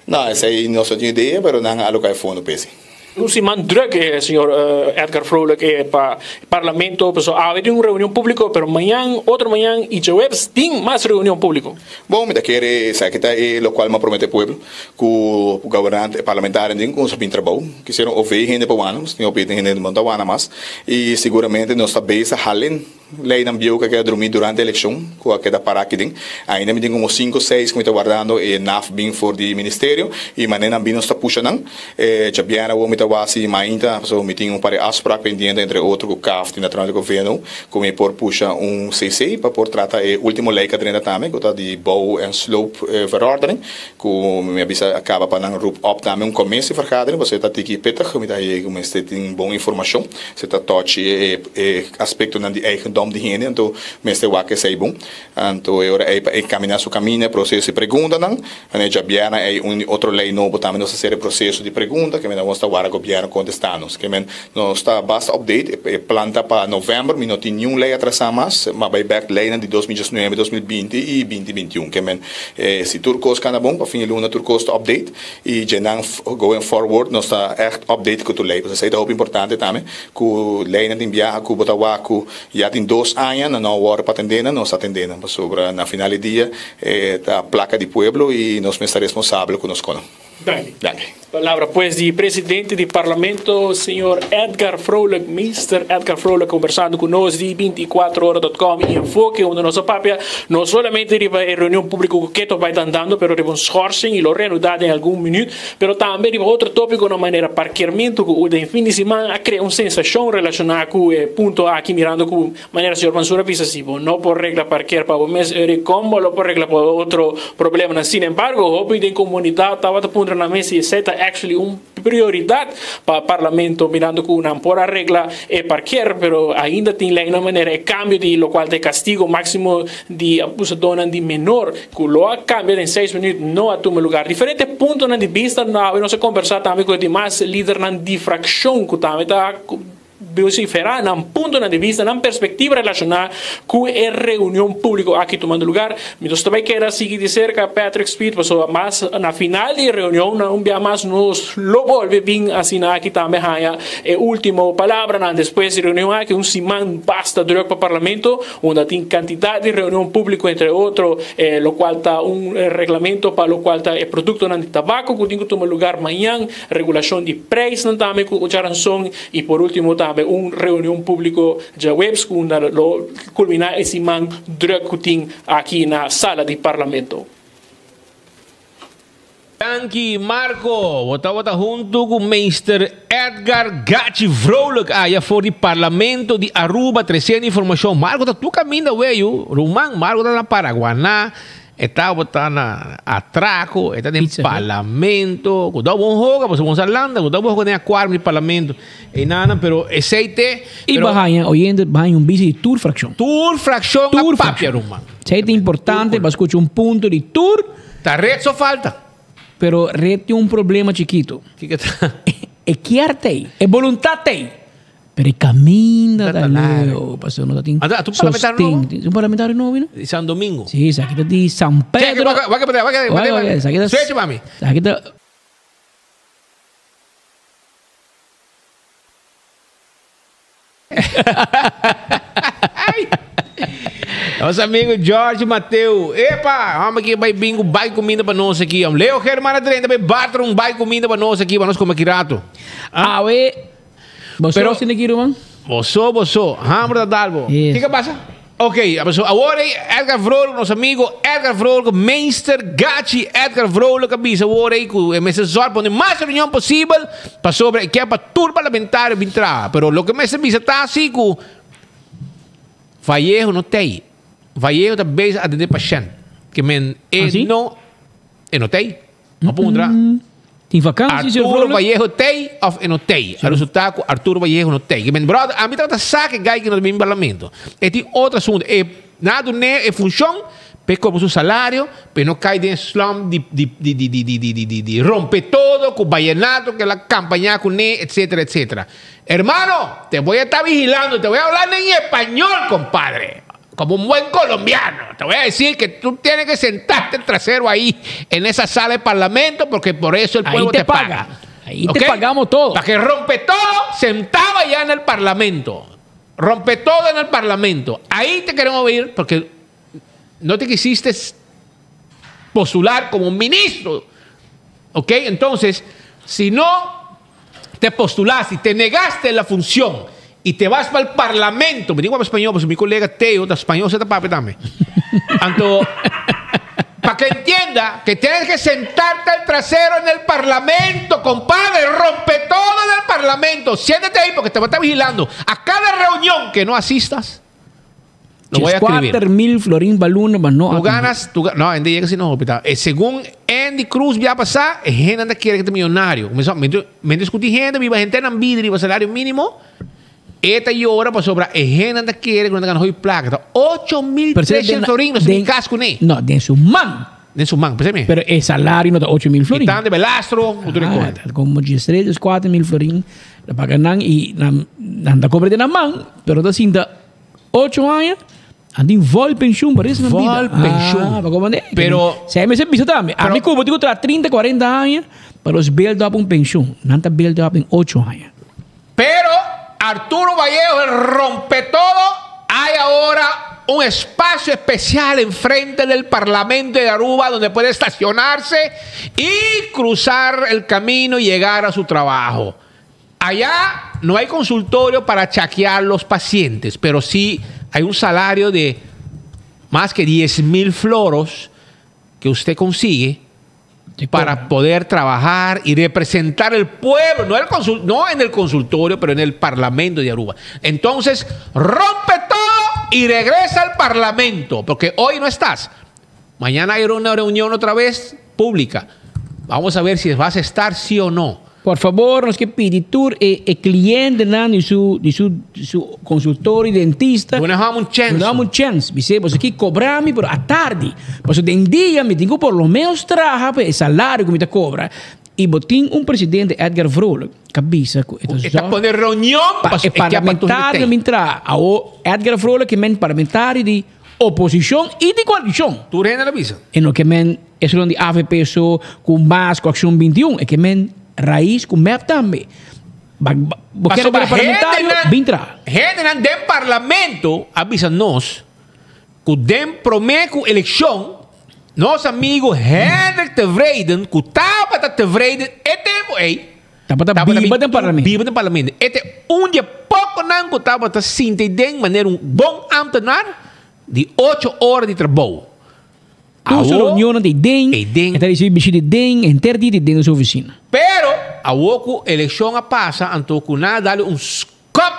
No, esei nos no tin idea, pero nan a aloká e fondo pa esei. Un siman druk, señor Edgar Vrolijk, pa Parlamento, pasobra awe tin un reunion públiko, pero mañan, otro mañan i djaweps tin mas reunion públiko. Bon, mi ta kere esaki ta e lokual mi a promete pueblo, ku gobernante, parlamentarionan tin ku nos a bin trabou. Kisieron OV hende pa wana, nos tin OV hende no ta wana mas, i siguramente nos ta bezig halen. Leinan bieu ku a keda drumí durante elekshon ku a keda pará aki den. Ainda mi tin komo sinku seis ku mi ta wardando e naf bin for di ministerio i manera nan bin nos ta pusha nan. E djabièrnè awor mi ta wasi mainta pasobra mi tin un par di afsprak pendiente entre otro ku CAFT i naturalmente ku VNO ku mi por pusha un CC pa por trata e ultimo lei ku a drenta tambe ku ta di bouw en sloop verordening ku mi a bisa a kaba pa nan roep op tambe un commissievergadering pasobra e ta tiki pittig mi ta haye ku mester tin bon informashon. Se ta tochi e e aspektonan di eigendom di hende, anto mester wak esei bon. Anto e ora ei pa enkaminá su kaminda e proseso di preguntanan. Anto e djabièrnè ei un di otro lei nobo tambe nos ta sera e proseso di pregunta, ke men nos ta wara gobièrnu kontestá nos. Ke men nos ta basta update, e plan ta pa novèmber, mi no tin niun lei atrasá mas, m'a bai bèk leinan di 2019, 2020 i 2021. Ke men si tur kos kanda bon, pa fin di luna tur kos ta update. I dje-nan going forward nos ta ègt update ku tur lei. Pasobra esei ta hopi importante tambe ku leinan tin biaha ku bo ta wak ku ya tin dos aña nan no a wòrdu pa atendé nan, nos ta atendé nan pasobra na final di dia e ta plaka di pueblo i nos mester ta responsabel ku nos kono. Danki. Danki. Palabra pues di presidente di Parlamento señor Edgar Vrolijk, Meester Edgar Vrolijk conversando cu nos di 24ora dot com y Enfoke unda nos a papia no solamente riba e reunion publico cu keto bay ta andando pero riba un schorsing y lo reanuda den algun minuut pero tambe riba otro topiconan manera parkeermento cu den fin di siman a crea un sensacion relaciona cu e punto aki mirando cu Manera señor Mansur a bisa si bo no por regla parker pa bo mes eri kon bo lo por regla pa otro problemanan. Sin embargo hopi den komunidat tabata puntra nan mes si esei ta actually un prioridat pa parlamento mirando ku nan por a regla e parker pero ainda tin leinan manera e kambio di lokual ta e kastigo maksimo di abusadónan di menor ku lo a kambia den seis minuut no a tuma lugar. Diferente puntonan di bista awe nos a kombersá tambe ku e dimas lidernan di frakshon ku tambe ta Vociferá nan puntonan di bista, nan perspectiva relacioná cu e reunion publico aki tumando lugar. Mi nos ta bay keda sigui di cerca Patrick Speed pasobra mas na final di e reunion nan un bia mas nos lo bolbe bin asina aki tambe haya e ultimo palabranan. Despues di reunion aki un siman basta druk pa Parlamento unda tin cantidad di reunion publico entre otro locual ta un reglamento pa locual ta e productonan di tabaco cu tin cu tuma lugar mañan. Regulashon di prijsnan tambe ku djaranson i por ultimo tambe un reunion públiko djaweps ku unda lo kulminá e siman drùk ku tin aki na sala di Parlamento. Danki Marco, bo tabata huntu ku Meester Edgar Gachi Vrolijk aya for di Parlamento di Aruba tresiendo informashon. Marco ta tur kaminda weyu, ruman, Marco ta na Paraguaná. E tabata na atraco, e ta den parlamento, cu ta bon hoga, pasobra bon sa landa, cu ta bon hoga den aquarium di parlamento. E nana, pero esey te. Y bahaña, oyente, bahaña un bici di tur fraccion. Tur fraccion a papia, ruman. Esey ta importante pa scucha un punto di tur. Ta red so falta. Pero red tin un problema chikito. Kico ta? E kier t'ey, e boluntad t'ey. Pero e caminda ta leu, pasobra no ta tin Anda, tu parlamentario nobo? sosten. Un parlamentario nobo, no? Di San Domingo. Sí, esaki ta di San Pedro. Wak, wak, wak, wak, Wak, wak, esaki ta Switch pa mi. Esaki ta Nos amigo George Mateo. Epa, hombre ki bai bingo bai comida pa nos aki. Leo Germán a drenta bai barter un bai comida pa nos aki, pa nos come aki rato. Awe Boso Pero- sindi ki ruman? Boso, boso, hamber ta dal bo. Yes. Kiko pasa? Ok, so awor ei Edgar Vrolijk, nos amigo Edgar Vrolijk, meester Gachi Edgar Vrolijk a bisa awor ei ku e mester zorg pone mas reunion posibel pasobra e kier pa tur parlamentario bin traha. Pero loke mester bisa ta asi ku Vallejo no t'ei. Vallejo ta bezig atende pashent. Ke men e Ah, si? no e no t'ei. No puntra. Tin vakantie, señor Arturo Vrolijk? Vallejo tei of e no tei? A resulta cu Arturo Vallejo no tei. Men brother, a mi tabata sa ke guy ki no ta bin parlamento. E tin otro asunto. E na dune e funcion, Pe cobra su salario, pe no cay den slum di di di di di di di di di di rompe todo cu vallenato que la campaña cu ne, etcétera, etcétera. Hermano, te voy a estar vigilando, te voy a hablar en español, compadre. Como un buen colombiano. Te voy a decir que tú tienes que sentarte el trasero ahí en esa sala de parlamento porque por eso el Ahí pueblo te te, paga. paga. Ahí te pagamos todo. Para que rompe todo, sentaba ya en el parlamento. Rompe todo en el parlamento. Ahí te queremos ver porque no te quisiste postular como ministro. ¿Ok? Entonces, si no te postulaste y te negaste la función y te vas para el parlamento, me digo en español, pues mi colega Teo, de español se te papi también. Anto, para que entienda que tienes que sentarte al trasero en el parlamento, compadre, rompe todo en el parlamento. Siéntate ahí porque te va a estar vigilando. A cada reunión que no asistas, lo voy a escribir. 4 mil florín baluna, mas no. Tú ganas, tú, no, Andy llega sin hospital. Según Andy Cruz ya pasá, gente anda quiere que te millonario. Comenzó, me, me discutí gente, viva gente en vidrio, viva salario mínimo. Esta llora por sobra, gente anda quiere que no gana hoy placa. 8 mil Pero florines, no se casco ni. No, de su man. De su man, pues Pero el salario no da 8 mil florines. Están de Belastro, o tú Ah, como 13, 4 mil florín, la pagan y anda cobra de la man, pero da cinta 8 años, andi vol pensioen, parece una vida. Vol pensioen. Ah, pa como Pero- se me se visto también. A mí como digo tras 30, 40 años, para los build up un pensión, nanta build up en 8 años. Pero Arturo Vallejo, el rompe todo, hay ahora un espacio especial enfrente del Parlamento de Aruba donde puede estacionarse y cruzar el camino y llegar a su trabajo. Allá no hay consultorio para chaquear los pacientes, pero sí hay un salario de más que 10 mil floros que usted consigue para poder trabajar y representar el pueblo, no, el consul- no en el consultorio, pero en el Parlamento de Aruba. Entonces, rompe todo y regresa al Parlamento, porque hoy no estás. Mañana hay una reunión otra vez pública. Vamos a ver si vas a estar sí o no. Por favor, nos que pide tour e, e cliente nan di su di su su consultor y dentista. Nos damos un chance. Nos damos un chance. Dice, pues aquí cobrami, pero a tarde. Pues den dia me tengo por lo menos traja pues, el salario que me te cobra. Y botín un presidente Edgar Vrolijk, cabeza Está pone reunión pa, pa- e parlamentario mientras a o Edgar Vrolijk que men parlamentario de oposición y de coalición. Tú reina la visa. En lo que men es lo de AVP so con más con Acción 21, es que men raíz con MEP también. Ba, ba, bo Paso quero pa ver parlamentario, gente nan- bintra. Gente nan den parlamento avisa nos que den promeco elección nos amigo Hendrik Tevreden que tapa ta Tevreden e tempo ei Tapa ta biba den parlamento. Biba den parlamento. Este un dia pouco nan que tapa ta sinta e den maneira un bom ambtenaar de 8 horas de trabalho. Tu su reunión de den, está diciendo bicho de den, enter di de den su oficina. Pero a woku elección a pasa anto kuna dale un skop,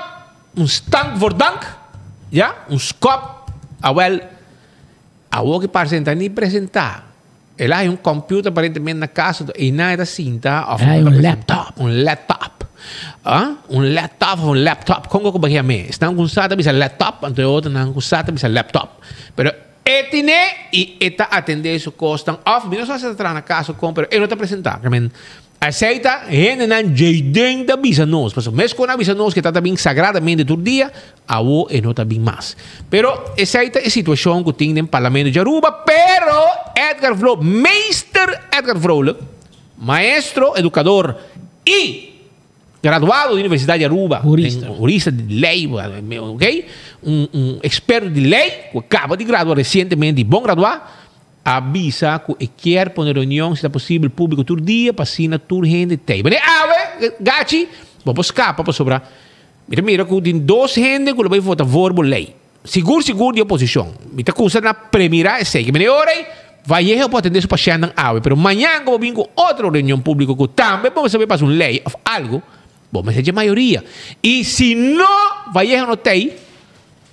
un stank voor dank. Ja, un skop. Ah, wel, a woku presenta ni presentar. El hay un computer aparentemente na casa y nada cinta. Of Hay un laptop. Un laptop. Ah, un laptop, un laptop. Como que me? Están con sata bisa laptop, anto otro nan con sata bisa laptop. Pero etine y eta atender su costan off. Mi no sa se tra na casa con, pero él no te presenta. Que men aceita gente nan jaden da bisa nos. Paso mes con bisa nos que está bien sagradamente tur dia, a wo e no está bien más. Pero aceita es situación que tiene en Parlamento de Aruba, pero Edgar Vrolijk, meester Edgar Vrolijk, maestro, educador y graduado de Universidad de Aruba, jurista, jurista de ley, ok? Un experto de ley, que acaba de graduar recientemente, bom graduar, avisa que quer poner reunião, se é possível, público todo dia, pasina, tur gente tem. Mas ave, gachi, vamos escapa para sobrar. Mira, mira, que tem dois gente que vai votar por lei. Seguro, seguro de oposição. Me tá com na premira, sei que me ora vai eu pode atender su paciente ave, pero mañana como vim com outra reunião pública que também vamos saber para uma lei of algo, bom, mas é de maioria. E se não vai não tem,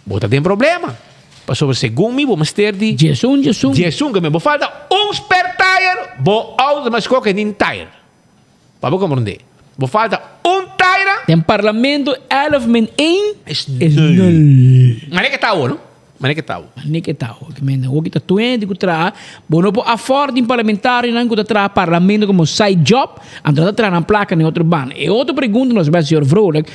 bota tem problema. Passou segundo me, vamos ter de Jesus, Jesus. Jesus, que me vou falta um spare tire, vou auto mas qualquer nem tire. Para compreender. Vou falta um tire. Den parlamento 11 min 1 is 0. Mas é que tá agora, não? Mane ke tau. Mane ke tau. Ke men hoki ta tuente ku traha. Bo no por afford tin parlamentarionan ku ta traha parlamento komo side job, anto nan ta traha nan plaka den otro banda. E otro pregunta nos bai señor Vrolijk,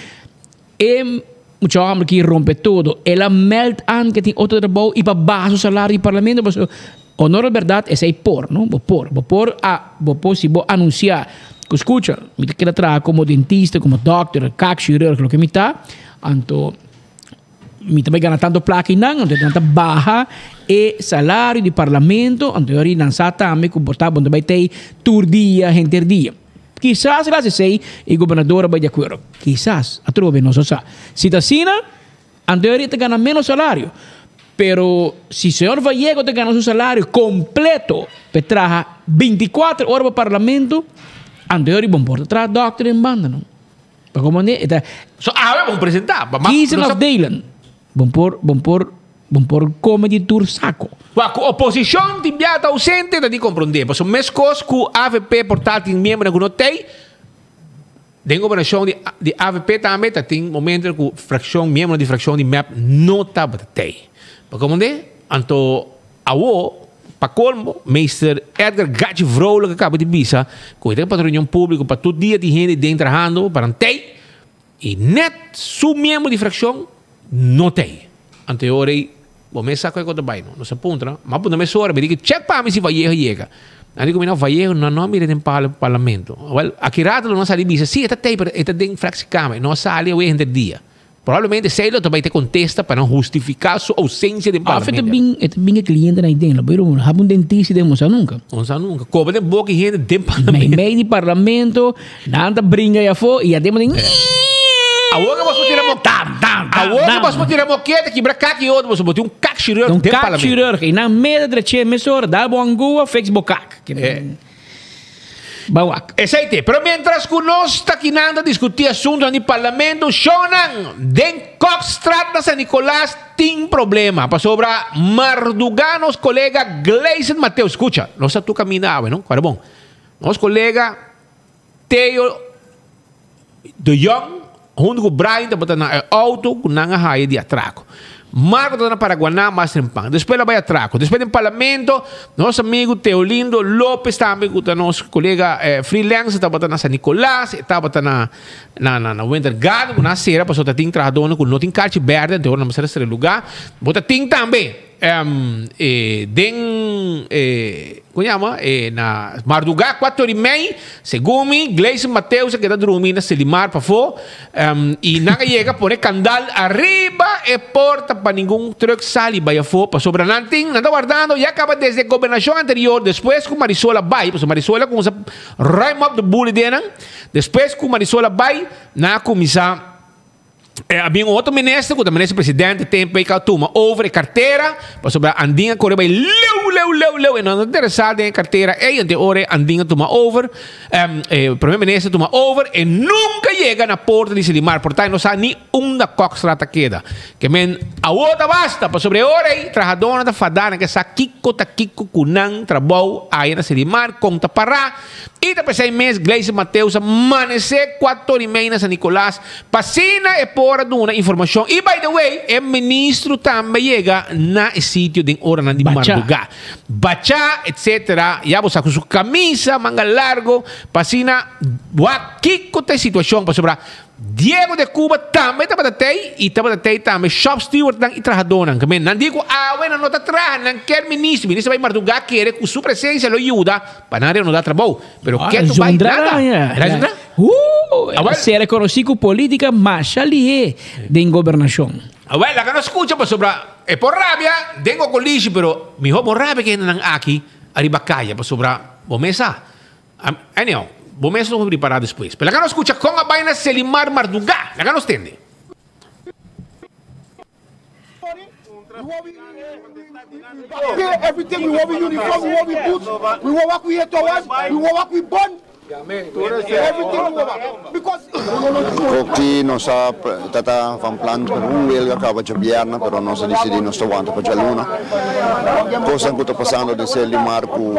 e mucha homber ki rompe todo, el a meld aan ke tin otro trabou i pa baha su salario di parlamento? Pasobra honor al berdad esei por, no? Bo por. Bo por a bo por si bo anunsia ku skucha mi ta keda traha komo dentista, komo dokter, kaakchirurg, loke mi ta, anto Mi ta bai gana tanto plaka einan, anto nan ta baha e salario di parlamento, anto yori nan sa tambe ku por ta bo no ta bai tei tur dia, henter dia. Kisas el hasi esei i gobernador a bai di akuerdo. Kisas, atrobe nos no sa. Si ta asina, anto yori e ta gana menos salario. Pero si señor Vallego ta gana su salario kompleto pa e traha bintikuater ora pa parlamento, anto yori bo no por ta traha dòkter den banda no. Pa como ne, e ta. So awe bon presenta. Pa ma Kiezen of delen. Bon por, bon por, bon por come di tur saco. Wak, ku oposishon tin bia ta ausente ta di komprondé. Pasobra meskos ku avp por ta tin miembronan ku no tei, den gobernashon di di avp tambe ta tin momentonan ku frakshon, miembronan di frakshon di mep no tabata tei. Pa komprondé? Anto Awo, pa colmo, meester Edgar Gachi Vrolijk a caba di bisa cu e ta pa reunion publico pa tur dia tin hende den trahando pa nan tey y net su miembro di fraccion no tey. Anto e ora ey bo mes sa cu e cosa ta bay no. Nos a puntra, ma puntra mesora, mi di check pa mi si Vallejo yega. Nan di cu mi no, Vallejo no no a mira den parlamento. Wel, aki rato lo no a sali bisa, si e ta tey pero e ta den fractiekamer, e no a sali awe henter dia. Probablemente esei lo ta bai te contesta pa nan hustifica su ausencia den Of e ta parlamento. bin, e ta bin e cliente na den, lo pero hab un dentista den, no sa nunca. No sa nunca. Cobra den boca e hende den parlamento. Mei mei di parlamento, nan ta bringa y afo y aden bo tin Awor ke bos por tira mo, Tam, tam, tam, awor ke tam. bos por tira mokete kibra kak y otro, bos por tin un kak chirurg Un den kak parlamento. chirurg y nan meda dreche mesora, dal bo angua, fix bo kak. Bawak. Esei te. Pero mientras ku nos ta kinan ta diskutí asuntunan di parlamento, shownan den Kokstraat na San Nicolas tin problema. Pasobra mardugá nos kolega Gleison Mateus, skucha, nos ta tur kaminda awe, no? Kòrda bon. Nos kolega Theo De Jong huntu ku Brian tabata na e outo ku nan a haya di atrako. Marco tabata na Paraguaná mas trempan. Despues el a bai atrako. Despues den parlamento nos amigu Teolindo Lopez tambe ku ta nos kolega freelancer tabata na San Nicolas, e tabata na na Winter Garden ku nan a sera pasobra ta tin trahadónan ku no tin karchi bèrdè anto ora nan mester a sera e lugá. Bo ta tin tambe. Den como llama na mardugá cuatro y mei segun mi Gleison Mateus a keda drumi na Selimar pafó y nan a yega pone kandal ariba e porta pa ningun truck sali bai afó pasobra nan tin nan ta wardando ya kaba desde gobernacion anterior despues ku Marisol a bai pasobra Marisol a cuminsa ruim up de boel e denan despues ku Marisol a bai nan a cuminsa E a bin otro minister ku ta minister presidente tempo ei ka tuma over e kartera pasobra Andin a kore bai leu leu leu leu e no ta interesá den e kartera ei ante ora e Andin a tuma over e primer minister tuma over e nunka yega na porta di Selimar por ta e no sa ni unda Kokstraat ta keda ke men awo ta basta pasobra e ora ei trahadónan ta fadá nan ke sa kiko ta kiko ku nan trabou aya na Selimar kon ta pará i ta p'esei mes Gleison Mateus a manesé kuator i mei na San Nicolas P'asina e por a duna informashon. I by the way, e ministro tambe a yega na e sitio den oranan di Bachá. mardugá. Bachá, etcetera. Ya bo sa ku su kamisa manga largo p'asina wak kiko ta e situashon pasobra Diego de Cuba tambe tabata tei i tabata tei tambe shop stewardnan i trahadónan. Ke men nan di ku awe nan no ta traha, nan kier ministro. Ministro bai mardugá kere ku su presensia lo yuda pa nan reanudá trabou. Pero Ah, ke tu bai zondra nada. ya. Era zondra? Uh, se reconocí ku política masha lihé den gobernashon. Awel, laga nos skucha pasobra e por rabia den okolishi, pero mihó bo rabia ke hendenan aki ariba kaya pasobra bo mes sa. Anyhow, bo mes lo por ripará despues. Pero laga nos skucha kon a bai na Selimar mardugá. Laga nos tende. Pay everything, we want we uniform, we want we boots, we want what we eight hours, we want what we burn. Everything we want. Because Koki nos a tata van plan pa un welga kaba djabièrnè, pero nos a disidí nos ta wanta pa djaluna. Kosnan ku ta pasando den Serlimar ku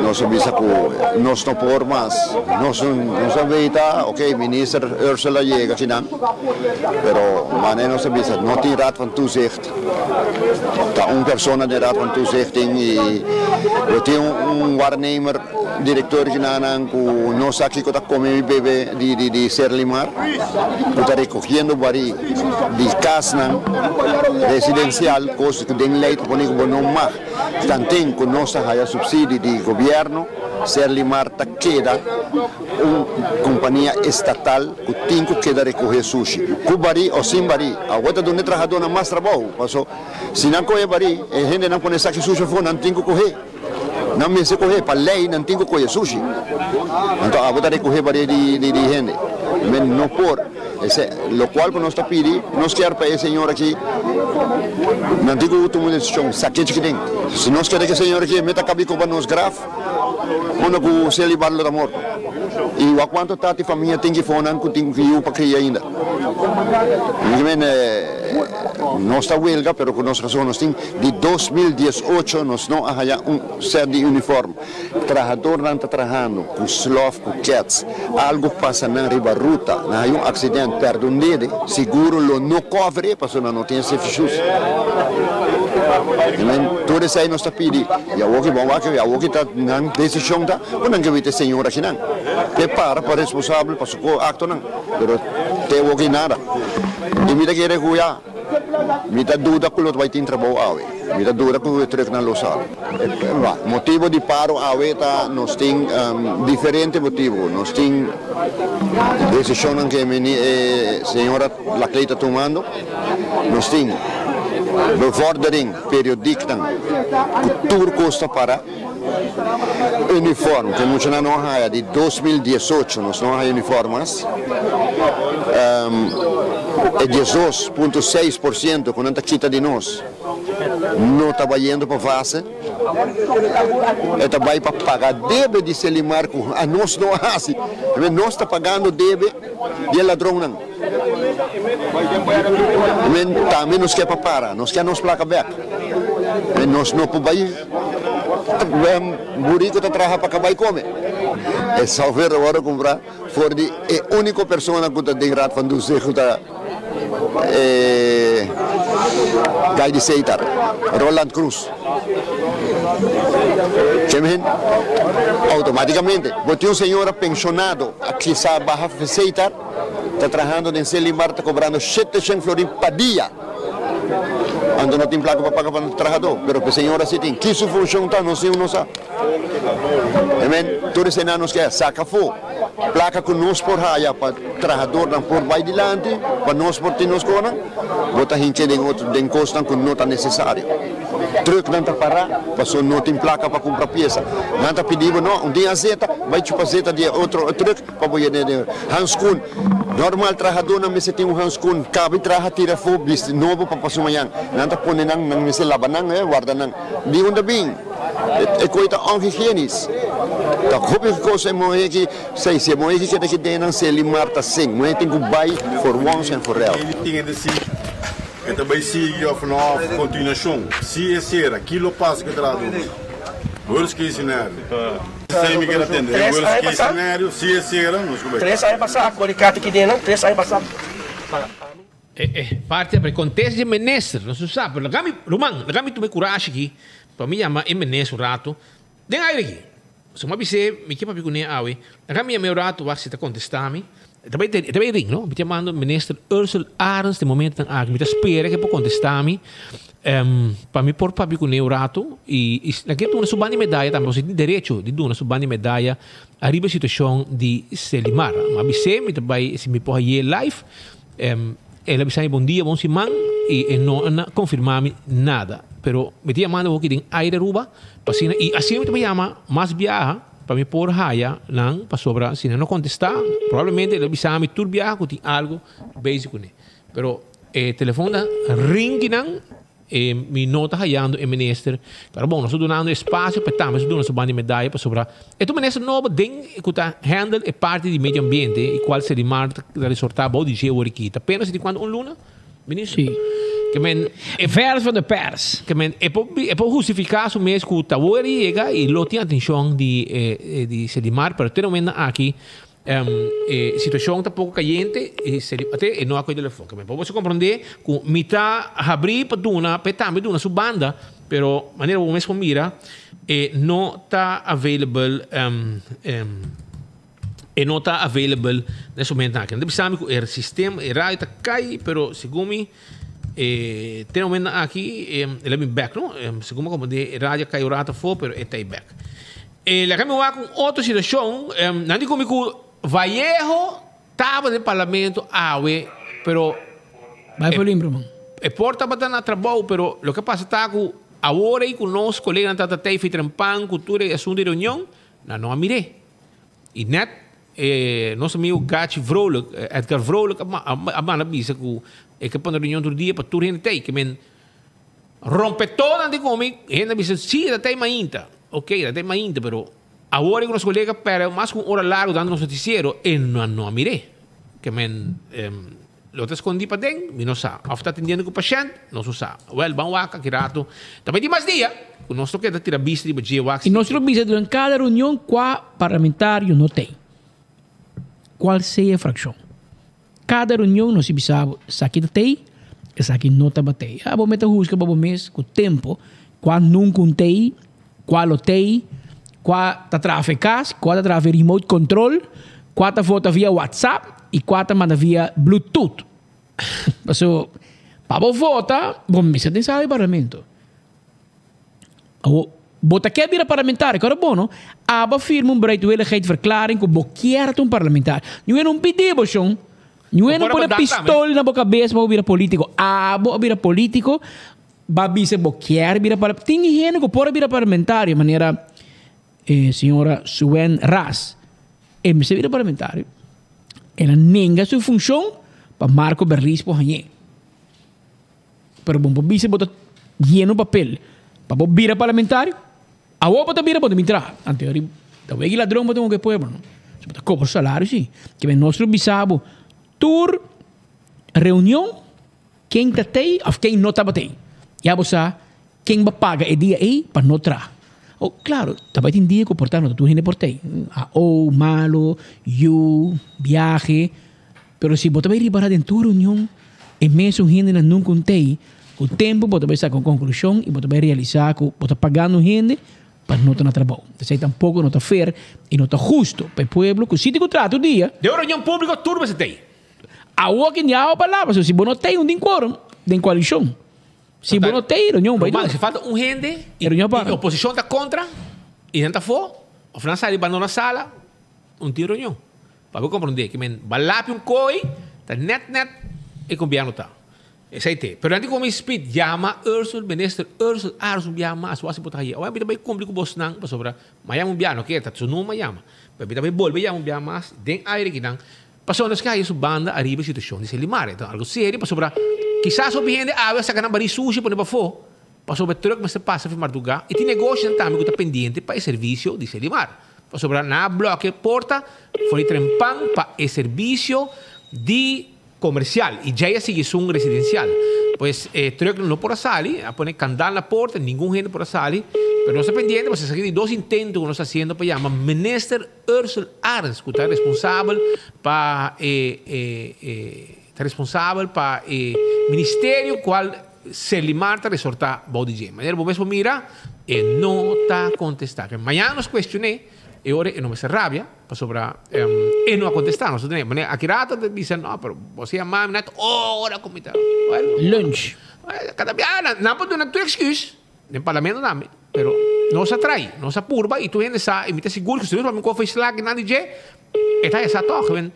nos a bisa ku nos no por mas. Nos nos a weita, ok, minister Ursula yega akinan, pero manera nos a bisa no tin Raad van Toezicht. Ta un persona den Raad van Toezicht tin i bo tin un waarnemer. Director ginanan cu no sa kico ta come mi bebe di di di Serlimar cu ta recogiendo bari di casnan residencial cos cu den ley ta pone cu bo no mag tanten cu nos ta haya subsidio di gobierno Serlimar ta keda un compania estatal cu tin cu keda recoge sushi cu bari o sin bari awor ta duna e trahadornan mas trabou paso si nan coge bari e hendenan pone saki sushi afo nan tin cu coge. Nan mester kohe, pa lei nan tin ku kohe sushi. Anto abo ta rekohe baria di di hende. Men no por. Ese lokual ku nos ta pidi, nos kier pa e señor aki, nan tin ku tuma un desishon, sake chikiten. Si nos kere ku e señor aki e meta kabi koba nos graf, unda ku Celibar lo ta morto. I wak kuantu tati famia tin ki fonan ku tin yu pa kria ainda. Men nos ta welga pero ku nos rason nos tin. Di 2018 nos no a haya un set di uniform. Trahadornan ta trahando cu slof cu kets. Algo pasa nan riba ruta, nan haya un accident, perde un dede, seguro lo no cover e pasobra nan no tin e safety shoes. Men tur esey nos ta pidi y awo ki bon wak y awo ki ta nan decision ta cu nan ke wit e señor akinan. Te para pa responsabel pa su actonan pero te awo ki nada. Y mi ta kere cu ya. Mi ta duda ku lo bai tin trabou awe. Mi ta duda ku e trùknan lo sali. Motibu di paro awe ta nos tin diferente motibu. Nos tin desishonnan ku e señora Laclay ta tumando. Nos tin bevordering periodiknan ku tur kos ta para. Uniform ku e muchanan no a haya di 2018 nos no a haya uniform mas. E 12.6% ku nan ta kita di nos no ta bayendo pa fase, e ta bai pa paga debe di Selimar ku anos no a hasi. Nos ta pagando debe di e ladronnan. Tambe nos ke pa para, nos ke nos plaka bek. Nos no por bai. Burico ta traha pa cabay come. E software ta wordo cumpra for di e unico persona cu ta den Raad van Toezicht cu ta e guy di Setar, Roland Croes. Ke Automaticamente bo tin un señora pensionado a kisa baha Setar ta trahando den Selimar ta cobrando 700 florin pa dia. Anto no tin plaka pa paga pa trahadó, pero p'e señora si tin. Ki su funshon ta? Nos niun no sa. Amen. Tur esei nos ke saka afó. Plaka ku nos por haya pa trahadornan por bai dilanti, pa nos por tin nos konan, bo ta hinch'é den otro, den kosnan ku no ta nesesario. Trùknan ta pará pasobra no tin plaka pa kumpra piesa. Nan ta pidi bo, no, un tin azeta, bai chupa azeta di e otro trùk. Pa bo yene den hanskun. Normal trahadónan mester tin un hanskun. Kabi traha tira afó bisti nobo pa paso mañan. Nan ta pone nan, nan mester laba nan, warda nan. Di unda bin? E koe ta onhigienisch. Ta hopi kos e muhé ki say. Si e muhé ki keda ki den nan Selimar ta sink. Muhé tin ku bai for once and for all. Tin e desi e ta bai sigui of no of continuacion. Si e sera, ki lo pasa ku e trahadónan? Worst case scenario. Esei mi keda tende. E worst case scenario, si e sera, nos ku bai. Tres aña pasá, a kore kati ki den nan, tres aña pasá. E e parti a contest di minister, nos no sa, pero laga mi, ruman, laga mi tuma e kurashi aki pa mi yama e minister un rato den aire aki. So mi a bis'é, mi ke papia kuné awe, laga mi yam'é un rato wak si e ta kontestá mi. E ta bai e ta bai ring, no? Mi ta yamando minister Ursell Arends den momentonan aki. Mi ta spera ke por kontestá mi. Pa mi por papia kuné un rato i i nan ke duna su banda di medaya tambe, pasobra e tin derecho di duna su banda di medaya ariba e situashon di Selimar. Mi a bis'é mi ta bai si mi por haye live. El a bisa mi bon dia, bon siman i e no a konfirmá mi nada. Pero mi ta yamando hoki den aire Aruba pa asina i asina mi ta bai yama mas biaha pa mi por haya nan pasobra si nan no kontestá probablemente el a bisa mi tur biaha ku tin algu bezig kuné. Pero e telefon ta ringi nan. E mi no ta hayando e minister. Pero bon, nos ta dunando espacio pa e tambe su duna su banda di medaya pasobra e ta un minister nobo den cu ta handle e parti di medio ambiente y cual Selimar ta resorta bou di dje awor aki. Ta apenas di cuando un luna, minister? Si. Ke men e Vers van de pers. Ke men e por e por hustifica su mes cu ta awor e yega y lo tin atencion di e di Selimar pero te momento aki E situacion ta poco cayente y ate e no a coge telefon. Ke men bo comprende cu mi ta habri pa duna, pa e tambe duna su banda, pero manera bo mes por mira e no ta available, e no ta available na e momento aki. Nan ta bisa mi cu e sistema, e radio ta cay, pero segun mi e te momento aki el a bin bek, no? Segun mi a comprende e radio a cay un rato afo, pero e ta e bek. E laga mi wak un otro situacion, nan di cu mi cu Vallejo tabata den parlamento awe, pero Bai for limpio, man. E por tabata na trabou, pero loke a pasa ta cu awor ey cu nos coleganan tabata tey fitrempan cu tur e asunto di reunion, nan no a mir'é. Y net e nos amigo Gachi Vrolijk, Edgar Vrolijk a manda bisa cu e ke pone reunion tur dia pa tur hende tey, ke men Rompetonan di komi, hende a bisa, sí, ta tei mainta. Ok, ta tei mainta, pero awor ku nos kolega pèrdè mas ku un ora largu dando nos notisiero, e no no a mir'é. Ke men lo ta skondí paden, mi no sa. Òf ta atendiendo ku pashènt, nos no sa. Wèl, ban wak aki ratu. Ta bai tin mas dia ku nos lo keda tira bista riba dje wak I nos lo bisa durante kada reunion kua parlamentario no tei, kual sea e frakshon. Kada reunion nos a bisa bo, esaki ta tei, esaki no tabata tei. Abo mester husga pa bo mes ku tempo kua nunka un tei, kua lo tei, kua ta traha fe kas, kua ta traha fe remote control, kua ta vota via WhatsApp i kua ta manda via Bluetooth. Pasobra pa bo vota bo mester den sala di parlamento. Awor, bo ta kier bira parlamentario, kòrda bo no, abo a firma un bereidwilligheidsverklaring ku bo kier ta un parlamentario. Niun no pidi bo shon, niun no pone pistol na bo kabes pa bo bira politiko. Abo a bira politiko, bo a bisa bo kier bira parlamentario. Tin hende ku por a bira parlamentario, manera e señora Suen Ras. E mester bira parlamentario. El a nenga su funshon pa Marco Berlis por hañ'é. Pero bo por bisa bo ta yeno papel pa bo bira parlamentario? Awor bo ta bira bo ta bin traha. Anto yori ta wegi ladron bo ta con e pueblo no. So bo ta cobra salario si. Kiben nos lo bisa bo tur reunion ken ta tey of ken no tabata tey. Ya bo sa ken bo paga e dia ey pa no traha. Oh claro ta bay tin dia cu por ta no ta tur hende por tey. AO, malo, yu, biahe. Pero si bo ta bay ripara den tur reunion, e mesun hendenan nunca un tei, cu tempo bo ta bay saca un conclusion y bo ta bay realisa cu bo ta pagando un hende pa no ta na trabou. Esey tampoco no ta fair y no ta husto pa e pueblo cu si tin cu traha tur dia. Den un reunion publico tur mester tei. Awor ki ni awa palabra, so si bo no tei un tin quorum den coalicion. Si bo no tei, reunion bay dura. Si falta un hende y oposicion ta contra y nan ta afo of nan sali bandona sala, un tin reunion. Pa bo komprondé ke men balapi un koi ta nèt nèt e gobièrnu ta. Esei te. Pero nan di komo speed yama Ursel, minister Ursel Arends un biaha mas wak si bo ta haye. Awor mi ta bai kumpli ku bosnan pasobra mi a yama un biaha, no ke ta su numa yama. Pero mi ta bai bolbe yama un biaha mas den aire kinan pasobra nos ke haye su banda ariba e situashon di Selimar. E ta algu serio pasobra kisas hopi hende awe a saka nan bari sushi pone pafó pasobra e trùk mester pasa fi mardugá i tin negoshonan tambe ku ta pendiente pa e servisio di Selimar. Pasobra nan a blòkia e porta for di trempan pa e servisio di komersial i djei a sigui esun residensial. Pues e trùknan no por a sali, a pone kandal na porta, ningun hende por a sali. Pero nos ta pendiente pasobra esaki di dos intento ku nos ta hasiendo pa yama Minister Ursell Arends ku ta responsabel pa e ta responsabel pa e ministerio kual Serlimar ta resortá bou di dje. Manera bo mes por mira, e no ta kontestá. Ke mañana nos kuestion'é, e ora e no mester rabia, pasobra e no a kontestá. Nos ta tene, manera aki rato ta bisa, no, pero bo a yama mi net ora ku mi ta, bueno, Lunch. Kada biaha nan por duna tur excuse, den parlamento tambe, pero nos a trai, nos a purba i tur hende sa, i mi ta sigur ku si nos papia un kofe slak nan di dje, e ta hesa tòg.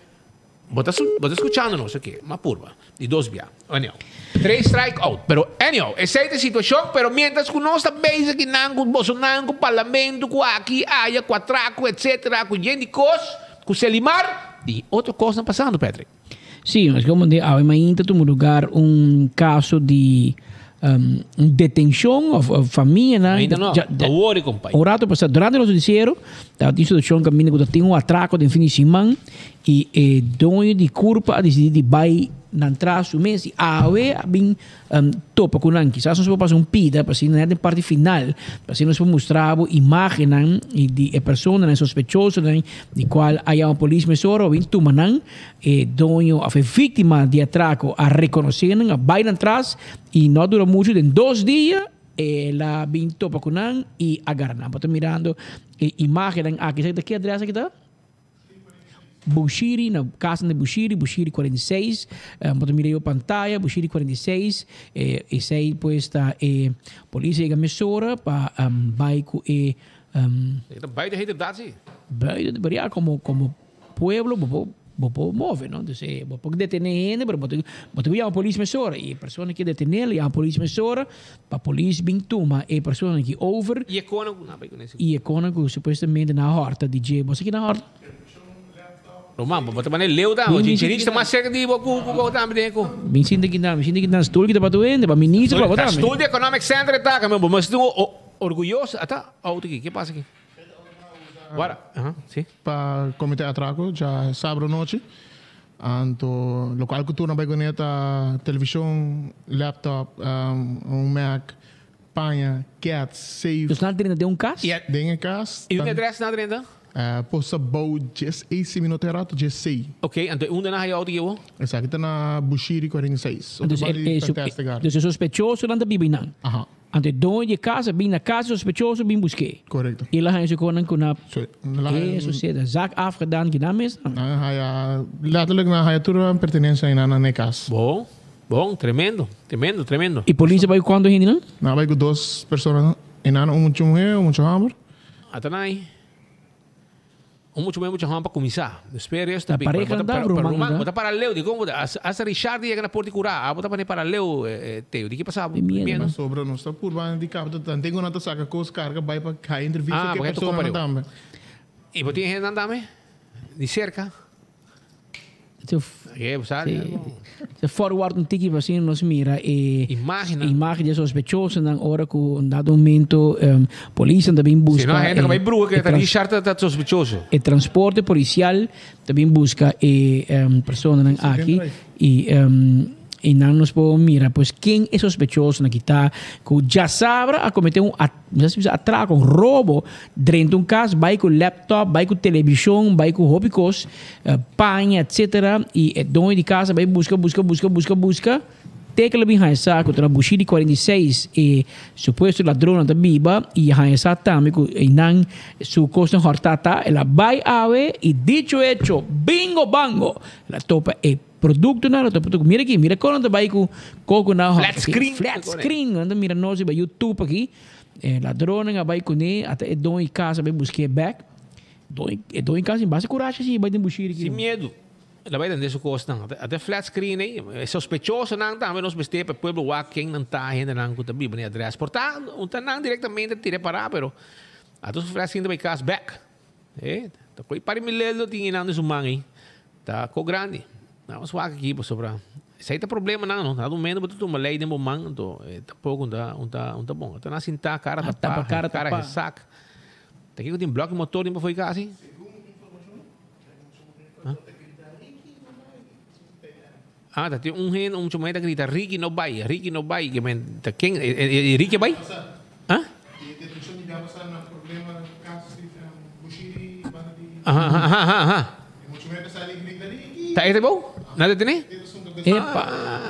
Bo ta bo ta skuchando nos oke, ma purba. Di dos bia. Anyhow. Tres strike out. Pero anyhow, esei ta e situashon, pero mientras ku nos ta bezig kinan ku bosonan, ku parlamento, ku aki, aya, ku atrako, etcetera, ku yen di kos, ku Selimar, di otro kosnan pasando, Patrick. Sí, nos komo di awe mainta tuma lugar un kaso di. un detenshon of famianan. Ainda no, awor e kompai. Un rato pasá durante nos noticiero tabatin situashon kaminda ku ta tin un atrako den fin di siman i e doño di kurpa a disidí di bai nan tras su mes i awe a bin topa ku nan. Kisas nos por pasa un pida pa asina net den parti final pa asina nos por mustra bo imagennan di e personanan e sospechosonan di kual a yama polis mesora pa bin tuma nan. E doño of e víktima di atrako a rekonosé nan, a bai nan tras i no a dura muchu, den dos dia el a bin topa ku nan i a gara nan. Bo ta mirando e imágennan aki. Esaki ta ki adrès aki ta? Bushiri, na kasanan di Bushiri, Bushiri 46. Bo ta mira riba pantaya, Bushiri 46. Esei pues ta e polis a yega mesora pa bai ku e. Esaki ta buiten heterdaad si. Buiten, pero ya komo komo. Pueblo bo por bo por move no entonces eh bo por detene hende pero bo ta bo ta yama polis mesora y e persona ke detene lo yama polis mesora pa polis bin tuma e persona aki over Y e konan ku nan bai kuné y e konan ku supuestamente nan a horta di dje bo sa ki nan a horta? Roman bo ta manda leu tambe Bin Chinchirich sinta ta mas serka di bo ku bo tambe den ku. Bin sinta kinan bin sinta kinan stoel kita pa tur hende pa minister pa bo tambe. Stoel di Economic Center e ta bo mester orguyoso ata auto aki ke pasa aki. Wara, aha, si. Pa comete atraco dja sabro nochi. Anto locual cu tur nan bay cune ta television, laptop, un Mac, paña, cats, safe. Dus nan drenta den un cas? Den e cas. Y un adres nan drenta? Posta bou djes ei si mi no ta errado, djes sei. Ok, anto e unda nan haya auto kibo? Esaki ta na Bushiri 46, otro banda di Fantastic Garden. Dus e sospechosonan ta biba einan? Aha. Anto e doño di e kas a bin na kas di sospechoso bin busk'é. Korekto. I el a haña su konan ku na Sí, el a haña. E soseda. Zak afgedaan ki nan mes nan. Nan a haña, letterlijk nan a haña tur nan pertenensia einan na e kas. Bon, bon, tremendo, tremendo, tremendo. I polis a bai ku kuantu hende nan? Nan a bai ku dos persona einan, un mucha muhé, un mucha hòmber. Ata nan ei. Un mucha muhé, mucha hòmber pa kuminsá. Despues resto Ta ta bin. pareha Bo ta nan ta, pero ruman ruman, nan bo ta. ta para leu, dikon bo ta hasta Richard yega na porta di kurá, abo ta pone para leu, Teo. Di ki pasa bo? Di miedu. Miedu. Pasobra nos ta purba di kapta tanten ku nan ta saka kos karga bai pa kai entrevista Ah, ku e porque personanan tocó tambe. I bo tin hendenan tambe? Di serka? Se forward un tiki pa asina nos mira e Imagennan. imagen di e sospechosonan ora ku un dado momento polisnan ta bin Si buska no, hende ka bai bruha e ke ta Richard ta sospechoso. e transporte polisial ta bin buska e personanan aki i i nan nos por mira pues ken e sospechosonan aki ta ku djasabra a komete un Mi ta bisa atraco, robo, drenta un cas, bay cu laptop, bay cu television, bay cu hopi cos, paña, etcetera, y e doño di cas a bay busca, busca, busca, busca, busca, te cu el a bin haya sa cu ta na Bushiri 46 e supuesto ladronnan ta biba y a haya sa tambe cu eynan su cosnan horta ta, el a bay awe y dicho hecho, bingo bango, el a topa e Productonan lo ta putu mira aki, mira kon nan ta bai ku koko na Flat screen. Flat screen, nan ta mira nos riba YouTube aki. E ladronnan a bai kuné, ata e doño di kas a bai busk'é bèk. Doño, e doño di kas tin basta kurashi si bai den bushiri aki. Sin miedu. El a bai tende su kosnan. Ata e flat screen ei, e sospechosonan tambe nos mester pa e pueblo wak ken nan ta, hendenan ku ta biba na e adrès. Por ta, un ta nan direktamente tira e pará, pero ata su flat screen ta bai kas bèk. E, ta koe par di milel lo tin einan den su man ei. Ta ko grandi. Nan a swak aki pasobra esei ta problemanan no. Na momento bo ta tuma lei den bo man anto e tampoco un ta un ta un ta bon. Ta na sinta cara tapa, cara cara tapa. gesak. Ta kiko tin blok di motor den pafoi kasi? Ah, ta tin un hende, un mucha muher ta grita Ricky no bai, Ricky no bai. Ke men ta ken e Ricky a bai? Ah? Aha, aha, aha, aha. Ta este bou? Nan ta tene? Epa,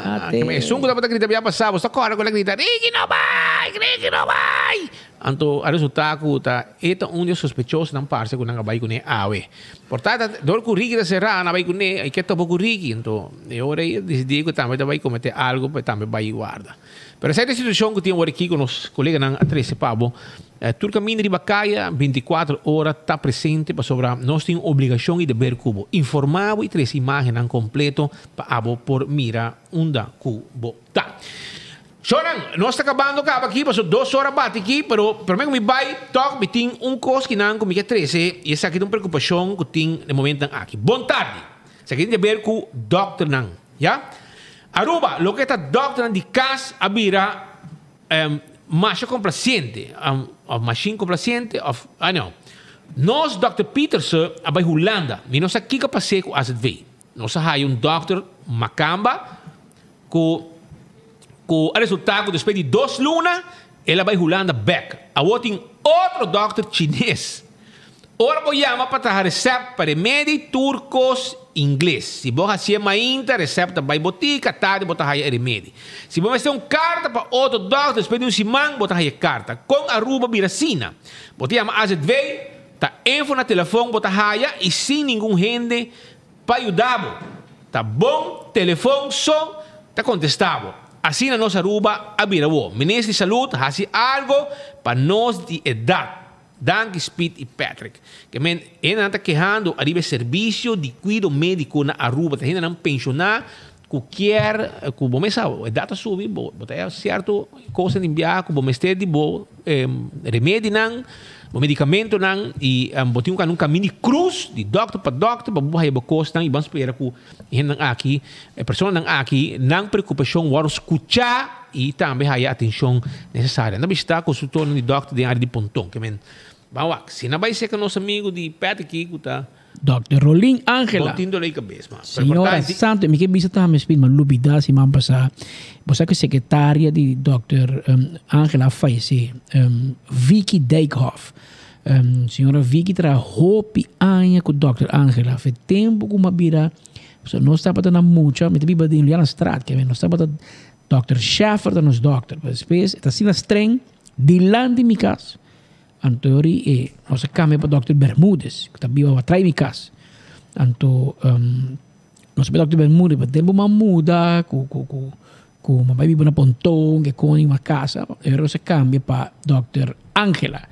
Ah, ke men esun ku tabata grita bia pasa, bo sta kòrda ku el a grita Ricky no bai, Ricky no bai. Anto a resultá ku ta e ta un di e sospechosonan parse ku nan a bai kuné awe. Por ta ta dor ku Ricky ta será nan a bai kuné, e ke topa ku Ricky. Anto e ora ei a disidí ku tambe ta bai kometé algu pa e tambe bai warda. Pero esei ta e situashon ku tin awor aki ku nos koleganan a trese pa bo. Tur kaminda riba kaya bintikuater ora ta presente pasobra nos tin obligashon i deber ku bo informá bo i trese imágennan kompleto pa abo por mira unda ku bo ta. Shownan, nos ta kabando kaba aki pasobra dos ora bati aki, pero promé ku mi bai tòg mi tin un kos kinan ku mi ke trese i esaki ta un preokupashon ku tin na e momentonan aki. Bon tardi! Esaki tin di aber ku dòkternan, ya. Aruba, loke ta dòkternan di kas a bira. Um, masha complaciente, um, of machine complaciente, of, I know. Nos Dr. Pieterse a bai Hulanda. Mi no sa kiko pasé ku AZV. Nos a haya un dokter makamba ku ku a resultá ku despues di dos luna el a bai Hulanda bèk. Awor tin otro dokter chines. Ora bo yama pa traha resèpt pa remedi tur kos ingles. Si bo hasié mainta, resèpt ta bai botika, tardi bo ta haya e remedi. Si bo mester un karta pa otro dòkter despues di un siman bo ta haya e karta. Kon Aruba bira asina? Bo ta yama AZV, ta info na telefon bo ta haya i sin ningun hende pa yuda bo. Ta bon telefon so ta kontestá bo. Asina nos Aruba a bira bo. Minister di Salud hasi algo pa nos di edat. Danki Speed y Patrick. Ke men hendenan ta kehando ariba e servicio di cuido medico na Aruba. Ta hendenan pensiona cu kier cu bo mes sa edad ta subi bo bo ta haya cierto cosnan di biaha cu bo mester di bo remedinan, bo medicamentonan y bo tin cu anda un camin di cruz di dokter pa dokter pa bo haya bo cosnan y bo a spera cu e hendenan aki, e personanan aki nan preocupacion worde scucha. I tambe haya atencion necesario. Nan ta bishita consultornan di dokter den area di Ponton. Ke men, ban wak, si nan bai serka nos amigo di Patrick ki ku ta. Dokter Rolin Angela. Bon tin dolor di kabes, ma. Señora santo, mi ke bisa tambe Speed, ma lubida siman pasa, bo sa ku secretaria di dokter Angela a fayece, Vicky Dijkhoff. Señora Vicky traha hopi aña ku dokter Angela. Fe tempo ku mi a bira, nos tabata na mucha, mi ta biba den Julianastraat, ke men nos tabata Dòkter Scheffer ta nos dòkter. Pero despues e ta asina streng dilanti mi kas. Anto yori e nos a kambia pa dòkter Bermudez ku ta biba atras mi kas. Anto nos a bai dòkter Bermudez pa tempu mi a muda ku ku ku ku mi a bai biba na Ponton ke koning mi a kasa yori nos a kambia pa dòkter Angela.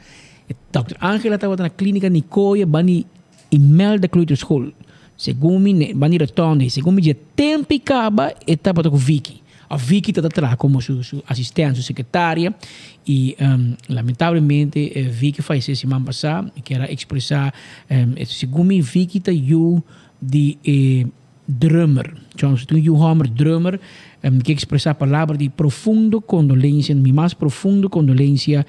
E dòkter Angela tabata na klinika Nicoya bani Imelda Kleuterschool. Segun mi ne bani rotonde, segun mi dje tempi kaba e tabata ku Vicky. Of Vicky tabata traha komo su su asistente, su sekretaria i lamentablemente Vicky fayesé siman pasá. Mi kier a ekspresá segun mi Vicky ta yu di e drummer. Chon su tin un yu hòmber drummer. Mi ke ekspresá palabra di profundo kondolensia, mi mas profundo kondolensia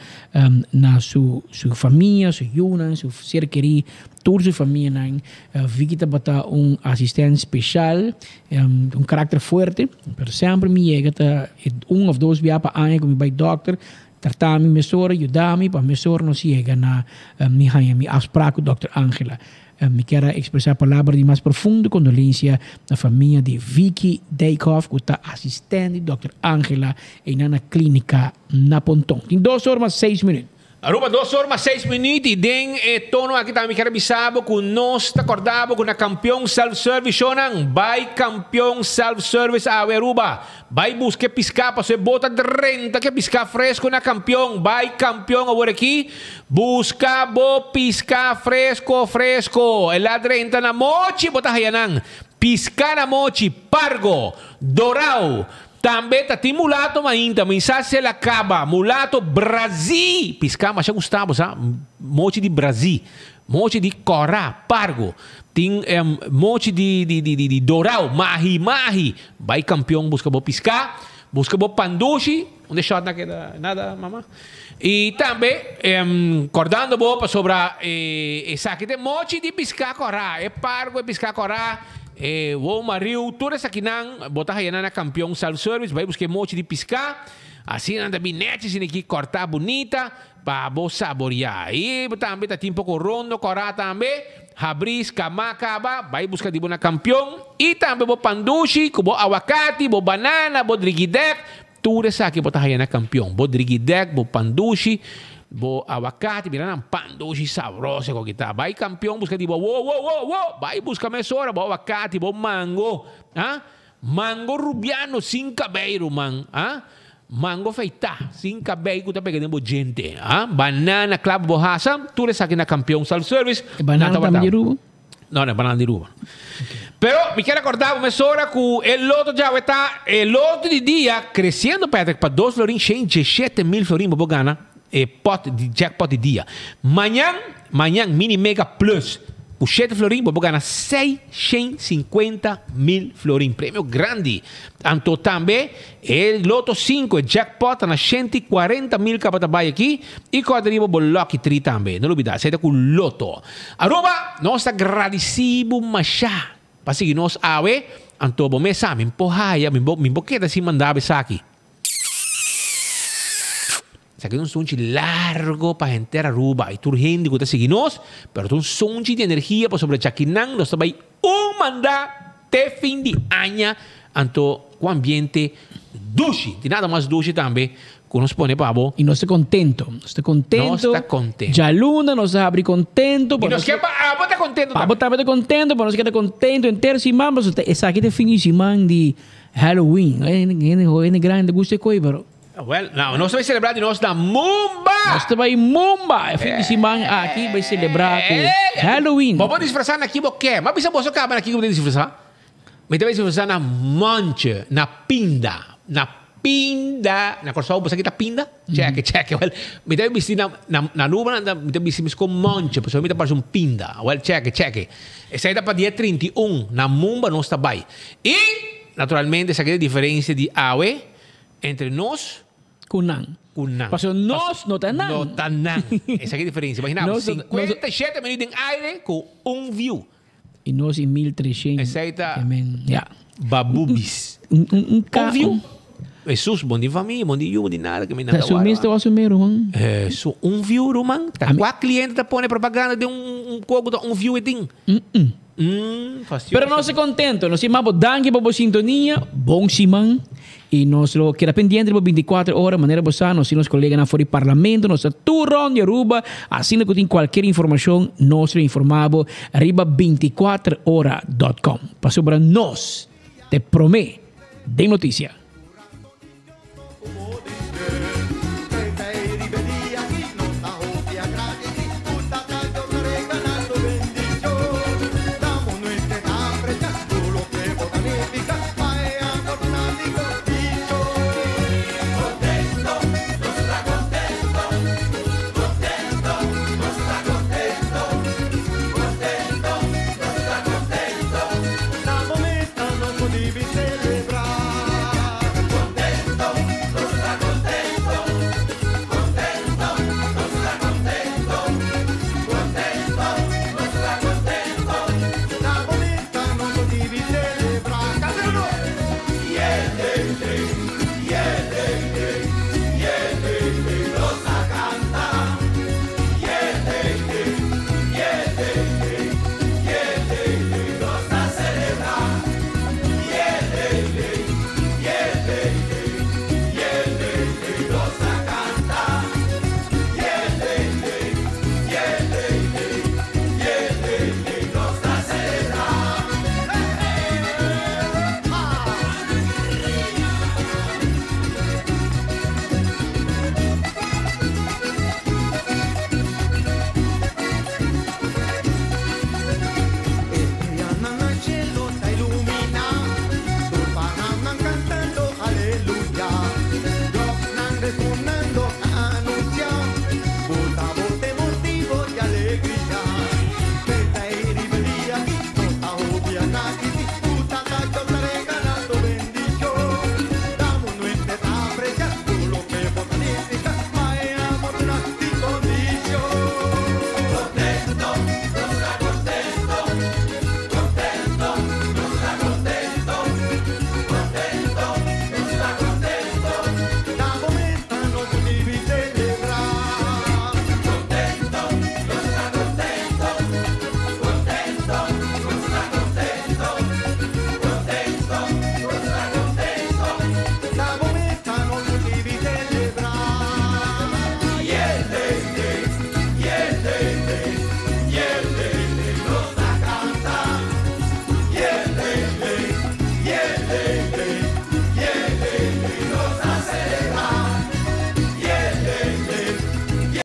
na su su famia, su yunan, su ser kerí, tur su famianan. Vicky tabata un asistent speshal, un karakter fuerte, pero semper mi yega ta un òf dos bia pa aña ku mi bai dòkter, trata mi mesora, yuda mi pa mesora nos yega na mi haña mi afsprak ku dòkter Angela. Mi kier a expresa palabra di mas profundo condolencia na famia di Vicky Dijkhoff cu ta asistent di Dòkter Angela einan na clinica na Ponton. Tin dos or mas seis minuut. Aruba dos or mas seis minuut y den e tono aki tambe mi kier a bisa bo cu nos ta corda bo cu na Campeon Self Service shownan bay Campeon Self Service awe Aruba bay busca e pisca pasobra e bo ta drenta ke pisca fresco na Campeon bay Campeon awor aki Buska bo piská fresko fresko. E la drenta na mochi bo ta haya nan. Piská na mochi, pargo, dorao. Tambe ta tin mulato mainta, mi sa si el a kaba. Mulato brazí. Piská masha gusta bo sa. Mochi di brazí. Mochi di kòrá, pargo. Tin mochi di di di di dorao, mahi mahi. Bai kampion buska bo piská. Buska bo pandushi. Unda e shot na keda? Nada mama. I tambe kordando bo pasobra esaki ta e mochi di piská kòrá, e pargo e piská kòrá, e wou mariu, tur esakinan bo ta haya nan na Kampion Self Service. Bai buska e mochi di piská, asina nan ta bin nèchi asina aki kòrtá bunita pa bo saboriá. I tambe ta tin poko rondo kòrá tambe, habris, kamá kaba, bai buska di bo na Kampion. I tambe bo pandushi ku bo awakati, bo banana, bo drigidèk, Tur esaki bo ta haya na Kampion. Bo drigidek, bo pandushi, bo awakati, mira nan pandushi sabroso ku kita. Bai Kampion buska di bo wo wo wo wo, bai buska mesora bo awakati, bo mango, ha? Mango rubiano sin kabei ruman, ha? Mango feitá sin kabei ku ta pega den bo djente, ha? Banana kla pa bo hasa, tur esaki na Kampion Self Service. E banana tambe di Aruba? No, no, banana di Aruba. Pero mi kier acorda bo mesora cu e loto djawe ta e loto di dia creciendo Patrick pa dos florin shen djeshete mil florin bo por gana e pot di jackpot di dia. Mañan, mañan mini mega plus. Ku shete florin bo por gana 650 mil florin. Premio grandi. Anto tambe e Lotto 5, e jackpot ta na 140 mil kaba ta bai aki. I kòrda riba bo lucky tree tambe. No lubida, esei ta ku Lotto. Aruba, nos ta gradisí bo mashá pa sigui nos awe. Anto bo mes sa, mi por haya, mi bo mi por keda sin manda bo esaki. Esaki ta un sunchi largo pa henter Aruba y tur hende cu ta sigui nos, pero ta un sunchi di energia pasobra djakinan nos ta bay un manda te fin di aña, anto cu ambiente dushi. Tin nada mas dushi tambe cu nos pone pa bo. Y nos ta contento, nos ta contento. Nos ta contento. Djaluna nos ta habri contento. Y nos kier pa abo ta contento tambe. Pa abo tambe ta contento, pa nos keda contento henter siman, pasobra esaki ta e fin di siman di Halloween. Hende grandi ta gusta e coy, pero. Well, nou, nos ta bai celebra di nos na Mumba! Nos ta bai Mumba! E fin di siman aki bai celebra ku Halloween. Bo por disfrasa na ki bo ke. M'a bisa boso kaba na ki ku bo ta disfrasa. Mi ta bai disfrasa na Monche, na Pinda. Na Pinda. Na Kòrsou bo sa ki ta Pinda? Cheke, cheke. Well, mi ta bai bisti na, na, na Aruba mi ta bisti mes kon Monche, pasobra mi ta parse un pinda. Well, cheke, cheke. Esei ta pa dia 31. Na Mumba nos ta bai. I, naturalmente, esaki ta e diferensia di awe. Entre nos. Ku nan. Ku nan. Pasobra nos no ta nan. No ta nan. Esaki e diferensia. Imagina bo, 57 minuut den aire ku un view. I nos i 1300. Esei ta. Ya. Babubis. Un Un view. Hesus, bon di famia, bon di yu, bon di nada ke mi nan ta wara. Su mes ta wak su mes ruman. Hesus, un view ruman. Ta kua kliente ta pone propaganda den un kos ku ta un view e tin? Fastioso. Pero nos ta contento. Nos sima bo danki pa bo sintonia. Bon siman. Y nos lo keda pendiente riba 24 ora. Manera bo sa, nos tin nos coleganan for di Parlamento. Nos ta tur rond di Aruba. Asina cu tin cualkier informacion, nos lo informa bo riba 24 ora dot com. Pasobra nos ta e prome den noticia.